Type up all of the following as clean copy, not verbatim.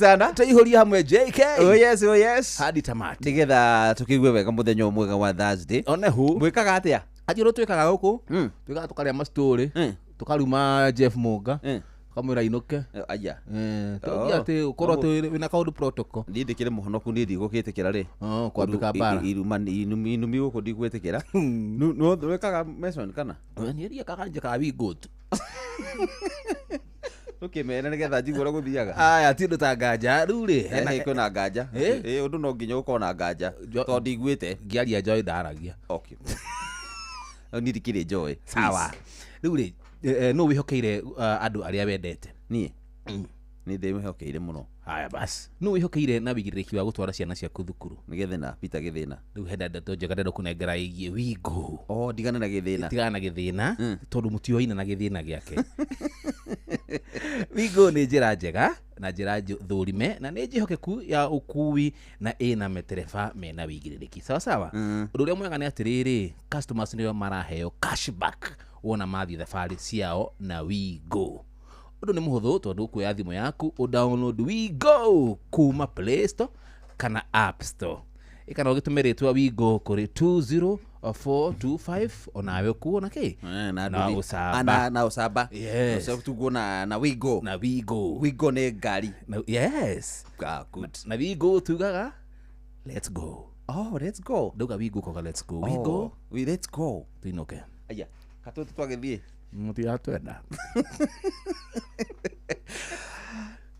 Sana. Tũihũrie hamwe JK. Oh yes, oh yes. Hadi tamati. Nĩgetha tũkĩigue wega mũthenya ũyũ mwega wa Thursday. One hu. Mwĩkaga atĩa? Anjĩ ũrĩa twĩkaga gũkũ. Twĩkaga tũkarĩa mastori. Tũkaruma Jeff Mũnga. Tũkamwĩra ainũke. Aya. Tũngia atĩ ũkorwo atĩ wĩna kaũndũ protocol. Niĩ ndĩkĩrĩ mũhonoku, niĩ ndigũgĩtĩkĩra rĩ. Oh, kwambĩka mbara. Iruma inumi gũkũ ndigwĩtĩkĩra. Wĩkaga Mason kana? Niĩ ndiĩkaga, njĩkaga we good. Tũkĩmere nĩgetha njigue ũrĩa gũthiaga. Aya ti ũndũ ta nganja rĩu rĩ. Kwĩna nganja. Eh? Ũndũ no nginya ũkorwo na nganja. Tondũ ndiguĩte. Ngĩaria njoĩ ndaragia. Okay. Niĩ ndikĩrĩ njoĩ. Sawa. Rĩu rĩ, nũ wĩhokeire andũ arĩa wendete? Niĩ? Nĩ ndĩmĩhokeire mũno. Haya basi. Nũ wĩhokeire na wĩigĩrĩrĩki wa gũtwara ciana ciaku thukuru? Nĩ Gĩthĩna, Peter Gĩthĩna. Rĩu hena ndeto njega ndĩrenda kũnengera ĩgiĩ Wingo. Oh, ndigane na Gĩthĩna. Tigana na Gĩthĩna, tondũ mũtioaine na Gĩthĩna gĩake. Wingo nĩ njĩra njega na njĩra thũrime na nĩ njĩhokeku ya ũkui na ĩna matereba mena wĩigĩrĩrĩki. Sawa sawa. Ũndũ ũrĩa mwega nĩ atĩrĩrĩ, customers nĩo maraheo cashback wona mathiĩ thabarĩ ciao na Wingo. Ũndũ nĩ mũhũthũ tondũ ũkuoya thimũ yaku ũdownload Wingo kuma Play Store kana App Store. Ĩka na ũgĩtũme rĩtwa Wingo kũrĩ 20425 onawe ũkuo na kĩ? Na Na nduthi. ũcamba. Na ũcamba. Yes. Ũcamba tuguo na Wingo. Na Wingo. Wingo nĩ ngari. Na, yes. Ah, good. Na Wingo tugaga let's go. Oh, let's go. Ndauga Wingo koga let's go. Oh, Wingo. we let's go. Tuinũke. Aya, katũtũ twagĩthiĩ. Mũtiratwenda.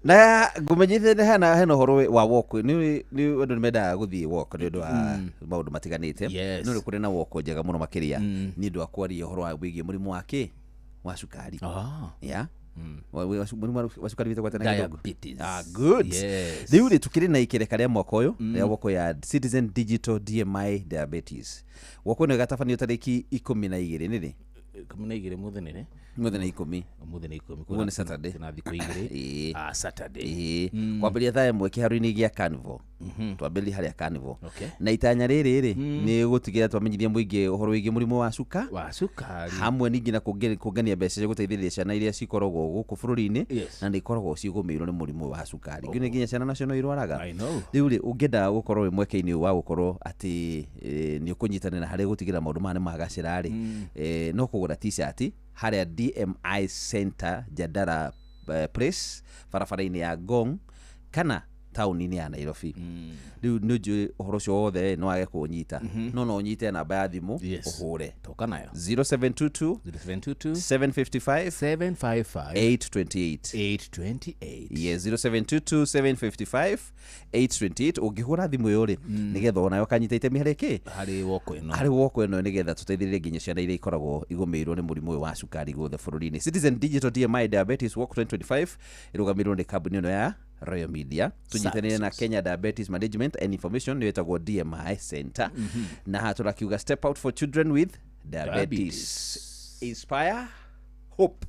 Na ngũmenyithie hena ũhoro wa walk. Nĩ andũ nĩ mendaga gũthiĩ walk nĩ ũndũ wa maũndũ matiganĩte. Yes. No nĩ kũrĩ na walk njega mũno makĩria. Nĩ ũndũ wa kwaria ũhoro wa wĩgiĩ mũrimũ wa kĩ? Wa cukari. Yeah. Mũrimũ wa cukari wĩtagwo atĩa na Gĩthũngũ? Diabetes. Ah, good. Yes. Rĩu rĩ tũkĩrĩ na ikereka rĩa mwaka ũyũ rĩa walk ya Citizen Digital DMI Diabetes. Walk ĩno ĩgatabanio tarĩki 12 nĩ rĩ? 12 mũthĩ nĩ rĩ? Mũthĩ nĩ 10. Ũmũthĩ nĩ 10. Ũmũthĩ nĩ Saturday. Kwĩna thikũ igĩrĩ. Ĩĩ. Saturday. Ĩĩ. Kwambĩrĩria thaa 1 kĩharo-inĩ gĩa Carnival. Twambĩrĩrie harĩa Carnival. Okay. Na itanya rĩrĩ rĩ, nĩ gũtigĩrĩra twamenyithia mũingĩ ũhoro wĩgiĩ mũrimũ wa cuka. Wa cukari. Hamwe ningĩ na kũngania mbeca cia gũteithĩrĩria ciana iria cikoragwo gũkũ bũrũri-inĩ. Yes. Na nĩ ikoragwo cigũmĩirwo nĩ mũrimũ wa cukari. Nginya ciana nacio no irwaraga. I know. Rĩu rĩ, ũngĩenda gũkorwo wĩ mweke-inĩ ũyũ wa gũkorwo atĩ nĩ ũkũnyitanĩra harĩ gũtigĩrĩra maũndũ maya nĩ magacĩra rĩ, no kũgũra t-shirt harĩa DMI Center Jandara Place barabara-inĩ ya Ngong kana taũni-inĩ ya Nairobi. Rĩu nĩ njũĩ ũhoro ũcio wothe no wage kũũnyita. No ũnyite namba ya thimũ ũhũre. Toka nayo. 0722 0722 755 755 828. 828. Yes, 0722 755 828. Ũngĩhũra thimũ ĩyo rĩ, nĩgetha onawe ũkanyita itemi harĩ kĩ? Harĩ woko ĩno. Harĩ woko ĩno nĩgetha tũteithĩrĩrie nginya ciana iria ikoragwo igũmĩirwo nĩ mũrimũ ũyũ wa cukari guothe bũrũri-inĩ. Citizen Digital DMI Diabetes Walk 2025 ĩrũgamĩrĩirwo nĩ kambuni ĩno ya Royal Media. Tũnyitanĩire na Kenya Diabetes Management and Information nĩyo ĩtagwo DMI Center. Na haha tũrakiuga step out for children with diabetes. Inspire hope.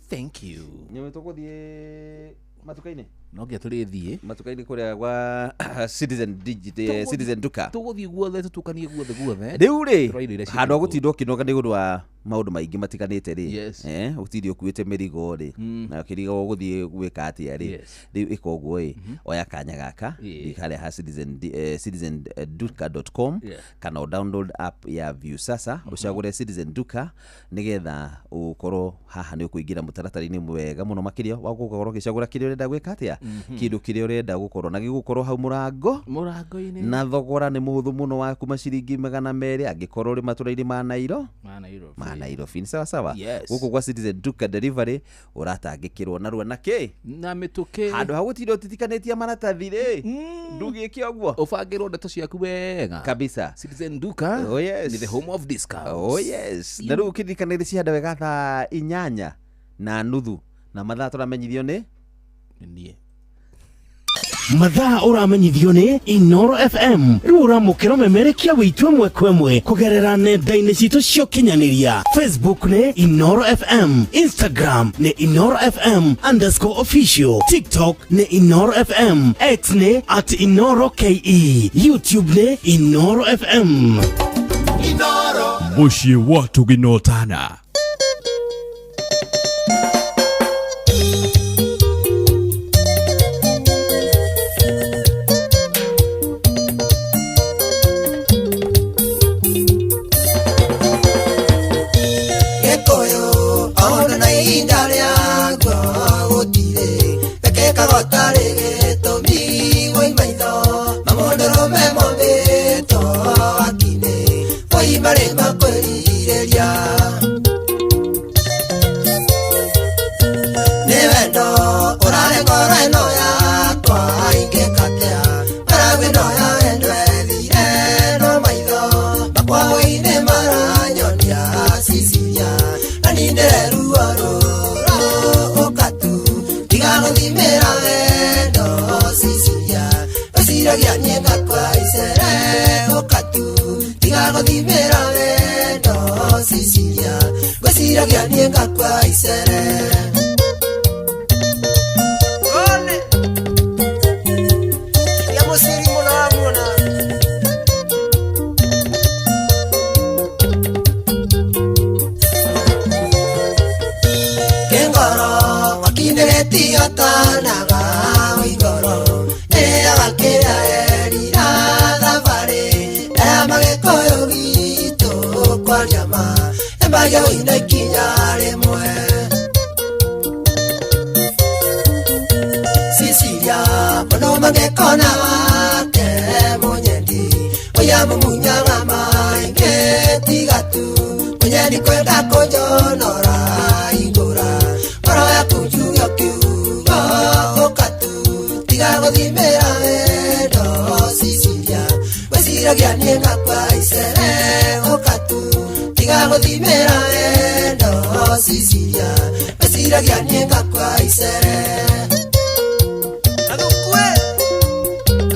Thank you. Nĩ tũgũthiĩ matuka-inĩ? No nginya tũrĩthiĩ. Matuka-inĩ kũrĩa gwa Citizen Digital, Citizen Duka. Tũgũthiĩ guothe, tũtukanie guothe guothe. Rĩu rĩ, Tũraina iria handũ ha ciĩtagwo. gũtinda ũkĩnoga nĩ ũndũ wa maũndũ maingĩ matiganĩte rĩ. Yes. Ũtinde ũkuĩte mĩrigo rĩ, na ũkĩrigagwo ũgũthiĩ gwĩka atĩa rĩ. Yes. Rĩu ĩka ũguo ĩ, oya kanya gaka, thiĩ harĩa ha Citizen Duka dot com, kana ũ download app ya Viusasa, ũcagũre Citizen Duka nĩgetha ũkorwo haha nĩ ũkũingĩra mũtaratara-inĩ mwega mũno makĩria wa gũkorwo ũgĩcagũra kĩrĩa ũrenda gwĩka atĩa, kĩndũ kĩrĩa ũrenda gũkorwo na gĩgũkorwo hau mũrango. Mũrango-inĩ. Na thogora nĩ mũhũthũ mũno wa kuma ciringi 200 angĩkorwo ũrĩ matũra-inĩ ma Nairo. Ma Nairobi. Ma Nairobi. Nĩ sawa sawa. Yes. Gũkũ gwa Citizen Duka Delivery ũratangĩkĩrwo narua na kĩ? Na mĩtũkĩ. Handũ ha gũtinda ũtitikanĩtie maratathi rĩ, ndũgĩke ũguo. Ũbangĩrwo ndeto ciaku wega. Kabisa. Citizen Duka. Oh, yes. Ni the home of discounts. Oh, yes. Na rĩu ũkĩririkana cihanda wega thaa 8:30 na mathaa tũramenyithio nĩ? Niĩ. Mathaa ũramenyithio nĩ Inoro FM. Rĩu ũramũkĩra ũmemerekia witũ ĩmwe kwa ĩmwe kũgerera nenda-inĩ citũ cia ũkinyanĩria. Facebook nĩ Inoro FM, Instagram nĩ Inoro FM underscore official, TikTok nĩ Inoro FM, X nĩ at Inoro KE, YouTube nĩ Inoro FM. Inoro. Mũciĩ wa Tũginotana. Ono mangekona wake munyendi Oya mumunyaga mainge tigatu Munyendi kwenda kujonora igura Ngoro yaku njuge kiugo ũkatu Tiga gũthimĩra wendo Cecilia Wĩciragia niĩ ngakua icere ũkatu Tiga gũthimĩra wendo Cecilia Wĩciragia niĩ ngakua icere Athukue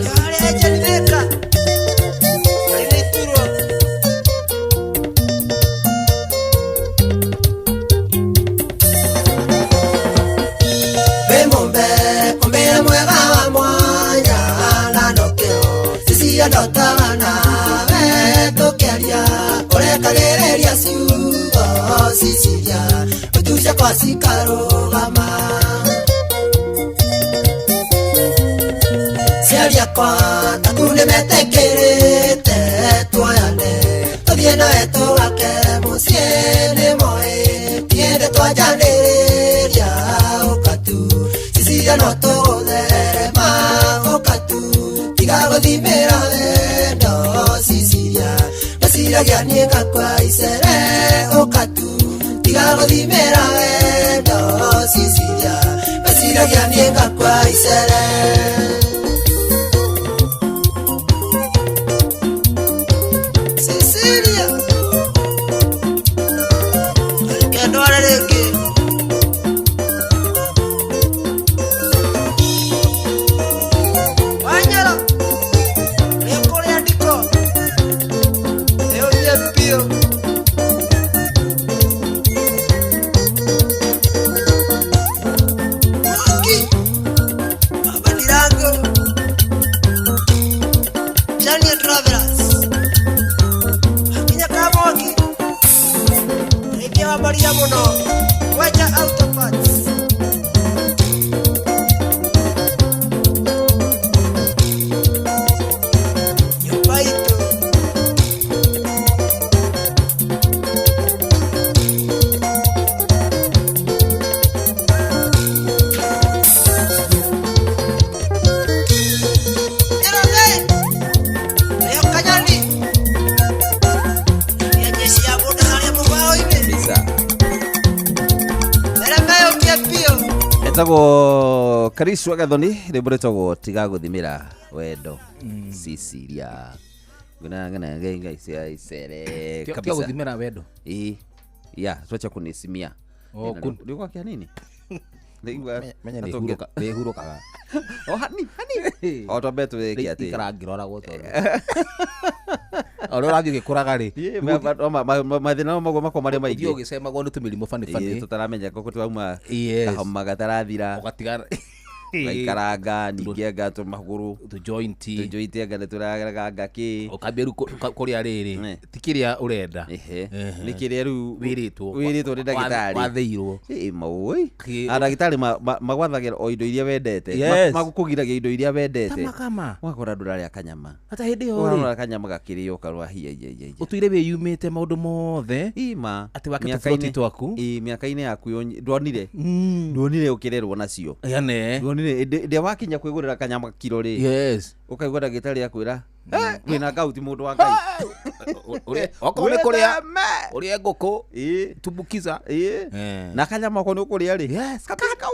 Yale Jeniveka Aliniturwa Wĩmũmbe kumbĩra mwega wa mwanya na nokĩo Cecilia ndotaga nawe tũkĩaria ũrekagĩrĩria ciugo Cecilia Ũtuce kwa cikarũgama Ciaria kwa taku nĩmetĩkĩrĩte tuoyane tũthiĩ nawe tũgake mũciĩ nĩ moĩ tiende twanjanĩrĩria ũkatu Cecilia no tũgũtherema ũkatu tiga gũthimĩra wendo Cecilia Wĩciragia niĩ ngakua icere ũkatu tiga gũthimĩra wendo Cecilia Wĩciragia niĩ ngakua icere Cecilia Kendwara rĩngĩ Wanyara nĩũkũrĩa ndiko nĩũthiĩ biũ Mwangi Baba Ndirango Jania Travelers Akinya Kamwangi Rĩngĩ wa Maria mũno Mwenja Auto Parts Nyũmba itũ Njoroge Nĩyo Kanyani Nĩ jeshi ya mũndũ harĩa mũbaũ-inĩ Bisa. Theremeo tie biũ Etagwo Karicwa Gathoni rwĩmbo rwĩtagwo tiga gũthimĩra wendo Cecilia ngana ngai cia icere Tiga kabisa gũthimĩra wendo Ĩ, ya twacha kunisimia Oh, ndiko kia nini Ndĩigua- menya atũnge- nĩhurũkaga Oh, hani hani o twambe twĩke atĩ ikara ngĩroragwo tondũ o ũrĩa ũrathiĩ ũgĩkũraga rĩ Ĩ, mathĩna maguo makwa marĩ ũthiĩ maingĩ ũgĩcemagwo nĩ tũmĩrimũ Ĩ, bani tũtaramenya koko twauma Yes. kahoma gatarathira ũgatigana gaikaranga ningĩ anga tũmagũrũ tũjointi tũjointi anga nĩtũraganga kĩ ũkambia rĩu kũrĩa rĩrĩ Eh. ti kĩrĩa ũrenda Ehe. Ehe. Nĩ kĩrĩa rĩu wĩrĩtwo wĩrĩtwo nĩ ndagĩtarĩ wathĩirwo Ĩ, maũĩ Kĩ- ndagĩtarĩ magwathagĩra o indo iria wendete Yes. Magũkũgiragia indo iria wendete tamakama wakora ndũrarĩa kanyama hata hĩndĩ ĩyo rĩ ũrarora kanyama gakĩrĩo ũkarora hiya hiya hiya ũtũire wĩyumĩte maũndũ mothe ima Atĩ wake tũburoti twaku. Ĩ, mĩaka-inĩ yaku ndwonire ndwonire ũkĩrerwo nacio yane ndwonire ĩndĩ wakinya kwĩgũrĩra kanyama kiro rĩ yes ũkaigua ndagĩtarĩ akwĩra "Eh, wĩna ngauti mũndũ wa Ngai okorwo nĩ kũrĩa Wĩtheme." ũrĩe ngũkũ Ĩ, tumbukiza ĩ. Eh. na kanyama ko nĩ ũkũrĩa rĩ Yes, kabisa kau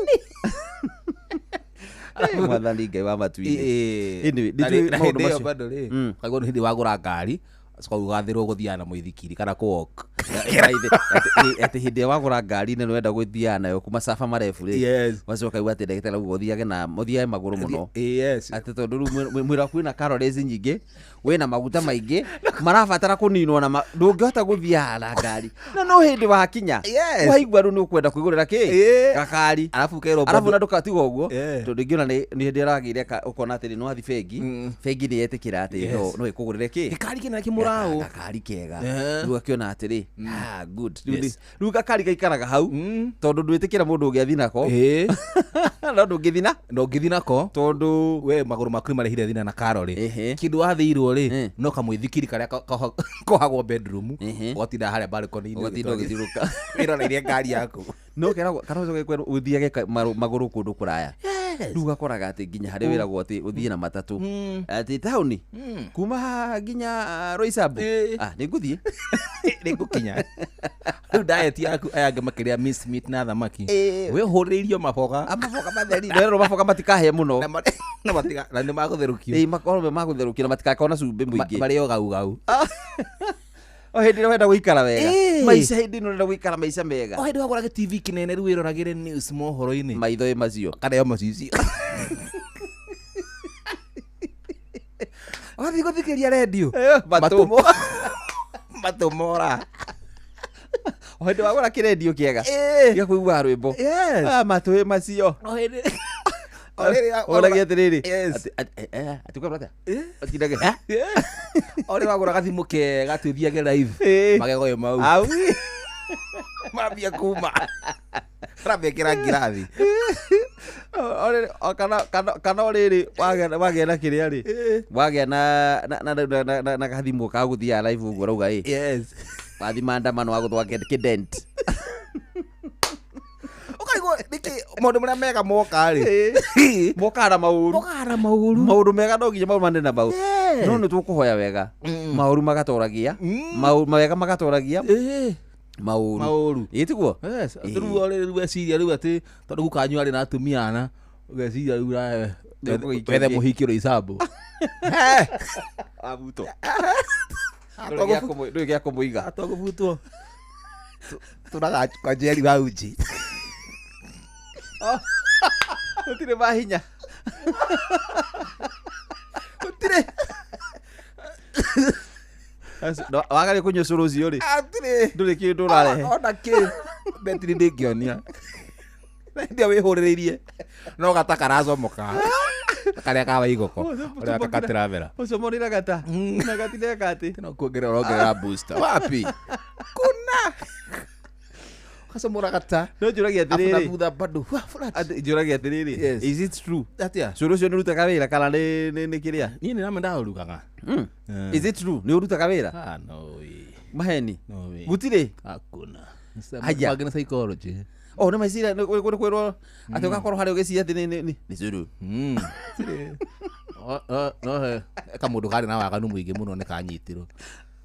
Eh, mwathani Ngai wa matu-inĩ Anyway, Na nĩtũĩ na maũndũ hĩndĩ ĩyo macio. bado rĩ Mm. kaigua nĩ hĩndĩ wagũra ngari coka ũgathĩrwo gũthiaga na mũithikiri kana kũ walk atĩ hĩndĩ ĩrĩa wagũra ngari nĩ wenda gwĩthiaga nayo kuma caba marebu rĩ Yes. wacoka uga atĩ ndagĩtarĩ auga ũthiage na ũthiage magũrũ mũno Yes. atĩ tondũ rĩu mwĩrĩ waku wĩna calories nyingĩ wĩna maguta maingĩ marabatara kũninwo na ndũngĩhota gũthiaga na ngari na no hĩndĩ wakinya Yes. waigua rĩu nĩ ũkwenda kwĩgũrĩra kĩ Ĩĩ. gakari Arabu ũkerwo arabu bado- na ndũgatiga ũguo Eh. tondũ ingĩona nĩ hĩndĩ ĩragĩire ũkona atĩrĩ nĩ wathi bengi bengi nĩ yetĩkĩra atĩ Yes. no ĩkũgũrĩre kĩ Gĩkari kĩnene kĩmũraũ. Gakari kega Eh. rĩu akĩona atĩrĩ ah, good Rĩu Yes. rĩu gakari gaikaraga hau tondũ ndwĩtĩkĩra mũndũ ũngĩ athi nako Ĩĩ. no ndũngĩthi na na ũngĩthi nako tondũ we magũrũ maku nĩ marehire thĩna na karori Ehe. kĩndũ wathĩirwo rĩ Eh. no kamũithikiri karĩa kohagwo bedroom Ehe. ũgatinda harĩa balcony-inĩ Ũgatinda ũgĩthiũrũrũka. wĩroreire ngari yaku no keragwo kana ũcoke kwĩrwo ũthiage magũrũ kũndũ kũraya Rĩu ũgakoraga atĩ nginya harĩ wĩragwo atĩ ũthiĩ na matatũ atĩ taũni kuma haha nginya Roysambu. Ah, nĩ ngũthiĩ. Nĩ ngũkinya. Rĩu diet yaku aya angĩ makĩrĩa mince meat na thamaki, we ũhũrĩrĩirio maboga. Maboga matheri no maboga matikahe mũno. Na matiga na nĩ magũtherũkio. Ĩĩ, makorwo me magũtherũkio na matikakorwo na cumbĩ mũingĩ. Marĩo gau gau. O hĩndĩ ĩrĩa ũrenda gũikara wega. Ĩĩ. Maica hĩndĩ ĩno ũrenda gũikara maica mega. O hĩndĩ wagũra gĩ TV kĩnene rĩu wĩroragĩre news mohoro-inĩ. Maitho ĩ macio. Karĩo macicio. Wathiĩ gũthikĩrĩria redio. Matũ. Matũ mora. O hĩndĩ wagũra kĩrendio kĩega gĩa kũiguaga rwĩmbo. Yes. Ah, matũ ĩ macio. O hĩndĩ o rĩrĩa Ũragia atĩrĩrĩ. Yes. Atĩ ũkwenda atĩa? Ũtindage, "Ha?" O rĩrĩa wagũra gathimũ kega twĩthiage live. Ĩĩ. Magego ĩ mau. Au. Mambia kuma. Ramekĩra ngirathi. O rĩrĩ, o kana o rĩrĩ wagĩa na kĩrĩa rĩ, wagĩa na gathimũ ka gũthiaga live ũguo ũrauga ĩ. Yes. Wathiĩ maandamano wagũthwa kĩdent. Ũkarigwo nĩkĩ maũndũ marĩa mega moka rĩ. Mokaga na maũru. Mokaga na maũru. Maũndũ mega no nginya maumane na maũru. Yes. No nĩ tũkũhoya wega. Maũru magatoragia. Mawega magatoragia. Maũru. Maũru. Ĩ tiguo? Yes, rĩu o rĩrĩ rĩu weciria rĩu atĩ tondũ gukanyu arĩ na atumia ana ũgeciria rĩu nawe wethe mũhiki Roysambu. Abutwo. Ndũrĩ gĩa kũmũiga. Atwagũbutwo. Tũraga kwa Njeri wa uji. Gũtirĩ mahinya. Gũtirĩ. Wagarĩ kũnyua cũrũ ũcio rĩ. Atirĩ. Ndũrĩ kĩndũ ũrarehe. Ona kĩ. Betiri ndĩngĩonia. Na hĩndĩ ĩyo wĩhũrĩrĩirie no gata karacomoka. Karĩa ka Waigoko. Ũrĩa gakatĩrathera. Ũcio morĩra gata. Na gatireka atĩ. No kuongerera ũrongerera booster. Wapi? Kuna. Ũgacomora gata. No njũragia Afu na atĩrĩrĩ. thutha bado. Wa, flat. Atĩ njũragia atĩrĩrĩ. Yes. Is it true? Atĩa? Cũrũ ũcio nĩ ũrutaga wĩra kana nĩ kĩrĩa? Niĩ nĩ name ndaũrugaga. Is it true? Nĩ ũrutaga wĩra? Ah, no way. Maheni. No way. Gũtirĩ? Hakuna. Haya. Wangĩ nĩ psychology. Oh, nĩ meciria nĩ kwĩrwo atĩ ũgakorwo harĩa ũgĩciria atĩ nĩ cũrũ. Tirĩ. No he kamũndũ karĩ na waganu mũingĩ mũno nĩ kanyitirwo.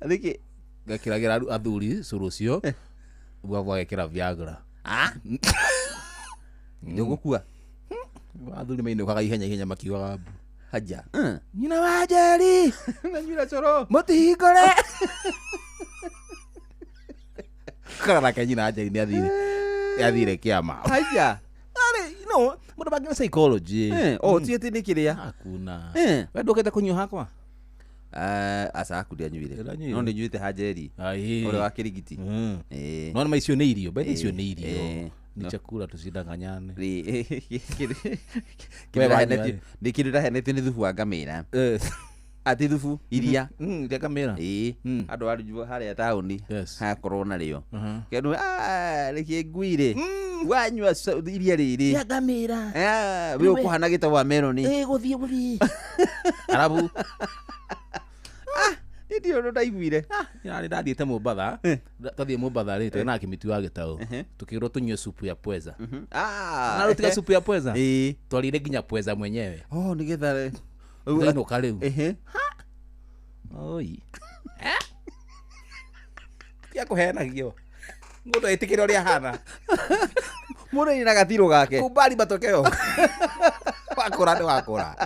Nĩkĩ? Gekĩragĩra athuri cũrũ ũcio gwagekĩra Viagra. Ah? Nĩ ũgũkua. Athuri mainũkaga ihenya ihenya makiugaga mbu. Haja. Nyina wa Njeri Nanyuira cũrũ. mũtihingũre. Kara nake nyina wa Njeri nĩ athire kĩama. Haja. Arĩ, no, mũndũ mangĩ nĩ psychology. Oh, ti atĩ nĩ kĩrĩa. Hakuna. Eh. We ndũkĩte kũnyua hakwa? Aca aku ndianyuire. Ndĩranyuire. No nĩnyuĩte ha Njeri. Ũrĩa wa kĩrigiti. No nĩ ma icio nĩ irio, betha icio nĩ irio. Eh. Ni chakula tusidanganyane. Nĩ kĩndũ ndahenetio nĩ thubu wa ngamĩra. Atĩ thubu iria. Rĩa ngamĩra. Ĩĩ. Andũ arujwo harĩa taũni Yes. hakorwo narĩo. Kĩndũ rĩkĩ ngui-rĩ. Wanyua iria rĩrĩ. ngamĩra. We ũkũhana gĩtau wa meroni. Gũthiĩ gũthiĩ. Arabu Niĩ ndiũĩ ũndũ ndaiguire. Nĩ ndathiĩte Mombatha. Twathiĩ Mombatha rĩ, twĩ na kĩmĩtu wa gĩtaũ. Tũkĩrwo tũnyue supu ya pweza. Ah. Na rũtiga supu ya pweza? Ĩĩ. Twarire nginya pweza mwenyewe. Oh, nĩgetha Twainũka rĩu. Ehe. Oi. Tia kũhenagio. Mũndũ etĩkĩre ũrĩa ahana. Mũndũ arĩ na gatirũ gake. Kubali matokeo. Wakũra nĩ wakũra.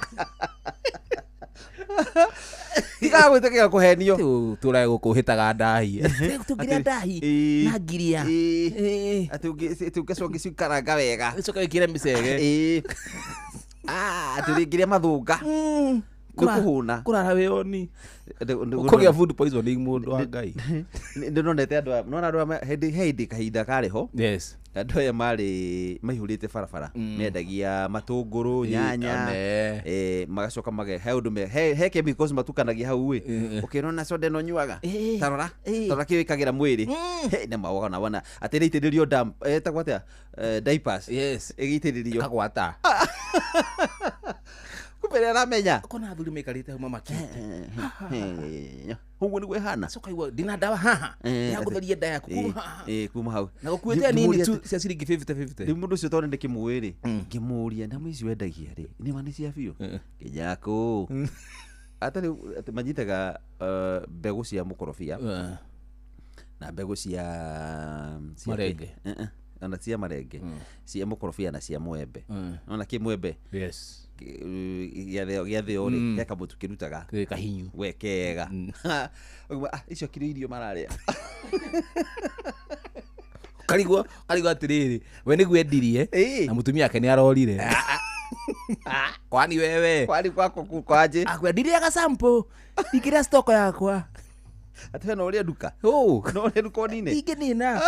Tigaga gwĩtĩkĩra kũhenio. Tũrae gũkũ ũhĩtaga ndahi. Tũngĩrĩa ndahi Ĩĩ. na ngiria. Ĩĩ. Atĩ ũngĩcoka ũgĩcikaranga wega. Ũcoke wĩkĩre mĩcege. Ĩĩ. Atĩ ũrĩngĩrĩa mathũnga. Nĩ kũhũna. Kũrara wĩoni. Kũgĩa food poisoning mũndũ wa Ngai. Nĩndonete andũ aya, nĩwona andũ aya he hĩndĩ kahinda karĩ ho. Yes. Andũ aya marĩ maihũrĩte barabara mendagia matũngũrũ, nyanya, one. magacoka mage he ũndũ he chemicals matukanagia hau ĩ. Ũkĩona na soda ĩno nyuaga. Tarora, tarora kĩo ĩkagĩra mwĩrĩ. He, na mawona wona atĩ ĩraitĩrĩrio damp, ĩtagwo atĩa? Diapers. Yes. Ĩgĩitĩrĩrio. Kagwata. Kumbe aramenya kona athuri maikarĩte hau mamakĩte ũguo nĩguo ĩhana. Coka igua ndina ndawa haha ya gũtheria nda yaku kuma haha. Kuma hau na gũkuĩte nini tu cia ciringi 50 50. Rĩu mũndũ ũcio tondũ ndĩkĩmũĩ rĩ, ngĩmũria ndamu ici wendagia rĩ nĩma nĩ cia biũ kĩnyakũ atarĩ atĩ manyitaga mbegũ cia mũkorobia na mbegũ cia Marenge. Ona cia marenge, cia mũkorobia na cia mwembe. Ona kĩ mwembe yes gĩathĩo rĩ he kamũtu kĩrutaga kahinyu we kega. Icio kĩrĩ irio mararĩa. Karigwo atĩrĩrĩ we nĩguo endirie na mũtumia ake nĩ arorire. Kwani wewe kwani kwako kwaje akwenda ndiriaga sample ikĩra stoko yakwa atĩ we no ũrĩa nduka no ũrĩa nduka ũnine ingĩnina.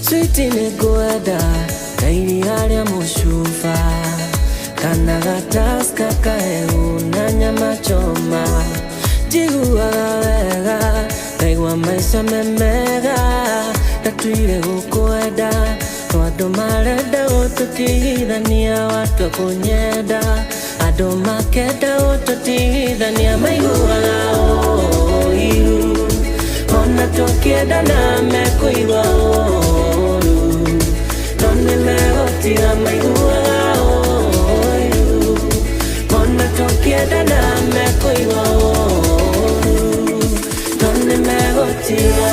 Sweetie nĩngwenda ta iria rĩa mũcuba kana gataska kahehu na nyama choma njiguaga wega ngaigua maica me mega ndatuire gũkwenda no andũ marenda gũtũtigithania watua kũnyenda andũ makenda gũtũtigithania maiguaga ũiru ona tũkĩendana mekũigua ũru no nĩmegũtiga maiguaga ũiru ona tũkĩendana mekũigua ũru no nĩmegũtiga.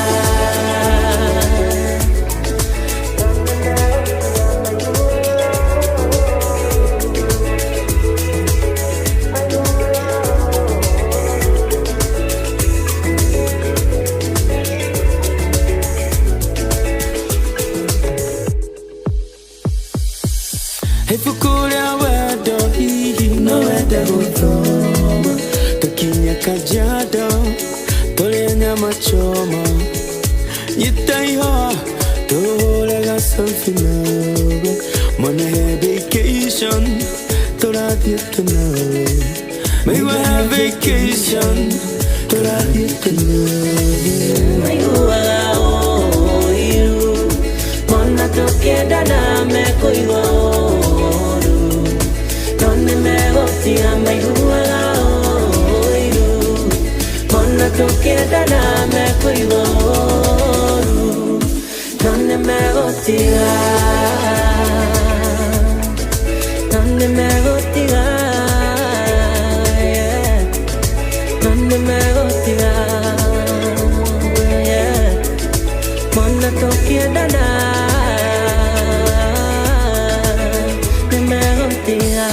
Ibuku rĩa wendo hihi no wende gũthoma tũkinye Kajiado tũrĩe nyama choma nyita ihũa tũhũre gacobi nawe mwana he vacation tũrathiĩte nawe maigua he vacation tũrathiĩte nawe maiguaga ũiru mona tũkĩendana mekũigua ũru no nĩmegũtiga maiguaga ũiru mona tũkĩendana mekũigua ũru no nĩmegũtiga no nĩmegũtiga yeah. No nĩmegũtiga yeah. Mona tũkĩendana nĩmegũtiga.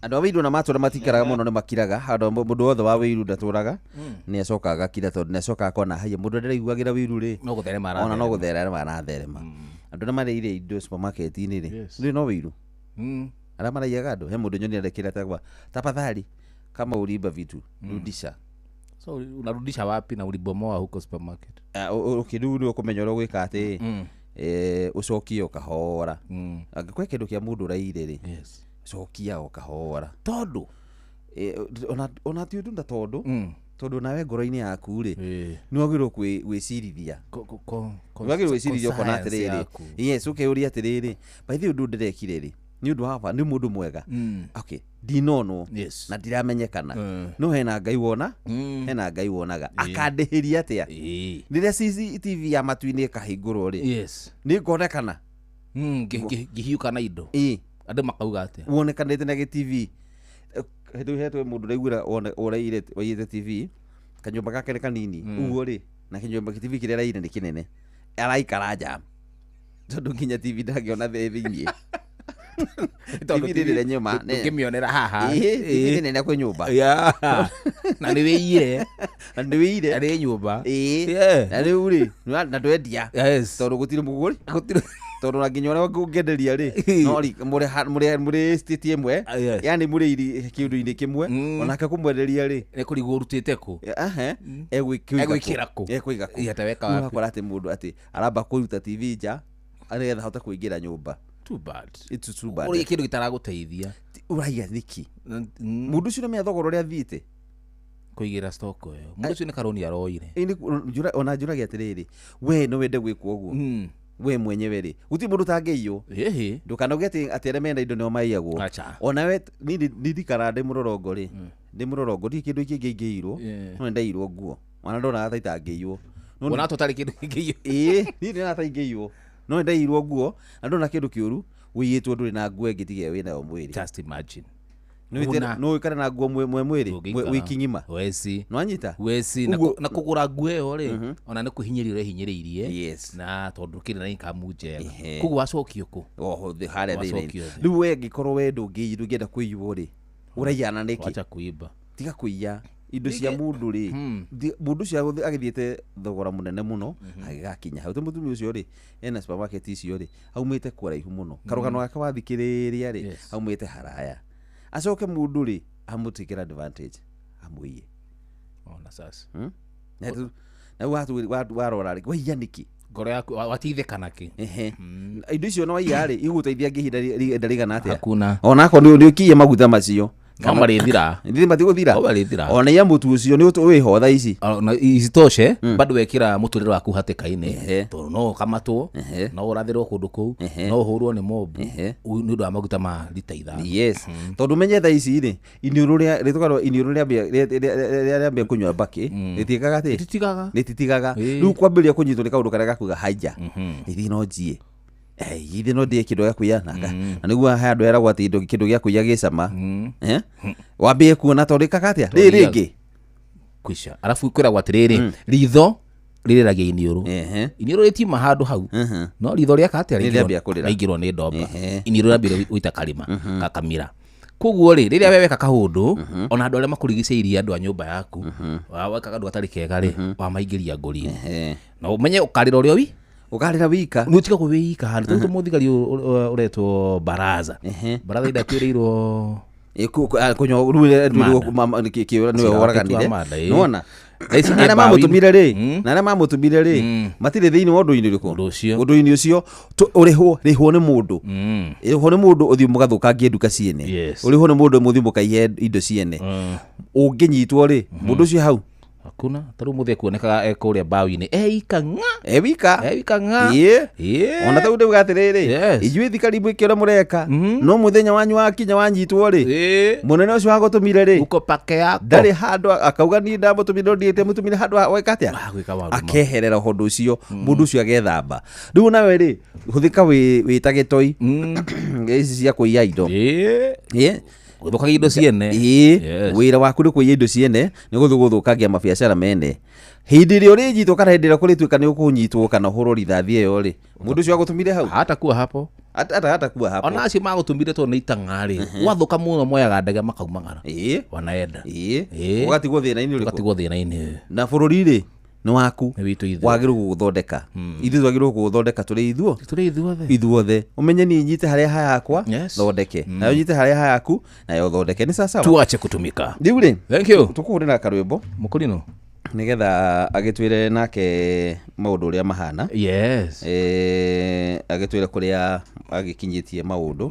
Andũ a wĩiru na matũra matikaraga mũno nĩ makiraga andũ mũndũ wothe wa wĩiru ndatũraga nĩ acokaga agakira tondũ nĩ acokaga akona haiya mũndũ ndĩraiguagĩra wĩiru rĩ no gũtherema ona no gũtherema aratherema. Andũ arĩa marĩire indo supermarket-inĩ rĩ rĩu no wĩiru arĩa maraiyaga andũ he mũndũ nyoni arekĩra tagwa tafadhali kama uliiba vitu rudisha. So unarudisha wapi na ulibomoa huko supermarket? Okay rĩu nĩ ũkũmenya ũrĩa ũgwĩka atĩ ũcokie ũkahora angĩkorwo kĩndũ kĩa mũndũ ũraire rĩ cokia o kahora tondũ ona ti ũndũ na tondũ tondũ nawe ngoro-inĩ yaku rĩ nĩ wagĩrĩirwo gwĩcirithia wagĩrĩirwo gwĩcirithia ũkona atĩrĩrĩ yes ũkeyũria atĩrĩrĩ by the way ũndũ ndĩrekire rĩ nĩ ũndũ wa nĩ mũndũ mwega okay ndinonwo na ndiramenyekana no hena Ngai wona hena Ngai wonaga akandĩhĩria atĩa rĩrĩa CCTV ya matu-inĩ ĩkahingũrwo rĩ nĩ ngonekana ngihiũka na indo andũ makauga atĩa wonekanĩte na gĩtv Hĩndĩ hetwe mũndũ ũraiguĩra ũraiyire waiyĩte TV kanyũmba gake nĩ kanini ũguo rĩ na kĩnyũmba TV kĩrĩa araiyire nĩ kĩnene araikara nja tondũ nginya TV ndangĩona thĩinĩ. TV rĩrĩ nyũmba ndũngĩmĩonera haha. Ĩĩ, TV nĩ nene kwĩ nyũmba. Yeah. Na nĩ wĩiyire. Na nĩ wĩiyire. Na nĩ nyũmba. Ĩĩ. Yeah. Na rĩu rĩ na ndwendia. Yes. Tondũ gũtirĩ mũgũri. Gũtirĩ. Tondũ na nginya ũrĩa ũngĩenderia rĩ no mũrĩ state ĩmwe. Yes. Yani mũrĩ kĩũndũ-inĩ kĩmwe onake kũmwenderia rĩ nĩ kũrigwo ũrutĩte kũ. Egwĩkĩra kũ. Egũiga kũ. Ĩ, ataweka wapi. Ũgakora atĩ mũndũ atĩ aramba kũruta TV nja nĩgetha ahote kũingĩra nyũmba. Too bad. It's too bad. Ũrĩa kĩndũ gĩtaragũteithia. Ũraiya nĩkĩ? Mũndũ ũcio nĩamenya thogora ũrĩa athiĩte kũigĩra stock ĩyo. Mũndũ ũcio nĩ karoni aroire. Ona njũragia atĩrĩrĩ, we no wende gwĩkwo ũguo? We mwenyewe rĩ gũtirĩ mũndũ ũtangĩiywo. Ndũkanauge atĩ arĩa mena indo nĩo maiyagwo. Onawe niĩ ndirikanaga ndĩ mũrorongo rĩ, ndĩ mũrorongo ndirĩ kĩndũ kĩngĩ ingĩiyirwo no nĩndaiyirwo nguo. Ona ndonaga ta itangĩiywo. Wona tũtarĩ kĩndũ kĩngĩiywo. Ĩĩ, niĩ ndionaga ta ingĩiywo. No nĩndaiyirwo nguo na ndona kĩndũ kĩũru wĩiyĩtwo ndũrĩ na nguo ĩngĩ tiga ĩyo wĩnayo mwĩrĩ. Just imagine. No ũikare na nguo mwe mwĩrĩ wiki ng'ima. Weci. Nĩwanyita? Weci na kũgũra nguo ĩyo rĩ ona nĩ kwĩhinyĩrĩria ũrehinyĩrĩirie na tondũ ndũkĩrĩ na income njega. Koguo wacokio kũ? Oho harĩa thĩinĩ. Rĩu we angĩkorwo we ndũngĩenda kũiywo rĩ ũraiyana nĩkĩ? Wacha kuiba. Tiga kũiya indo cia mũndũ rĩ. Mũndũ ũcio agĩthiĩte thogora mũnene mũno agĩgakinya hau. Mũtumia ũcio rĩ ena supermarket icio rĩ aumĩte kũraihu mũno. Karũgano gake wathikĩrĩria rĩ aumĩte haraya. Acoke mũndũ rĩ amũtĩkĩra advantage amũiye. Ona sasa. Na warora rĩ waiya nĩkĩ? Ngoro yaku wateithĩka nakĩ? Indo icio no waiya rĩ igũgũteithia ihinda rĩigana atĩa? Hakuna. Onakorwo nĩ ũkiiye maguta macio no marĩthira. Ithuĩ matigũthira. No marĩthira. Ona iya mũtu ũcio nĩ wĩho thaa ici. Na isitoshe bado wekĩra mũtũrĩre waku hatĩka-inĩ tondũ no ũkamatwo, no ũrathĩrwo kũndũ kũu, no ũhũrwo nĩ mobu nĩ ũndũ wa maguta ma rita 5. Yes. Tondũ menye thaa ici rĩ iniũrũ rĩa rĩtũkarwo iniũrũ rĩambia kũnyua mbakĩ rĩtiĩkaga atĩ rĩtitigaga. Rĩtitigaga. Rĩu kwambĩrĩria kũnyitwo nĩ kaũndũ karĩa gakuga haija. Ithuĩ no njiĩ. Ithuĩ no ndĩe kĩndũ gĩa kũiya naka. Na nĩguo he andũ eragwo atĩ kĩndũ gĩa kũiya gĩcama. Wambie kuona tondũ ĩkaga atĩa? Rĩrĩ rĩngĩ. Kwisha. Arabu kwĩragwo atĩrĩrĩ, ritho rĩrĩragia iniũrũ. Iniũrũ rĩtiuma handũ hau. No ritho rĩeka atĩa? Rĩaingĩrwo nĩ ndomba. Iniũrũ rĩambire gũita karima gakamira. Koguo rĩ rĩrĩa we weka kaũndũ ona andũ arĩa makũrigicĩirie andũ a nyũmba yaku weka kaũndũ gatarĩ kega rĩ wamaingĩria ngũri-inĩ. Na ũmenye ũkarĩra ũrĩa wi ukarira wika nä å tiga kå wä ika handå tå må thigari å retwo baraza baraza indakwä kå nä waraganire nona arä mamå tå mire rä na arä mamå tå mire rä matirä thä inä wa å ndå-inä å rä kå å ndå-inä å cio å rä hwo nä må ndå rä hwo nä må ndå å thiä må gathå kangie nduka ciene å rä hwo nä må ndå må thiä må kaiye indo ciene å ngä nyitwo rä må ndå å cio hau hakuna taru muthe kuonekaga ekuria mbaũ-inĩ eika ng'a ewika ng'a ĩĩ ona tau ndauga atĩrĩrĩ inyuĩ thikari mwĩke ũrĩa mũreka no mũthenya wanyu wakinya wanyitwo rĩ mũnene ũcio wagũtũmire rĩ uko pake yako ndarĩ handũ akauga niĩ ndamũtũmire no ndiĩte mũtũmire handũ weka atĩa akeherera ũndũ ũcio mũndũ ũcio agethamba rĩu nawe rĩ hũthĩka wĩ ta gĩtoi ici cia kũiya indo ĩĩ gũthũkagia indo ciene ĩĩ wĩra waku nĩ kũiya indo ciene nĩ gũthiĩ gũthũkangia mabiacara mene hĩndĩ ĩrĩa ũrĩnyitwo kana hĩndĩ ĩrĩa kũrĩtuĩka nĩ ũkũnyitwo kana ũhũrwo rithathi ĩyo rĩ mũndũ ũcio agũtũmire hau hatakuwa hapo hatakuwa hapo ona acio magũtũmire tondũ nĩ itang'a rĩ gwathũka mũno moyaga ndege makaumagara ĩĩ wanaenda ĩĩ ũgatigwo thĩna-inĩ ũrĩkũ ũgatigwo thĩna-inĩ na bũrũri rĩ nĩ waku wagĩrĩirwo gũgũthondeka ithuĩ twagĩrĩirwo gũgũthondeka tũrĩ ithuothe ithuothe ũmenye niĩ nyite harĩa hayakwa thondeke nayo nyite harĩa hayaku nayo thondeke nĩ sawasawa tuache kutumika rĩu rĩ thank you tũkũhũrĩra karwĩmbo mũkũrinũ nĩgetha agĩtwĩre nake maũndũ ũrĩa mahana yes agĩtwĩre kũrĩa agĩkinyĩtie maũndũ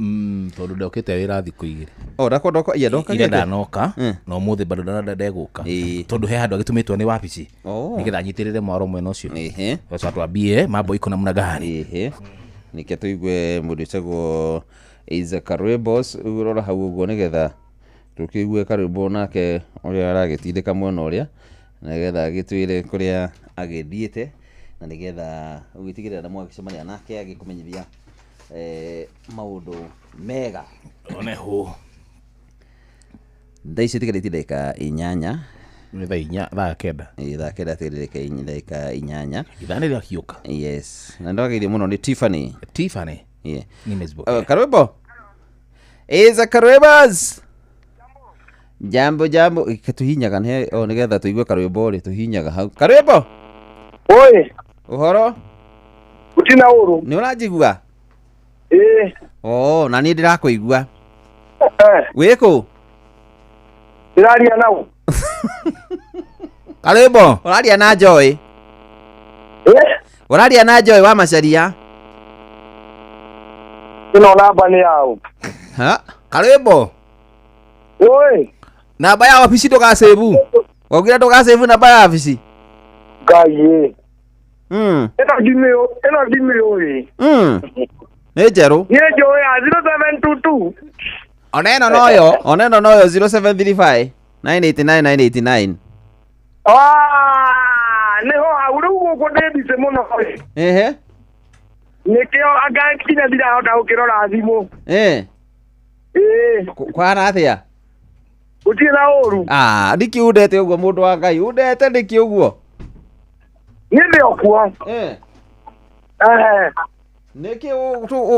tondũ ndokĩte wĩra thikũ igĩrĩ o ndako iya ndoka ira ndanoka na ũmũthĩ bado ndegũka tondũ he handũ agĩtũmĩtwo nĩ wabici nĩgetha anyitĩrĩre mwaro mwena ũcio sasa tuambie mambo iko namna gani nĩke tũigue mũndũ wĩtagwo Isaac Karwĩmbos rora hau ũguo nĩgetha tũkĩigue karwĩmbo nake ũrĩa aragĩtindĩka mwena ũrĩa nĩgetha agĩtwĩre kũrĩa agĩthiĩte na nĩgetha ũgĩtigĩrĩra na mwagĩcemania nake agĩkũmenyithia maũndũ mega one ho Thaa ici itigarĩtie ndagĩka 8. Nĩ thaa 4, thaa 9. Ĩ, thaa 9 atigarĩtie ndagĩka 8. Ithaa nĩ rĩahiũka. Yes, na ndwageithio mũno nĩ Tiffany. Tiffany. Yeah. Nimezipokea. Karwimbo iza karwibas. Jambo jambo. Tuhinyaga nĩ o nĩgetha tũigue karwimbo rĩ, tuhinyaga hau. Karwimbo. Oi. Ũhoro? Gũtirĩ na ũru. Nĩ ũranjigua? Ĩĩ. Oh, na niĩ ndĩrakũigua. Wĩ kũ? Ndĩraria nau. Karwimbo. Ũraria na Joy. Ũraria na Joy wa Macharia. Ĩno namba nĩ yao. Ha? Karwimbo. Oi. Namba ya wabici ndũgacĩbu. Waugire ndũgacĩbu namba ya wabici? Ngai ĩ. Ĩno ndimĩũĩ. Nĩ njerũ. Niĩ njũĩ ya 0722. Ona ĩno noyo. Ona ĩno noyo 0735 989 989. Ah, nĩho hau rĩu gũkũ ndĩ busy mũno ĩ. Ehe. Nĩkĩo anga nginya ndirahota gũkĩrora thimũ. Eh. Ĩĩ. Kwana atĩa? Gũtirĩ na ũru. Ah, nĩkĩ undete ũguo mũndũ wa Ngai? Undete nĩkĩ ũguo? Niĩ ndĩ o kuo. Eh. Ehe. Nĩkĩ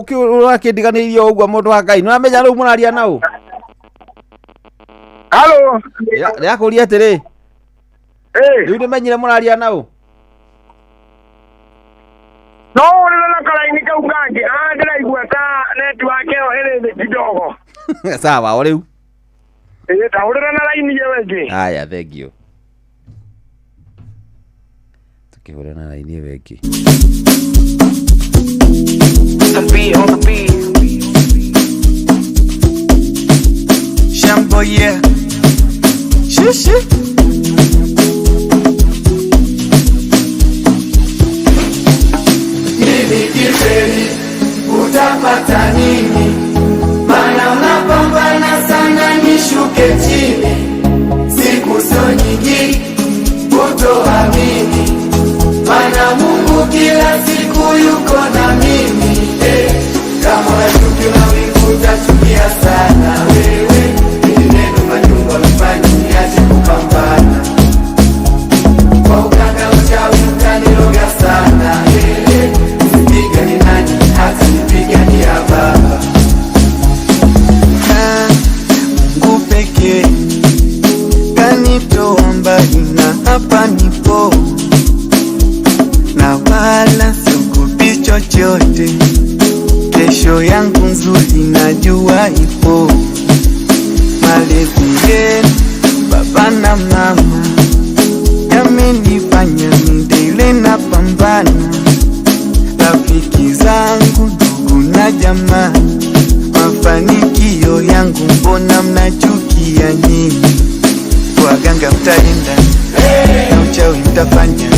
ũrakĩndiganĩirio ũguo mũndũ wa Ngai? Nĩũramenya rĩu mũraria nau? Halo. Ndĩrakũria atĩrĩ. Eh. Rĩu nĩmenyire mũraria nau? No ũrĩre na karaini kau kangĩ. Ah, ndĩraigua ta network ĩyo ĩrĩ thĩ kidogo. Sawa, o rĩu. Ĩĩ, ta ũrĩre na raini ĩyo ĩngĩ. Haya, thank you. Tukĩhũra na raini ĩyo ĩngĩ. Shambo, yeah. Shishi. Mimi kifeli utapata nini? Maana unapambana sana nishuke chini. Siku sio nyingi kutoamini. Maana Mungu kila siku yuko na mimi. Kama unachuki na wivu utachukia sana wewe. Ili neno majungu amefanya niache kupambana. Kwa uganga uchawi utaniroga sana. Nipige ni nani hata nipige ni ya baba. Mungu pekee kanitoa mbali na hapa nipo, na wala siogopi chochote. Kesho yangu nzuri najua ipo. Malezi yenu baba na mama yamenifanya nidele na pambana. Rafiki zangu ndugu na jamaa, mafanikio yangu mbona mnachukia nyinyi? Waganga mtaenda na uchawi mtafanya,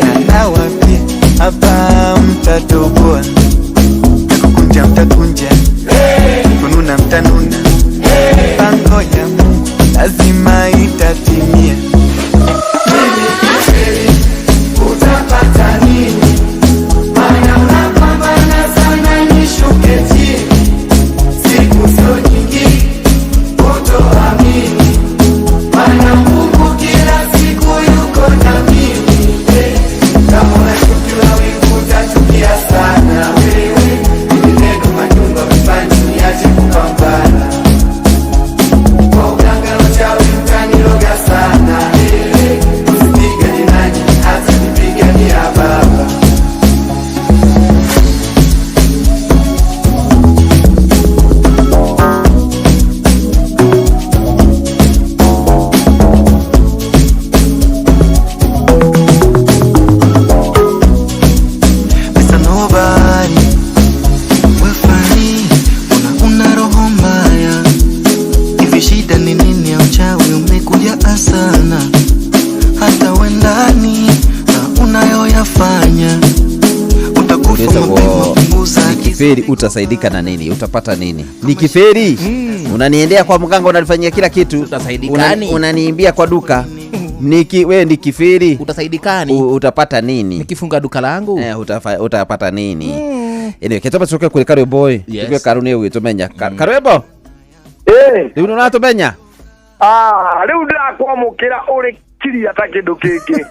na nawapi hapa mtatoboa, na kukunja mtakunja, kununa mtanuna. Mipango ya Mungu lazima itatimia. Mimi kifeli utapata nini? Maana unapambana sana nishuke chini. Siku sio nyingi kutoamini. Maana Mungu kila siku yuko na mimi. Kama unachukia na wivu utachukia sana wewe. Mimi neno majungu amefanya niache kupambana. Kwa uganga uchawi utaniroga sana. Usipige ni nani hata nipige ni ya baba. Mr. Nobody, we funny, una roho mbaya. Hivi shida ni nini ya uchawi umekuja asana? Hata wendani na unayoyafanya. Utakufa mapema, punguza. Nikiferi utasaidika na nini? Utapata nini? Nikiferi unaniendea kwa mganga, unanifanyia kila kitu. Utasaidikani? Unaniimbia kwa duka. We nikiferi utasaidikani? Utapata nini? Nikifunga duka langu utapata nini? Anyway, ketaba tucoke kuri Karwimbo ĩ. Yes. Tugue Karu nĩ ũgĩtũmenya. Karwimbo. Eh. Rĩu nĩ ũratũmenya? Ah, rĩu ndĩrakwamũkĩra ũrĩ kiria ta kĩndũ kĩngĩ.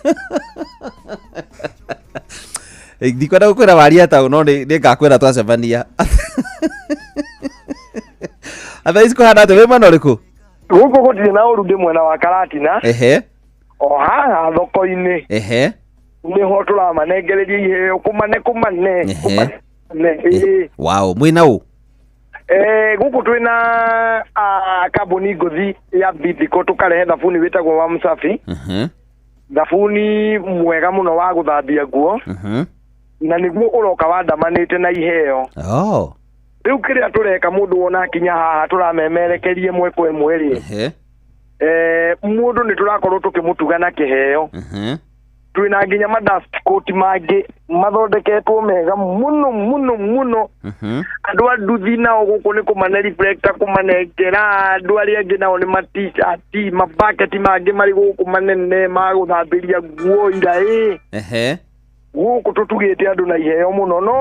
Ndikwenda gũkwĩra waria ta no nĩ ngakwĩra twacemania. Thaa ici kũhana atĩa, wĩ mwena ũrĩkũ? Gũkũ gũtirĩ na ũru, ndĩ mwena wa Karatina. Ehe. O haha thoko-inĩ. Ehe. Nĩho tũramanengereria iheo kũmane kũmane. Ehe. Kũmane. Ĩĩ. Wow, mwĩna ũ? Gũkũ twĩna kambuni ngũthi ya Bidco, tũkarehe thabuni wĩtagwo wa Msafi. Thabuni mwega mũno wa gũthambia nguo. Na nĩguo ũroka wandamanĩte na iheo. Oh. Rĩu kĩrĩa tũreka, mũndũ wona akinya haha tũramemerekeria ĩmwe kwa ĩmwe rĩ, mũndũ nĩ tũrakorwo tũkĩmũtuga na kĩheo. Twĩna nginya ma dust coat mangĩ mathondeketwo mega mũno mũno mũno. Andũ a nduthi nao gũkũ nĩ kũmane reflector, kũmanengera andũ arĩa angĩ nao nĩ ma t-shirt, mabaketi mangĩ marĩ gũkũ manene ma gũthambĩria nguo ira ĩ. Gũkũ tũtugĩte andũ na iheo mũno, no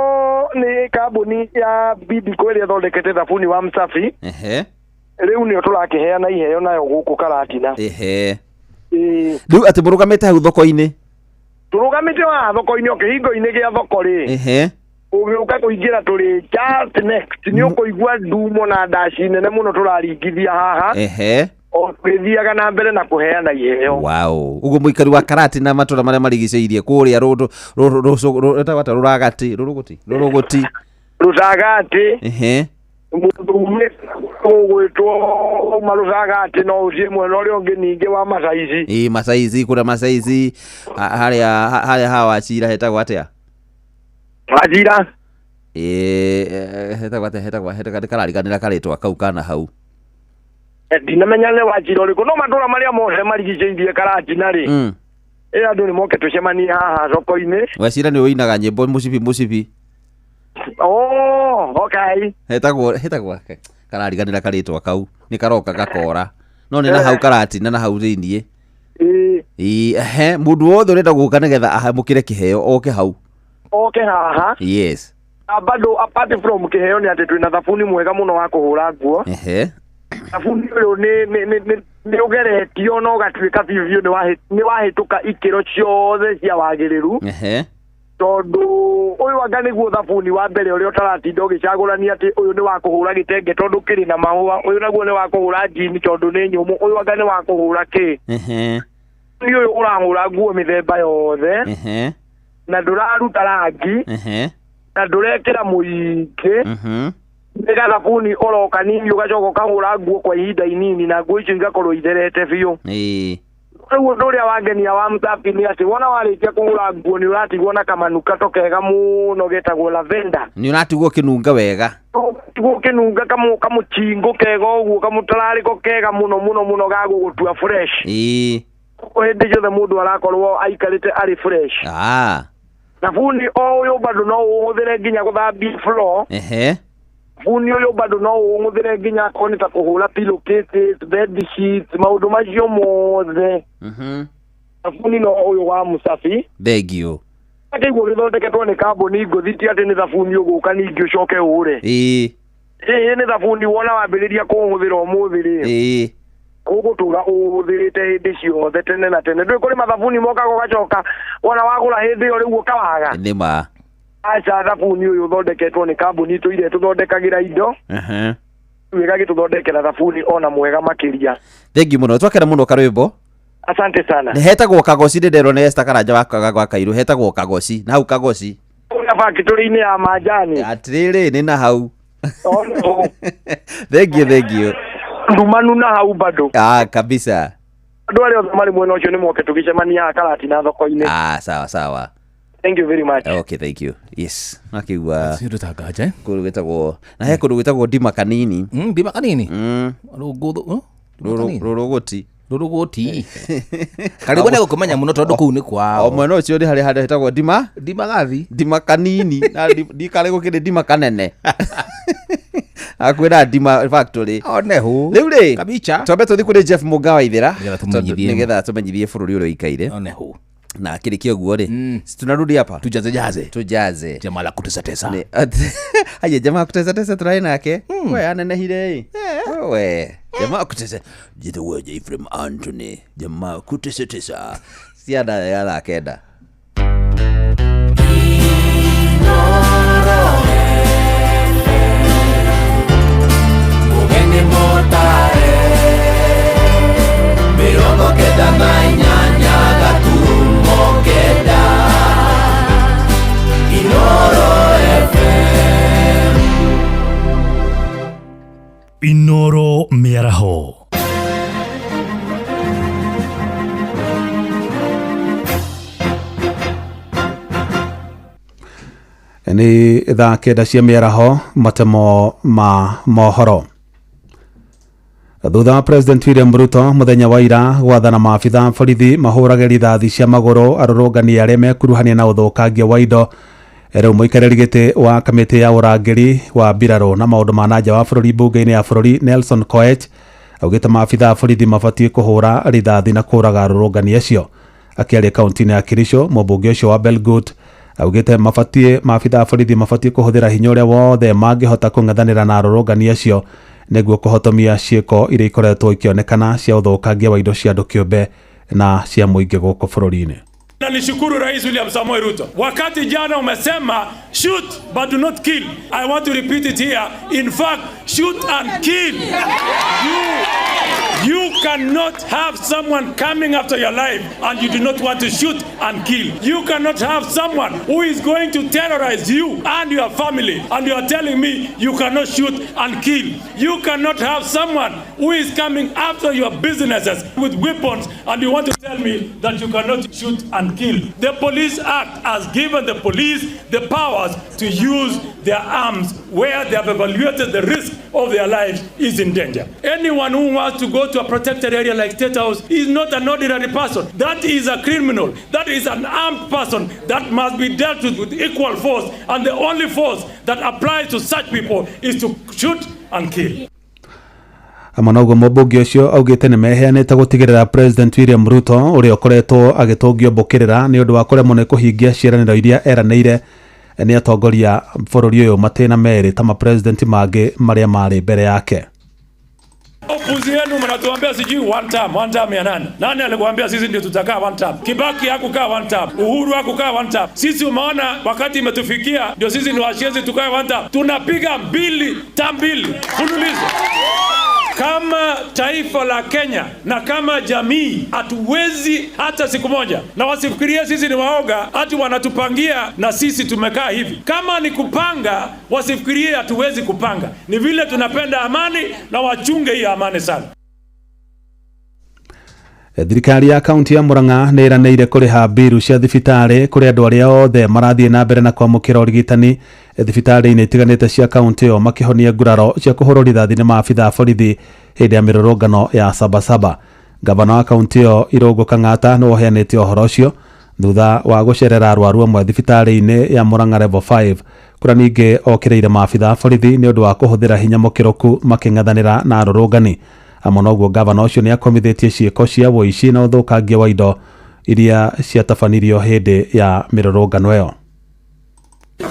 nĩ kambuni ya Bidco ĩrĩa ĩthondekete thabuni wa Msafi. Rĩu nĩyo tũrakĩheana iheo nayo gũkũ Karatina. Ĩĩ. Rĩu atĩ mũrũgamĩte hau thoko-inĩ? Tũrũgamĩte haha thoko-inĩ, o kĩhingo-inĩ gĩa thoko rĩ. Ũgĩũka kũingĩra tũrĩ just next, nĩ ũkũigua ndumo na ndaci nene mũno tũraringithia haha. O tũgĩthiaga na mbere na kũheana iheo. Wow, ũguo mũikari wa Karatina matũra marĩa marigicĩirie kũrĩa rũtagwo atĩa, rũragati, rũrũgũti, rũrũgũti. Rũcagati. Mũndũ umĩte ũgwĩtwo uma Rũcagati no ũthiĩ mwena ũrĩa ũngĩ ningĩ wa Macaici. Ĩ, Macaici, kũrĩa Macaici, harĩa ha Wachira hetagwo atĩa? Wachira. Ĩ, hetagwo atĩa, hetagwo karariganĩra karĩtwa kau kana hau. Ndinamenya nĩ Wachira ũrĩkũ, no matũra marĩa mothe marigicĩirie Karatina rĩ, ĩ, andũ nĩ moke tũcemanie haha thoko-inĩ. Wachira nĩ ũinaga nyĩmbo mũcibi mũcibi. Oh, okay. Hetagwo karariganĩra karĩtwa kau, nĩ karoka gakora, no nĩ na hau Karatina na hau thĩiniĩ. Ĩ, ehe, mũndũ wothe ũrenda gũka nĩgetha ahamũkĩre kĩheo oke hau. Oke haha. Yes. Na bado apart from kĩheo nĩ atĩ twĩna thabuni mwega mũno wa kũhũra nguo. Thabuni ũyũ nĩ ũgeretio na ũgatuĩka biũ biũ nĩ wahĩtũka ikĩro ciothe cia wagĩrĩru. Tondũ ũyũ anga nĩguo thabuni wa mbere ũrĩa ũtaratinda ũgĩcagũrania atĩ ũyũ nĩ wa kũhũra gĩtenge tondũ kĩrĩ na mahũa, ũyũ naguo nĩ wa kũhũra njini tondũ nĩ nyũmũ, ũyũ anga nĩ wa kũhũra kĩ. Nĩ ũyũ ũrahũra nguo mĩthemba yothe. Na ndũraruta rangi. Na ndũrekĩra mũingĩ. Nĩ gathabuni ũroka nini ũgacoka ũkahũra nguo kwa ihinda inini na nguo icio igakorwo itherete biũ. Rĩu ũndũ ũrĩa wangenia wa Msafi nĩ atĩ wona warĩkia kũhũra nguo nĩ ũratigwo na kamanukato kega mũno getagwo lavender. Nĩ ũratigwo ũkĩnunga wega. Ũratigwo ũkĩnunga kamũchingo kega ũguo, kamũtararĩko kega mũno mũno mũno ga gũgũtua fresh. Hĩndĩ ciothe mũndũ arakorwo aikarĩte arĩ fresh. Thabuni o ũyũ bado no ũhũthĩre nginya gũthambia floor. Thabuni ũyũ bado no ũhũthĩre nginya akorwo nĩ ta kũhũra pillowcases, bed sheets, maũndũ macio mothe. Thabuni no ũyũ wa Msafi. Thank you. Akĩiguo gĩthondeketwo nĩ kambuni ngũthi, ti atĩ nĩ thabuni ũgũka ningĩ ũcoke ũũre. Ĩĩ, nĩ thabuni wona wambĩrĩria kũũhũthĩra ũmũthĩ rĩ, ũgũtũra ũhũthĩrĩte hĩndĩ ciothe tene na tene. Ndũĩ kũrĩ mathabuni mokaga ũgacoka wona wagũra hĩndĩ ĩyo rĩu ũkawaga. Nĩ ma. Aca, thabuni ũyũ ũthondeketwo nĩ kambuni tũire tũthondekagĩra indo. Rĩu ĩgagĩtũthondekera thabuni ona mwega makĩria. Thank you mũno, twakena mũno karwĩmbo. Asante sana. Nĩ hetagwo Kagoci, ndĩ nderwo nĩ Esther Karanja wa Kairũ, hetagwo Kagoci, na hau Kagoci. Kũrĩa factory-inĩ ya majani. Atĩrĩrĩ, nĩ na hau. Thank you, thank you. Ndumanu na hau bado. Ah, kabisa. Andũ arĩa othe marĩ mwena ũcio nĩ moke tũgĩcemania haha Karatina thoko-inĩ. Ah, sawa sawa. Thank you very much. Okay, thank you. Yes. Nakĩigua Ũndũ ta nganja, eh? kũndũ gwĩtagwo, na he kũndũ gwĩtagwo Ndima Kanini. Ndima Kanini? Rũngũthũ, Ndima Kanini? Rũrũgũti. Rũrũgũti. Karibu nĩ gũkũmenya mũno tondũ kũu nĩ kwao. O mwena ũcio nĩ harĩ handũ hetagwo Ndima. Ndima gathi. Ndima Kanini. Na ndikarĩ gũkĩrĩ Ndima Kanene. Hakuhĩ na Ndima factory. One hu. Rĩu rĩ, Kabicha. twambe tũthiĩ kũrĩ Jeff Mũnga wa Ithĩra. Nĩgetha tũmenyithie. Nĩgetha tũmenyithie bũrũri ũrĩa ũikaire. One hu. Na kĩrĩkia ũguo rĩ, si tunarudi hapa. Tujaze jaze. Tujaze. Jamaa la kutesa tesa. Haya, jamaa kutesa tesa tũrarĩ nake. We anenehire ĩ. We. Jamaa kutesa njĩtagwo Ephraim Anthony jamaa kutesa ciana ya thaa 9. Mugeni motare 98.9 Inoro FM. Inoro Mĩaraho. Nĩ thaa 9 cia mĩaraho, matemo ma mohoro. Thutha wa President William Ruto mũthenya wa ira gwathana maabitha borithi mahũrage rithathi cia magũrũ arũrũngani arĩa mekuruhania na ũthũkangia wa indo, rĩu mũikarĩri gĩtĩ wa kamĩtĩ ya ũrangĩri wa mbirarũ na maũndũ ma nanja wa bũrũri mbunge-inĩ ya bũrũri Nelson Koech augĩte maabitha a borithi mabatiĩ kũhũra rithathi na kũraga arũrũngani acio. Akĩaria kaunti-inĩ ya Kericho, mũmbunge ũcio wa Belgut augĩte mabatiĩ maabitha a borithi mabatiĩ kũhũthĩra hinya ũrĩa wothe mangĩhota kũng'ethanĩra na arũrũngani acio nĩguo kũhotomia ciĩko iria ikoretwo ikĩonekana cia ũthũkangia wa indo cia andũ kĩũmbe na cia mũingĩ gũkũ bũrũri-inĩ. Na nishukuru Rais William Samoei Ruto. Wakati jana umesema shoot but do not kill. I want to repeat it here. In fact, shoot and kill. You cannot have someone coming after your life and you do not want to shoot and kill. You cannot have someone who is going to terrorize you and your family and you are telling me you cannot shoot and kill. You cannot have someone who is coming after your businesses with weapons and you want to tell me that you cannot shoot and kill. The Police Act has given the police the powers to use their arms where they have evaluated the risk of their lives is in danger. Anyone who wants to go to a protected area like State House is not an ordinary person. That is a criminal. That is an armed person that must be dealt with equal force. And the only force that applies to such people is to shoot and kill. Hamwe na ũguo mũmbunge ũcio augĩte nĩ meheanĩte gũtigĩrĩra President William Ruto ũrĩa ũkoretwo agĩtũngio mbũkĩrĩra nĩ ũndũ wa kũremwo nĩ kũhingia ciĩranĩro iria eranĩire nĩ atongoria bũrũri ũyũ matĩna merĩ ta mapresident mangĩ marĩa marĩ mbere yake. Upuzi yenu mnatuambia sijui one term, one term ya nani? Nani alikuambia sisi ndio tutakaa one term? Kibaki hakukaa one term, Uhuru hakukaa one term. Sisi umeona wakati imetufikia ndio sisi ni washenzi tukae one term. Tunapiga 2 term 2 mfululizo. Kama taifa la Kenya na kama jamii hatuwezi hata siku moja, na wasifikirie sisi ni waoga ati wanatupangia na sisi tumekaa hivi. Kama ni kupanga, wasifikirie hatuwezi kupanga. Ni vile tunapenda amani na wachunge hii amani sana. Thirikari ya kaunti ya Murang'a nĩ ĩranĩire kũrĩha mbiru cia thibitarĩ kũrĩ andũ arĩa othe marathiĩ na mbere na kwamũkĩra ũrigitani thibitarĩ-inĩ itiganĩte cia kaunti ĩyo makĩhonia nguraro cia kũhũrwo rithathi nĩ maabitha a borithi hĩndĩ ya mĩrũrũngano ya Sabasaba. Gavana wa kaunti ĩyo Irũngũ Kang'ata nĩwe ũheanĩte ũhoro ũcio thutha wa gũcerera arwaru amwe thibitarĩ-inĩ ya Murang'a Level 5 kũrĩa ningĩ okĩrĩire maabitha a borithi nĩ ũndũ wa kũhũthĩra hinya mũkĩrũku makĩng'ethanĩra na arũrũngani. Hamwe na ũguo gavana ũcio nĩ akomithĩtie ciĩko cia ũici na ũthũkangia wa indo iria ciatabanirio hĩndĩ ya mĩrũrũngano ĩyo.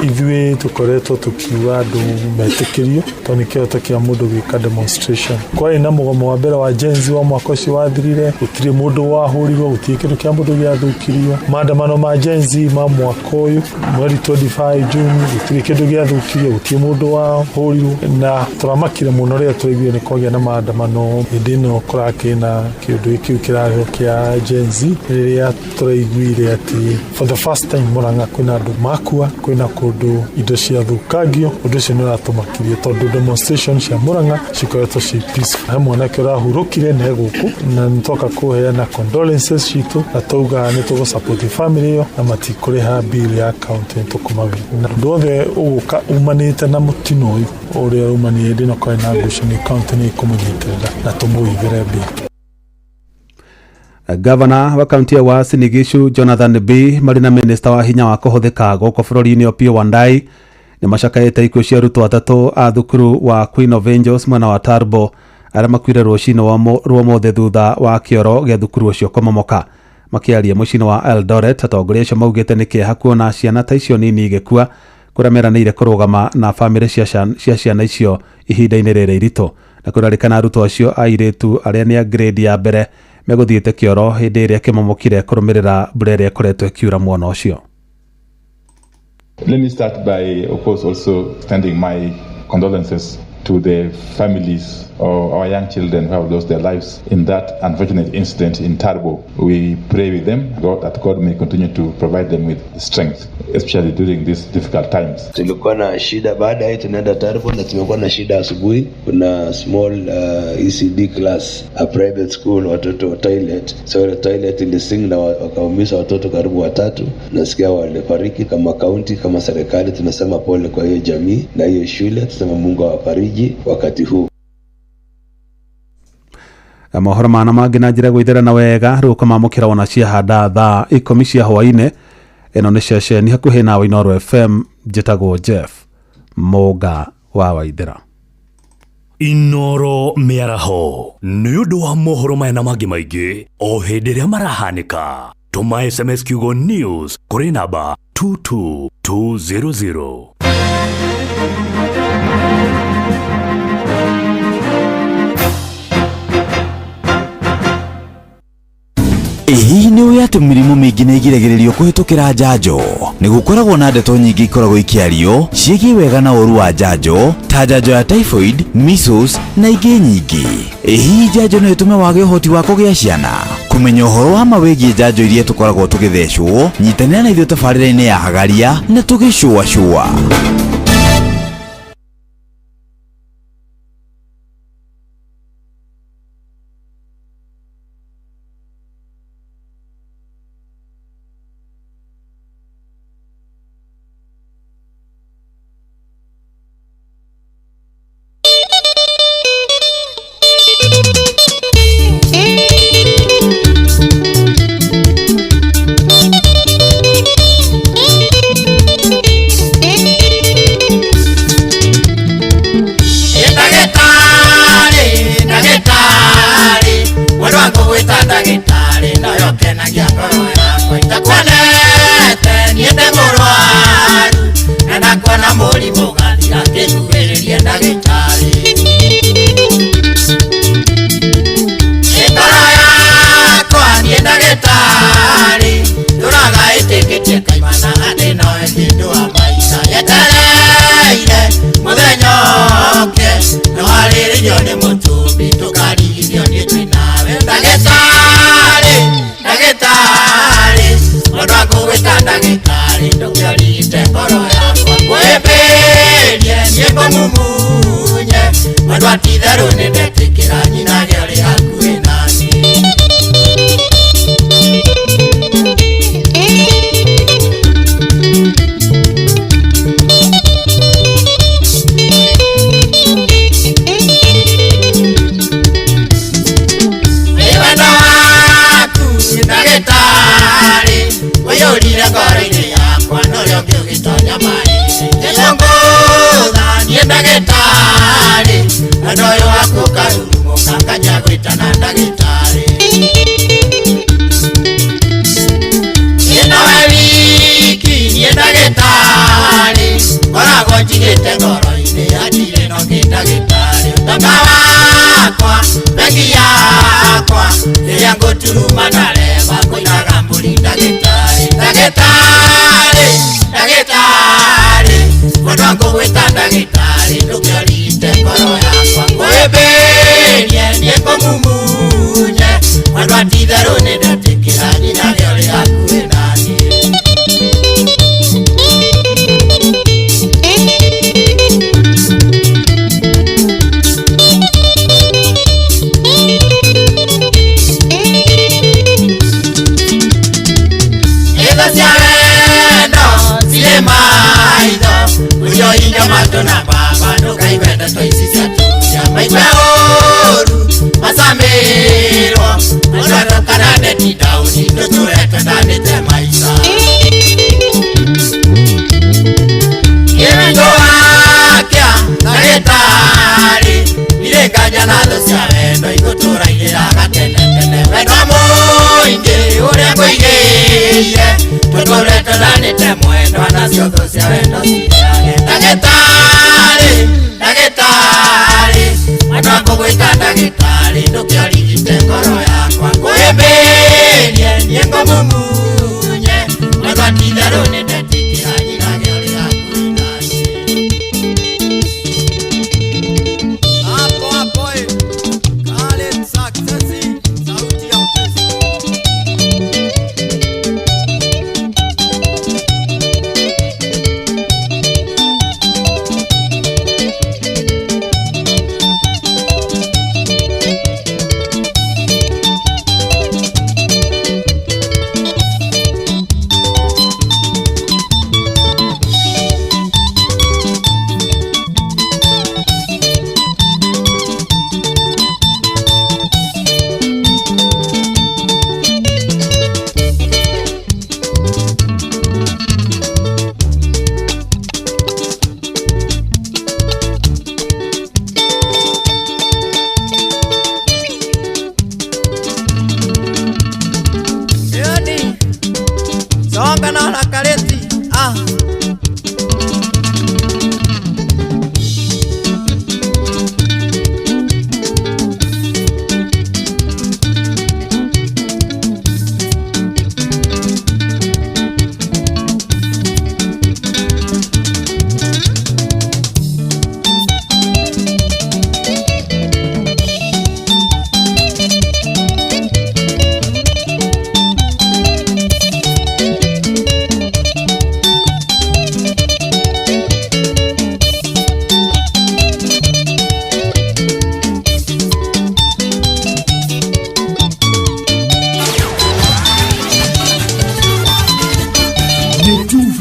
Ithuĩ tũkoretwo tũkiuga andũ metĩkĩrio tondũ nĩ kĩhoto kĩa mũndũ gwĩka demonstration. Kwarĩ na mũgomo wa mbere wa Gen Z wa mwaka ũcio wathirire, gũtirĩ mũndũ wahũrirwo, gũtirĩ kĩndũ kĩa mũndũ gĩathũkirio. Maandamano ma Gen Z ma mwaka ũyũ mweri 25 June, gũtirĩ kĩndũ gĩathũkirio, gũtirĩ mũndũ wahũrirwo, na tũramakire mũno rĩrĩa tũraiguire nĩ kwagĩa na maandamano hĩndĩ ĩno kũrakĩrĩ na kĩũndũ kĩu kĩrarĩho kĩa Gen Z, rĩrĩa tũraiguire atĩ for the first time Murang'a kwĩna andũ makua, kwĩna kũndũ indo ciathũkangio. Ũndũ ũcio nĩ ũratũmakirie tondũ demonstration cia Murang'a cikoretwo ci peaceful. He mwanake ũrahurũkire na gũkũ na nĩtwoka kũheana condolences citũ na twauga nĩ tũgũ support family ĩyo na matikũrĩha bill ya county nĩ tũkũmawĩra. Na ũndũ wothe ũgũka umanĩte na mũtino ũyũ ũrĩa umanire hĩndĩ ĩno kwarĩ na ngucanio county nĩ ĩkũmũnyitĩrĩra na tũmũigĩre mbia. Gavana wa kaunti ya Uasin Gishu Jonathan B marĩ na minista wa hinya wa kũhũthĩka gũkũ bũrũri-inĩ Opiyo Wandayi nĩ macakaĩte ikuũ cia arutwo atatũ a thukuru wa Queen of Angels mwena wa Turbo arĩa makuire rũcinĩ rwa ũmũthĩ thutha wa kĩoro gĩa thukuru ũcio kũmomoka. Makĩaria mũciĩ-inĩ wa Eldoret, atongoria acio maugĩte nĩ kĩeha kuona ciana ta icio nini igĩkua kũrĩa meranĩire kũrũgama na bamĩrĩ cia ciana icio ihinda-inĩ rĩrĩ iritũ. Na kũrarĩkana arutwo acio a airĩtu arĩa nĩ a grade ya mbere megũthiĩte kĩoro hĩndĩ ĩrĩa kĩmomokire kũrũmĩrĩra mbura ĩrĩa ĩkoretwo ĩkiura mwena ũcio. Let me start by, of course, also extending my condolences to the families of our young children who have lost their lives in that unfortunate incident in Turbo. We pray with them, God, that God may continue to provide them with strength, especially during these difficult times. Tulikuwa na shida baada ya tunaenda Turbo na tumekuwa na shida asubuhi. Kuna small ECD class, a private school, watoto toilet. So ile toilet ilising na wakaumiza watoto karibu watatu. Nasikia walifariki. Kama county, kama serikali tunasema pole kwa hiyo jamii na hiyo shule, tunasema Mungu awafariji wakati huu. Mohoro mana mangĩ na njĩra gwĩthera na wega rĩu ũkamamũkĩra wona ciahanda thaa 10 cia hwaĩ-inĩ. Ĩno nĩ ceceni hakuhĩ nawe Inooro FM. Njĩtagwo Jeff Mũnga wa Waithera. Inooro mĩaraho nĩ ũndũ wa mohoro maya na mangĩ maingĩ o hĩndĩ ĩrĩa marahanĩka. Tũma SMS kiugo news kũrĩ namba 22200. Hihi nĩ ũĩ atĩ mĩrimũ mĩingĩ nĩ ĩgiragĩrĩrio kũhĩtũkĩra njanjo? Nĩ gũkoragwo na ndeto nyingĩ ikoragwo ikĩario ciĩgiĩ wega na ũũru wa njanjo ta njanjo ya typhoid, measles na ingĩ nyingĩ. Hihi njanjo no ĩtũme wage ũhoti wa kũgĩa ciana? Kũmenya ũhoro wa ma wĩgiĩ njanjo iria tũkoragwo tũgĩthecwo, nyitanĩra na ithuĩ tabarĩra-inĩ ya Hagaria na tũgĩcũacũa.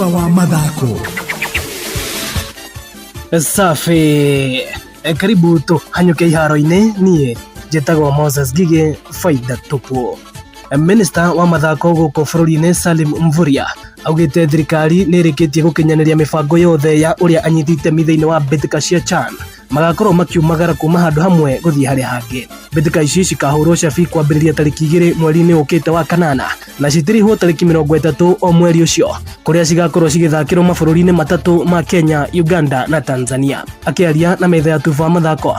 Tuba wa mathako. Safi. Karibu tũhanyũke iharo-inĩ. Niĩ njĩtagwo Moses Ngigĩ, faida tupu. Minista wa mathako gũkũ bũrũri-inĩ Salim Mvurya augĩte thirikari nĩ ĩrĩkĩtie gũkinyanĩria mĩbango yothe ya ũrĩa anyiti itemi thĩinĩ wa mbĩtĩka cia CHAN magakorwo makiumagara kuma handũ hamwe gũthiĩ harĩa hangĩ. Mbĩtĩka ici cikahũrwo cabi kwambĩrĩria tarĩki 2 mweri-inĩ ũkĩte wa kanana na citirihwo tarĩki 30 o mweri ũcio, kũrĩa cigakorwo cigĩthakĩrwo mabũrũri-inĩ matatũ ma Kenya, Uganda na Tanzania. Akĩaria na metha ya Tuba wa mathako,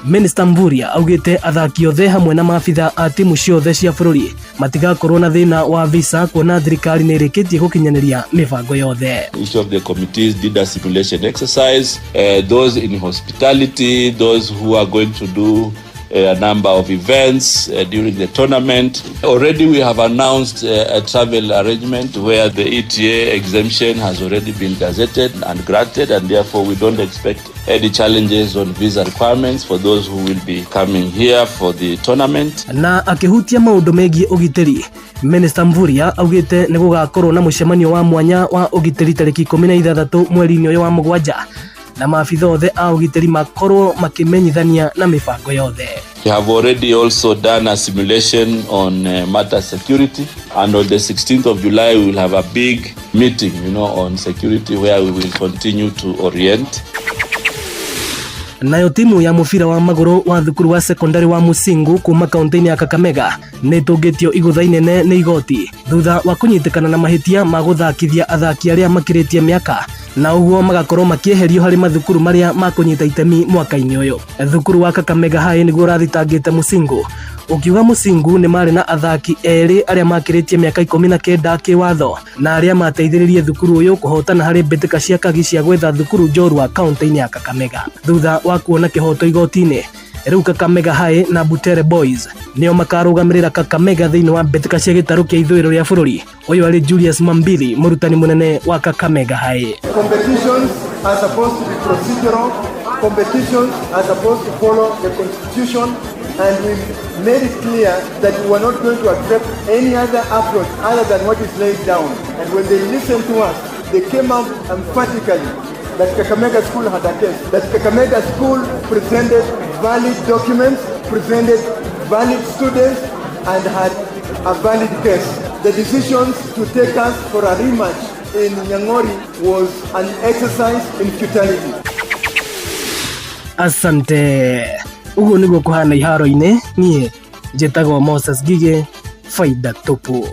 Minister Mvurya augĩte athaki othe hamwe na maabitha a timu ciothe cia bũrũri matigakorwo na thĩna wa visa, kuona thirikari nĩ ĩrĩkĩtie gũkinyanĩria mĩbango yothe. Each of the committees did a simulation exercise. Those in hospitality, those who are going to do a number of events during the tournament. Already we have announced a travel arrangement where the ETA exemption has already been gazetted and granted, and therefore we don't expect any challenges on visa requirements for those who will be coming here for the tournament. Na akĩhutia maũndũ megiĩ ũgitĩri, Minister Mvurya augĩte nĩ gũgakorwo na mũcemanio wa mwanya wa ũgitĩri tarĩki 16 mweri-inĩ ũyũ wa mũgwanja, na maabitha othe a ũgitĩri makorwo makĩmenyithania na mĩbango yothe. We have already also done a simulation on matter security, and on the 16th of July we will have a big meeting on security where we will continue to orient. Nayo timu ya mũbira wa magũrũ wa thukuru wa sekondari wa Musingu kuma kaunti-inĩ ya Kakamega nĩ ĩtũngĩtio igũtha inene nĩ igoti thutha wa kũnyitĩkana na mahĩtia ma gũthakithia athaki arĩa makĩrĩtie mĩaka, na ũguo magakorwo makĩeherio harĩ mathukuru marĩa makũnyita itemi mwaka-inĩ ũyũ. Thukuru wa Kakamega High nĩguo ũrathitangĩte Musingu, ũkiuga Musingu nĩ marĩ na athaki erĩ arĩa makĩrĩtie mĩaka 19 kĩwatho na arĩa mateithĩrĩrie thukuru ũyũ kũhotana harĩ mbĩtĩka cia kagi cia gwetha thukuru njorua kaunti-inĩ ya Kakamega. Thutha wa kuona kĩhoto igoti-inĩ, rĩu Kakamega High na Butere Boys nĩo makarũgamĩrĩra Kakamega thĩinĩ wa mbĩtĩka cia gĩtarũ kĩa ithũĩro rĩa bũrũri. Ũyũ arĩ Julius Mambili, mũrutani mũnene wa Kakamega High. Competitions are supposed to be procedural. Competitions are supposed to follow the constitution, and we made it clear that we were not going to accept any other approach other than what is laid down. And when they listened to us, they came out emphatically that Kakamega School had a case, that Kakamega School presented valid documents, presented valid students, and had a valid case. The decisions to take us for a rematch in Nyang'ori was an exercise in futility. Asante. Ũguo nĩguo kũhana iharo-inĩ. Niĩ njĩtagwo Moses Ngigĩ, faida tupu.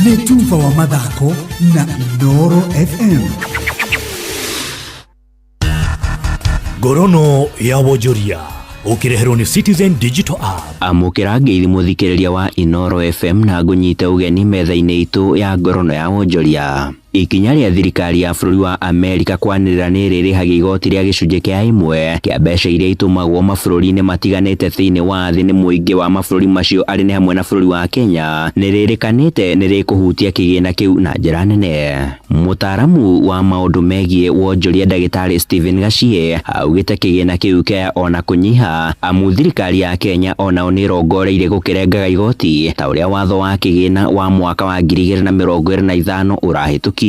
Nĩ Tuba wa mathako na Inooro FM. Ngorono ya wonjoria ũkĩreherwo nĩ Citizen Digital App. Amũkĩra ngeithi mũthikĩrĩria wa Inooro FM na ngũnyite ũgeni metha-inĩ itũ ya ngorono ya wonjoria. Ikinya rĩa thirikari ya bũrũri wa Amerika kwanĩrĩra nĩ ĩrĩrĩhagia igoti rĩa gĩcunjĩ kĩa ĩmwe kĩa mbeca iria itũmagwo mabũrũri-inĩ matiganĩte thĩinĩ wa thĩ nĩ mũingĩ wa mabũrũri macio arĩ nĩ hamwe na bũrũri wa Kenya nĩ rĩrĩkanĩte nĩ rĩkũhutia kĩgĩna kĩu na njĩra nene. Mũtaaramu wa maũndũ megiĩ wonjoria ndagĩtarĩ Stephen Gachie augĩte kĩgĩna kĩu kĩa ona kũnyiha, amu thirikari ya Kenya onao nĩ ĩrongoreirie gũkĩrengaga igoti ta ũrĩa watho wa kĩgĩna wa mwaka wa 2025 ũrahĩtũkirie.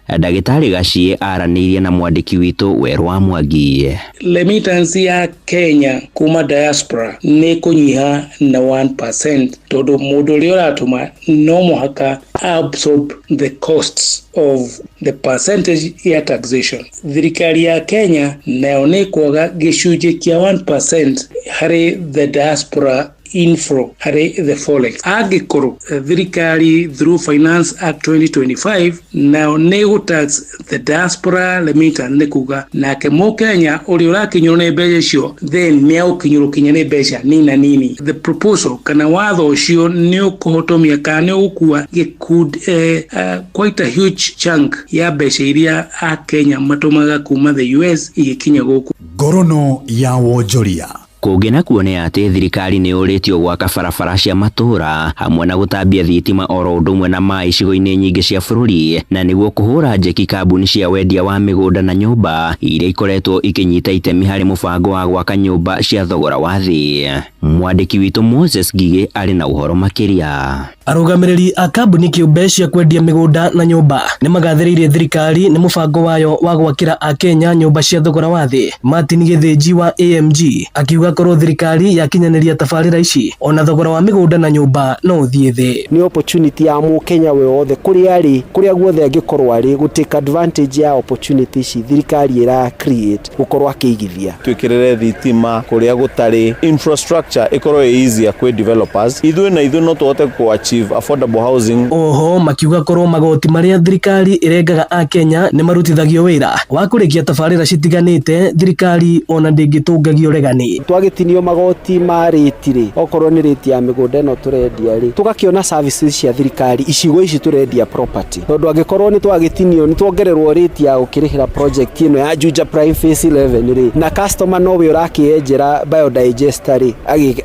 Ndagĩtarĩ Gachie aranĩirie na mwandĩki witũ Werũ wa Mwangi. Remittance ya Kenya kuma diaspora nĩ kũnyiha na 1% tondũ mũndũ ũrĩa ũratũma no mũhaka absorb the costs of the percentage ya taxation. Thirikari ya Kenya nayo nĩ kwaga gĩcunjĩ kĩa 1% harĩ the diaspora inflow harĩ the forex. Angĩkorwo thirikari through Finance Act 2025 nayo nĩ gũtax the diaspora remittance, nĩ kuga nake mũkenya ũrĩa ũrakinyĩrwo nĩ mbeca icio then nĩ egũkinyĩrwo kinya nĩ mbeca nina nini. The proposal kana watho ũcio nĩ ũkũhotomia kana nĩ ũgũkua gĩkundi quite a huge chunk ya mbeca iria akenya matũmaga kuma the US igĩkinya gũkũ. Ngorono ya wonjoria. Kũngĩ nakuo nĩ atĩ thirikari nĩ yũrĩtio gwaka barabara cia matũũra hamwe na gũtambia thitima oro ũndũ ũmwe na maĩ icigo-inĩ nyingĩ cia bũrũri, na nĩguo kũhũra njeki kambuni cia wendia wa mĩgũnda na nyũmba iria ikoretwo ikĩnyita itemi harĩ mũbango wa gwaka nyũmba cia thogora wa thĩ. Mwandĩki witũ Moses Ngigĩ arĩ na ũhoro makĩria. Arũgamĩrĩri a kambuni kĩũmbe cia kwendia mĩgũnda na nyũmba nĩ magathĩrĩirie thirikari nĩ mũbango wayo wa gwakĩra akenya nyũmba cia thogora wa thĩ. Martin Gĩthĩnji wa AMG akiuga korwo thirikari yakinyanĩria tabarĩra ici ona thogora wa mĩgũnda na nyũmba no ũthiĩ thĩ. Nĩ opportunity ya mũkenya we wothe kũrĩa arĩ, kũrĩa guothe angĩkorwo arĩ, gũ take advantage ya opportunity ici thirikari ĩra create gũkorwo akĩigithia. Twĩkĩrĩre thitima kũrĩa gũtarĩ, infrastructure ĩkorwo ĩ easier kwĩ developers, ithuĩ na ithuĩ no tũhote kũ achieve affordable housing. Oho makiuga korwo magoti marĩa thirikari ĩrengaga akenya nĩ marutithagio wĩra wa kũrĩkia tabarĩra citiganĩte, thirikari ona ndĩngĩtũngagio regani. Twagĩtinio magoti ma rĩti rĩ, okorwo nĩ rĩti ya mĩgũnda ĩno tũrendia rĩ, tũgakĩona services cia thirikari icigo ici tũrendia property, tondũ angĩkorwo nĩ twagĩtinio nĩ tuongererwo rĩti ya gũkĩrĩhĩra project ĩno ya Juja Prime Phase 11 rĩ, na customer nowe ũrakĩenjera biodigester rĩ,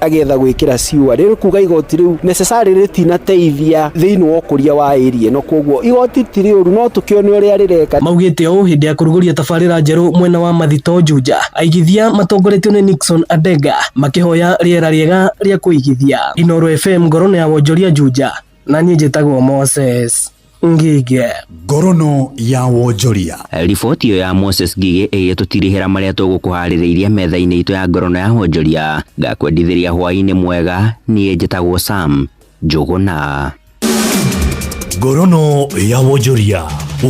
agĩetha gwĩkĩra sewer rĩu, kuga igoti rĩu necessarily rĩtinateithia thĩinĩ wa ũkũria wa area ĩno, koguo igoti ti rĩũru no tũkĩone ũrĩa rĩreka. Maugĩte ũũ hĩndĩ ya kũrugũria tabarĩra njerũ mwena wa Mathito Juja, aigithia matongoretio nĩ Nixon Adega makĩhoya rĩera rĩega rĩa kũigithia. Inooro FM ngorono ya wonjoria Juja, na niĩ njĩtagwo Moses Ngige. Ngorono ya wonjoria. Riboti ĩyo ya Moses Ngigĩ ĩgĩtũtirihĩra marĩa tũgũkũharĩrĩirie metha-inĩ itũ ya ngorono ya wonjoria. Ngakwendithĩria hwaĩ-inĩ mwega, niĩ njĩtagwo Sam Njũgũna. Ngorono ya wonjoria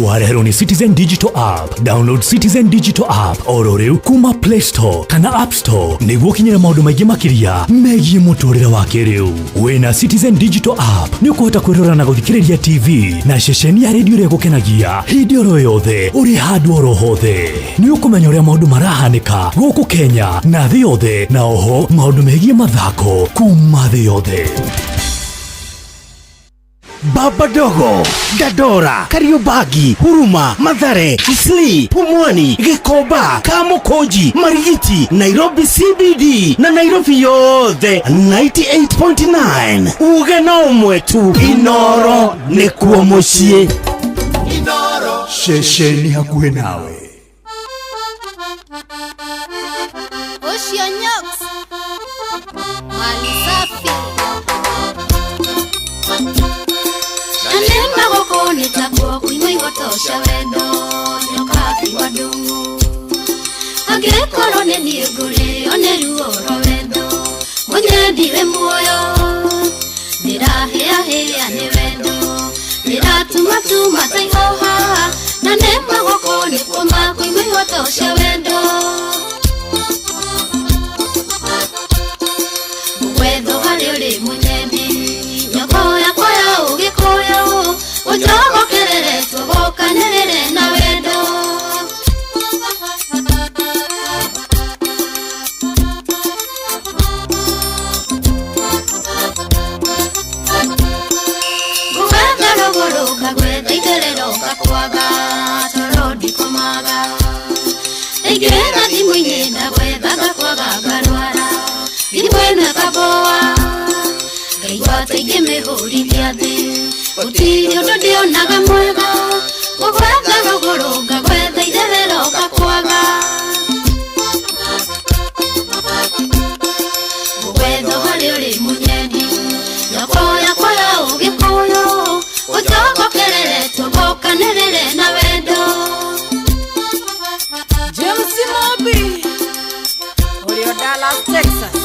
wareherwo nĩ Citizen Digital App. Download Citizen Digital App oro rĩu kuma Play Store kana App Store nĩguo ũkinyĩre maũndũ maingĩ makĩria megiĩ mũtũrĩre wa kĩrĩu. Wĩna Citizen Digital App nĩ ũkũhota kwĩrora na gũthikĩrĩria TV na ceceni ya redio ĩrĩa ĩgũkenagia hĩndĩ oro yothe ũrĩ handũ oro hothe. Nĩ ũkũmenya ũrĩa maũndũ marahanĩka gũkũ Kenya na thĩ yothe, na oho maũndũ megiĩ mathako kuma thĩ yothe. Baba Dogo, Dandora, Kariobangi, Huruma, Mathare, Isli, Pumwani, Gikomba, Kamukunji, Marigiti, Nairobi CBD na Nairobi yothe 98.9. Uge na ũmwe tu, Inooro nĩkuo mũciĩ. Ceceni hakuhĩ nawe. Ũcio Nyox mali safi Anema gũkũ nĩ takuo kũimwo igotosha wendo nyokabi wa ndung'u angĩkorwo nĩ niĩ ngũrĩo nĩ ruo rwa wendo mũnyendi wĩ muoyo ndĩrahĩahĩa nĩ wendo ndĩratumatuma ta ihoha na nema gũkũ nĩkuo makũimwo igotosha wendo wetho harĩ ũrĩ mũnyendi nyoko yakwa ya ũgĩkũyũ ũnjogokerere tũgokanĩrĩre na wendo. Ngũgwetha rũgũrũ ngagwetha itherero ngakwaga toro ndikomaga ndaingĩra thimũ-inĩ ndagwetha ngakwaga ngarwara thimũ ĩno ĩkaboa ngaigua ta ingĩmĩhũrithia thĩ gũtirĩ ũndũ ndĩonaga mwega ngũgwetha rũgũrũ ngagwetha itherero ngakwaga ngũgwetha harĩ ũrĩ mũnyendi nyoko yakwa ya ũgĩkũyũ ũnjogokerere tũgokanĩrĩre na wendo. James Mobi ũrĩ o Dallas, Texas.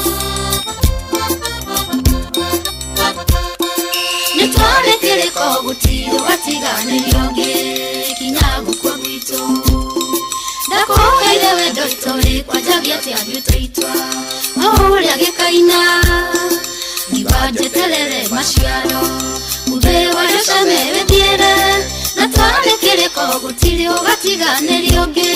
Nĩtwarĩ kĩrĩko gũtirĩ ũgatiganĩrio ũngĩ kinya gũkua gwitũ ndakũheire wendo itũrĩ kwanjagia atĩa nduĩte itua o ũrĩa gĩkaina ngiuga njeterere maciaro umbĩ warĩo came wĩthiĩre na twarĩ kĩrĩko gũtirĩ ũgatiganĩrio ũngĩ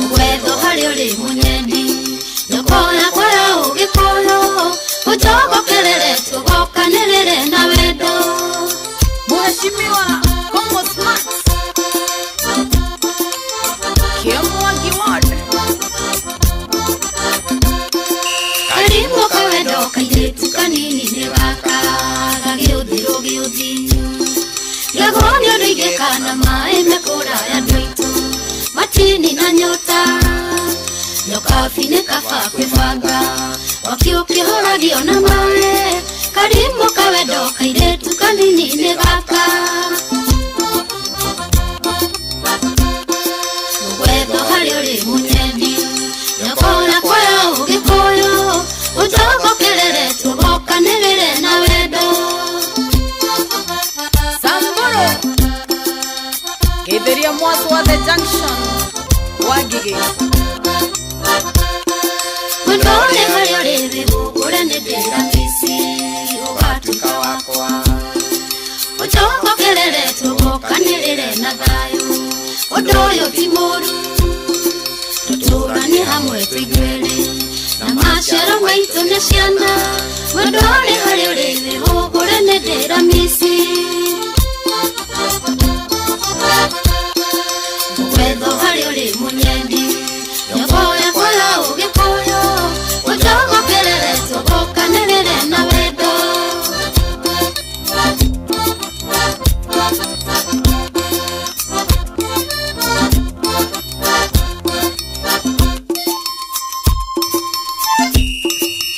ngwetho harĩ ũrĩ mũnyendi nyoko yakwa ya ũgĩkũyũ ũnjogokerere tũgokanĩrĩre na wendo. Mheshimiwa Congo Smart Kiamwagi Ward Karimũ kawendo kairĩtu kanini nĩ gaka gagĩũthi rũgĩũthi ngagwo nĩ ũndũ ingĩkana maĩ mekũraya andũ aitũ matini na nyota Ũkabi nĩ kaba kwĩbanga Waki ũkĩhoragio na maĩ Karimũ kawendo kairĩtu kanini nĩ gaka Mũgwetho harĩ ũrĩ mũnyendi Nyokora kwaya ũgĩkũyũ Ũnjogokerere tũgokanĩrĩre na wendo Samburu Getheria mwasu wa The Junction Wangige Mwendo ũrĩ harĩa ũrĩ wĩhũgũre nĩ ndĩramisi ũgatuĩka wakwa Ũnjogokerere tũgokanĩrĩre na thayũ Ũndũ ũyũ ti mũũru Tũtũranie hamwe tũiguĩre Na maciaro maitũ nĩ ciana Mwendo ũrĩ harĩa ũrĩ wĩhũgũre nĩ ndĩramisi Mũgwetho harĩa ũrĩ mũnyendi Nyogoya kwaya ũgĩkũyũ Ũnjogokerere tũgokanĩrĩre na wendo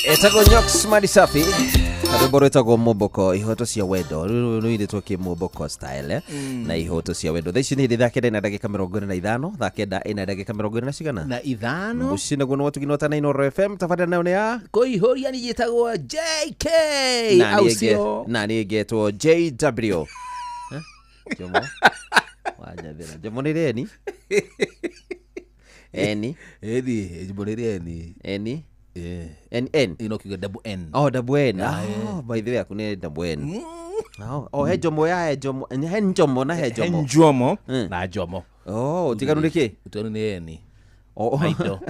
Etagwo Nyox Madisafi rwĩmbo rwĩtagwo Mũmbũko ihoto cia wendo rũrũ rũirĩtwo kĩmũmbũko style eh? Na ihoto cia wendo thaa ici nĩ hĩndĩ thaa 9 na ndagĩka 45 thaa 9 ĩna ndagĩka 40 na cigana na ithano mũciĩ naguo nĩ watugi nota na Inooro FM tabarĩra nayo nĩ ya kũihũria nĩ njĩtagwo JK na au niĩ sio na niĩ ngetwo JW Eh? Jomo wanyathĩra Jomo nĩ rĩeni eni eni jimbo rĩrĩ eni eni N N ino kiuga double N Oh, double N. Oh, by the way, aku nĩ double N. Oh, oh, he Jomo ya he Jomo, he Njomo na he Jomo. He Njomo na Jomo. Oh, utiganu nĩ kĩ? Utiganu nĩ eni. Oh, Na indo.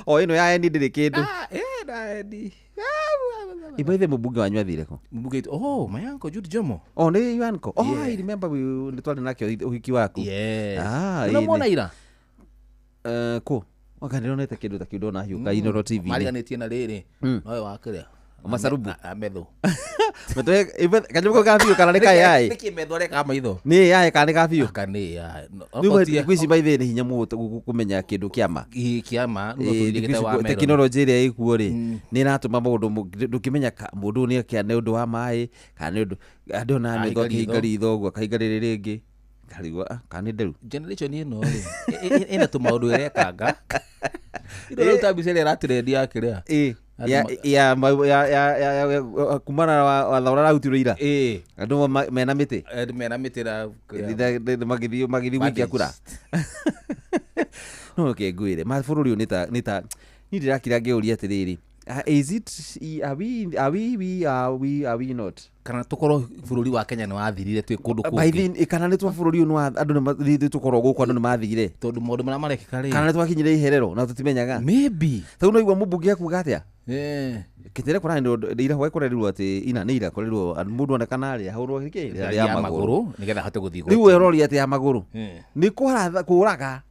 Oh, ĩno ya eni ndĩrĩ kĩndũ. Ah, na eni. Ibaithe mũmbunge wanyu athire kũ? Mũmbunge witũ, oh, my uncle Jude Jomo. Oh, nĩ your uncle. Oh, Yeah. I remember we nĩ twarĩ nake ũhiki waku. Yes. Ah, Ũnamuona ĩĩ nĩ- ira? Eh, kũ? Wanga ndĩronete kĩndũ ta kĩu ndona hiũka Inooro TV. Mariganĩtie na rĩrĩ. Nowe wakĩrĩa. Macarubu. Metho. Kanyamũ kau ka biũ kana nĩ ka AI? Nĩkĩ metho reka maitho? Nĩ AI kana nĩ ka biũ? Aka nĩ AI. Rĩu thikũ ici by the way nĩ hinya mũno kũmenya kĩndũ kĩa ma. Ĩ kĩama, Ĩ, thikũ ici tekinoronjĩ ĩrĩa ĩkuo rĩ nĩ ĩratũma maũndũ ndũngĩmenya mũndũ ũyũ nĩ akĩa nĩ ũndũ wa maĩ kana nĩ ũndũ andũ ona metho Ahinga ritho. akĩhinga ritho ũguo akahinga rĩrĩ rĩngĩ karigwo ah, kana nĩ nderu Generation ĩno rĩ ĩna tũmaũndũ ĩrekanga. Ino ta mbica ĩrĩa ĩratrendi ya kĩrĩa. Ya ya ya ya ya ya kumana na watho ũrĩa ũrarutirwo ira andũ mena mĩtĩ Andũ mena mĩtĩ na magĩthiĩ magĩthiĩ gũikia kura no reke ngwĩre ma bũrũri ũyũ nĩ ta nĩ ta niĩ ndĩrakira ngĩũria atĩrĩrĩ is it are we are we we are we are we not kana tũkorwo bũrũri wa Kenya nĩ wathirire twĩ kũndũ by kũngĩ the kana nĩ twa bũrũri ũyũ nĩ wa andũ nĩ tũkorwo gũkũ andũ nĩ mathire tondũ maũndũ marĩa marekĩka rĩ kana nĩ twakinyire iherero na tũtimenyaga maybe tondũ no igua mũmbunge akuga atĩa Eh. kĩtere kũrani ira hwaĩ kũrerirwo atĩ ina nĩ ira kũrerirwo mũndũ onekana arĩ ahũrwo kĩ ya magũrũ nĩgetha ahote gũthiĩ rĩu we ũroria atĩ ya magũrũ Eh. nĩ kũraga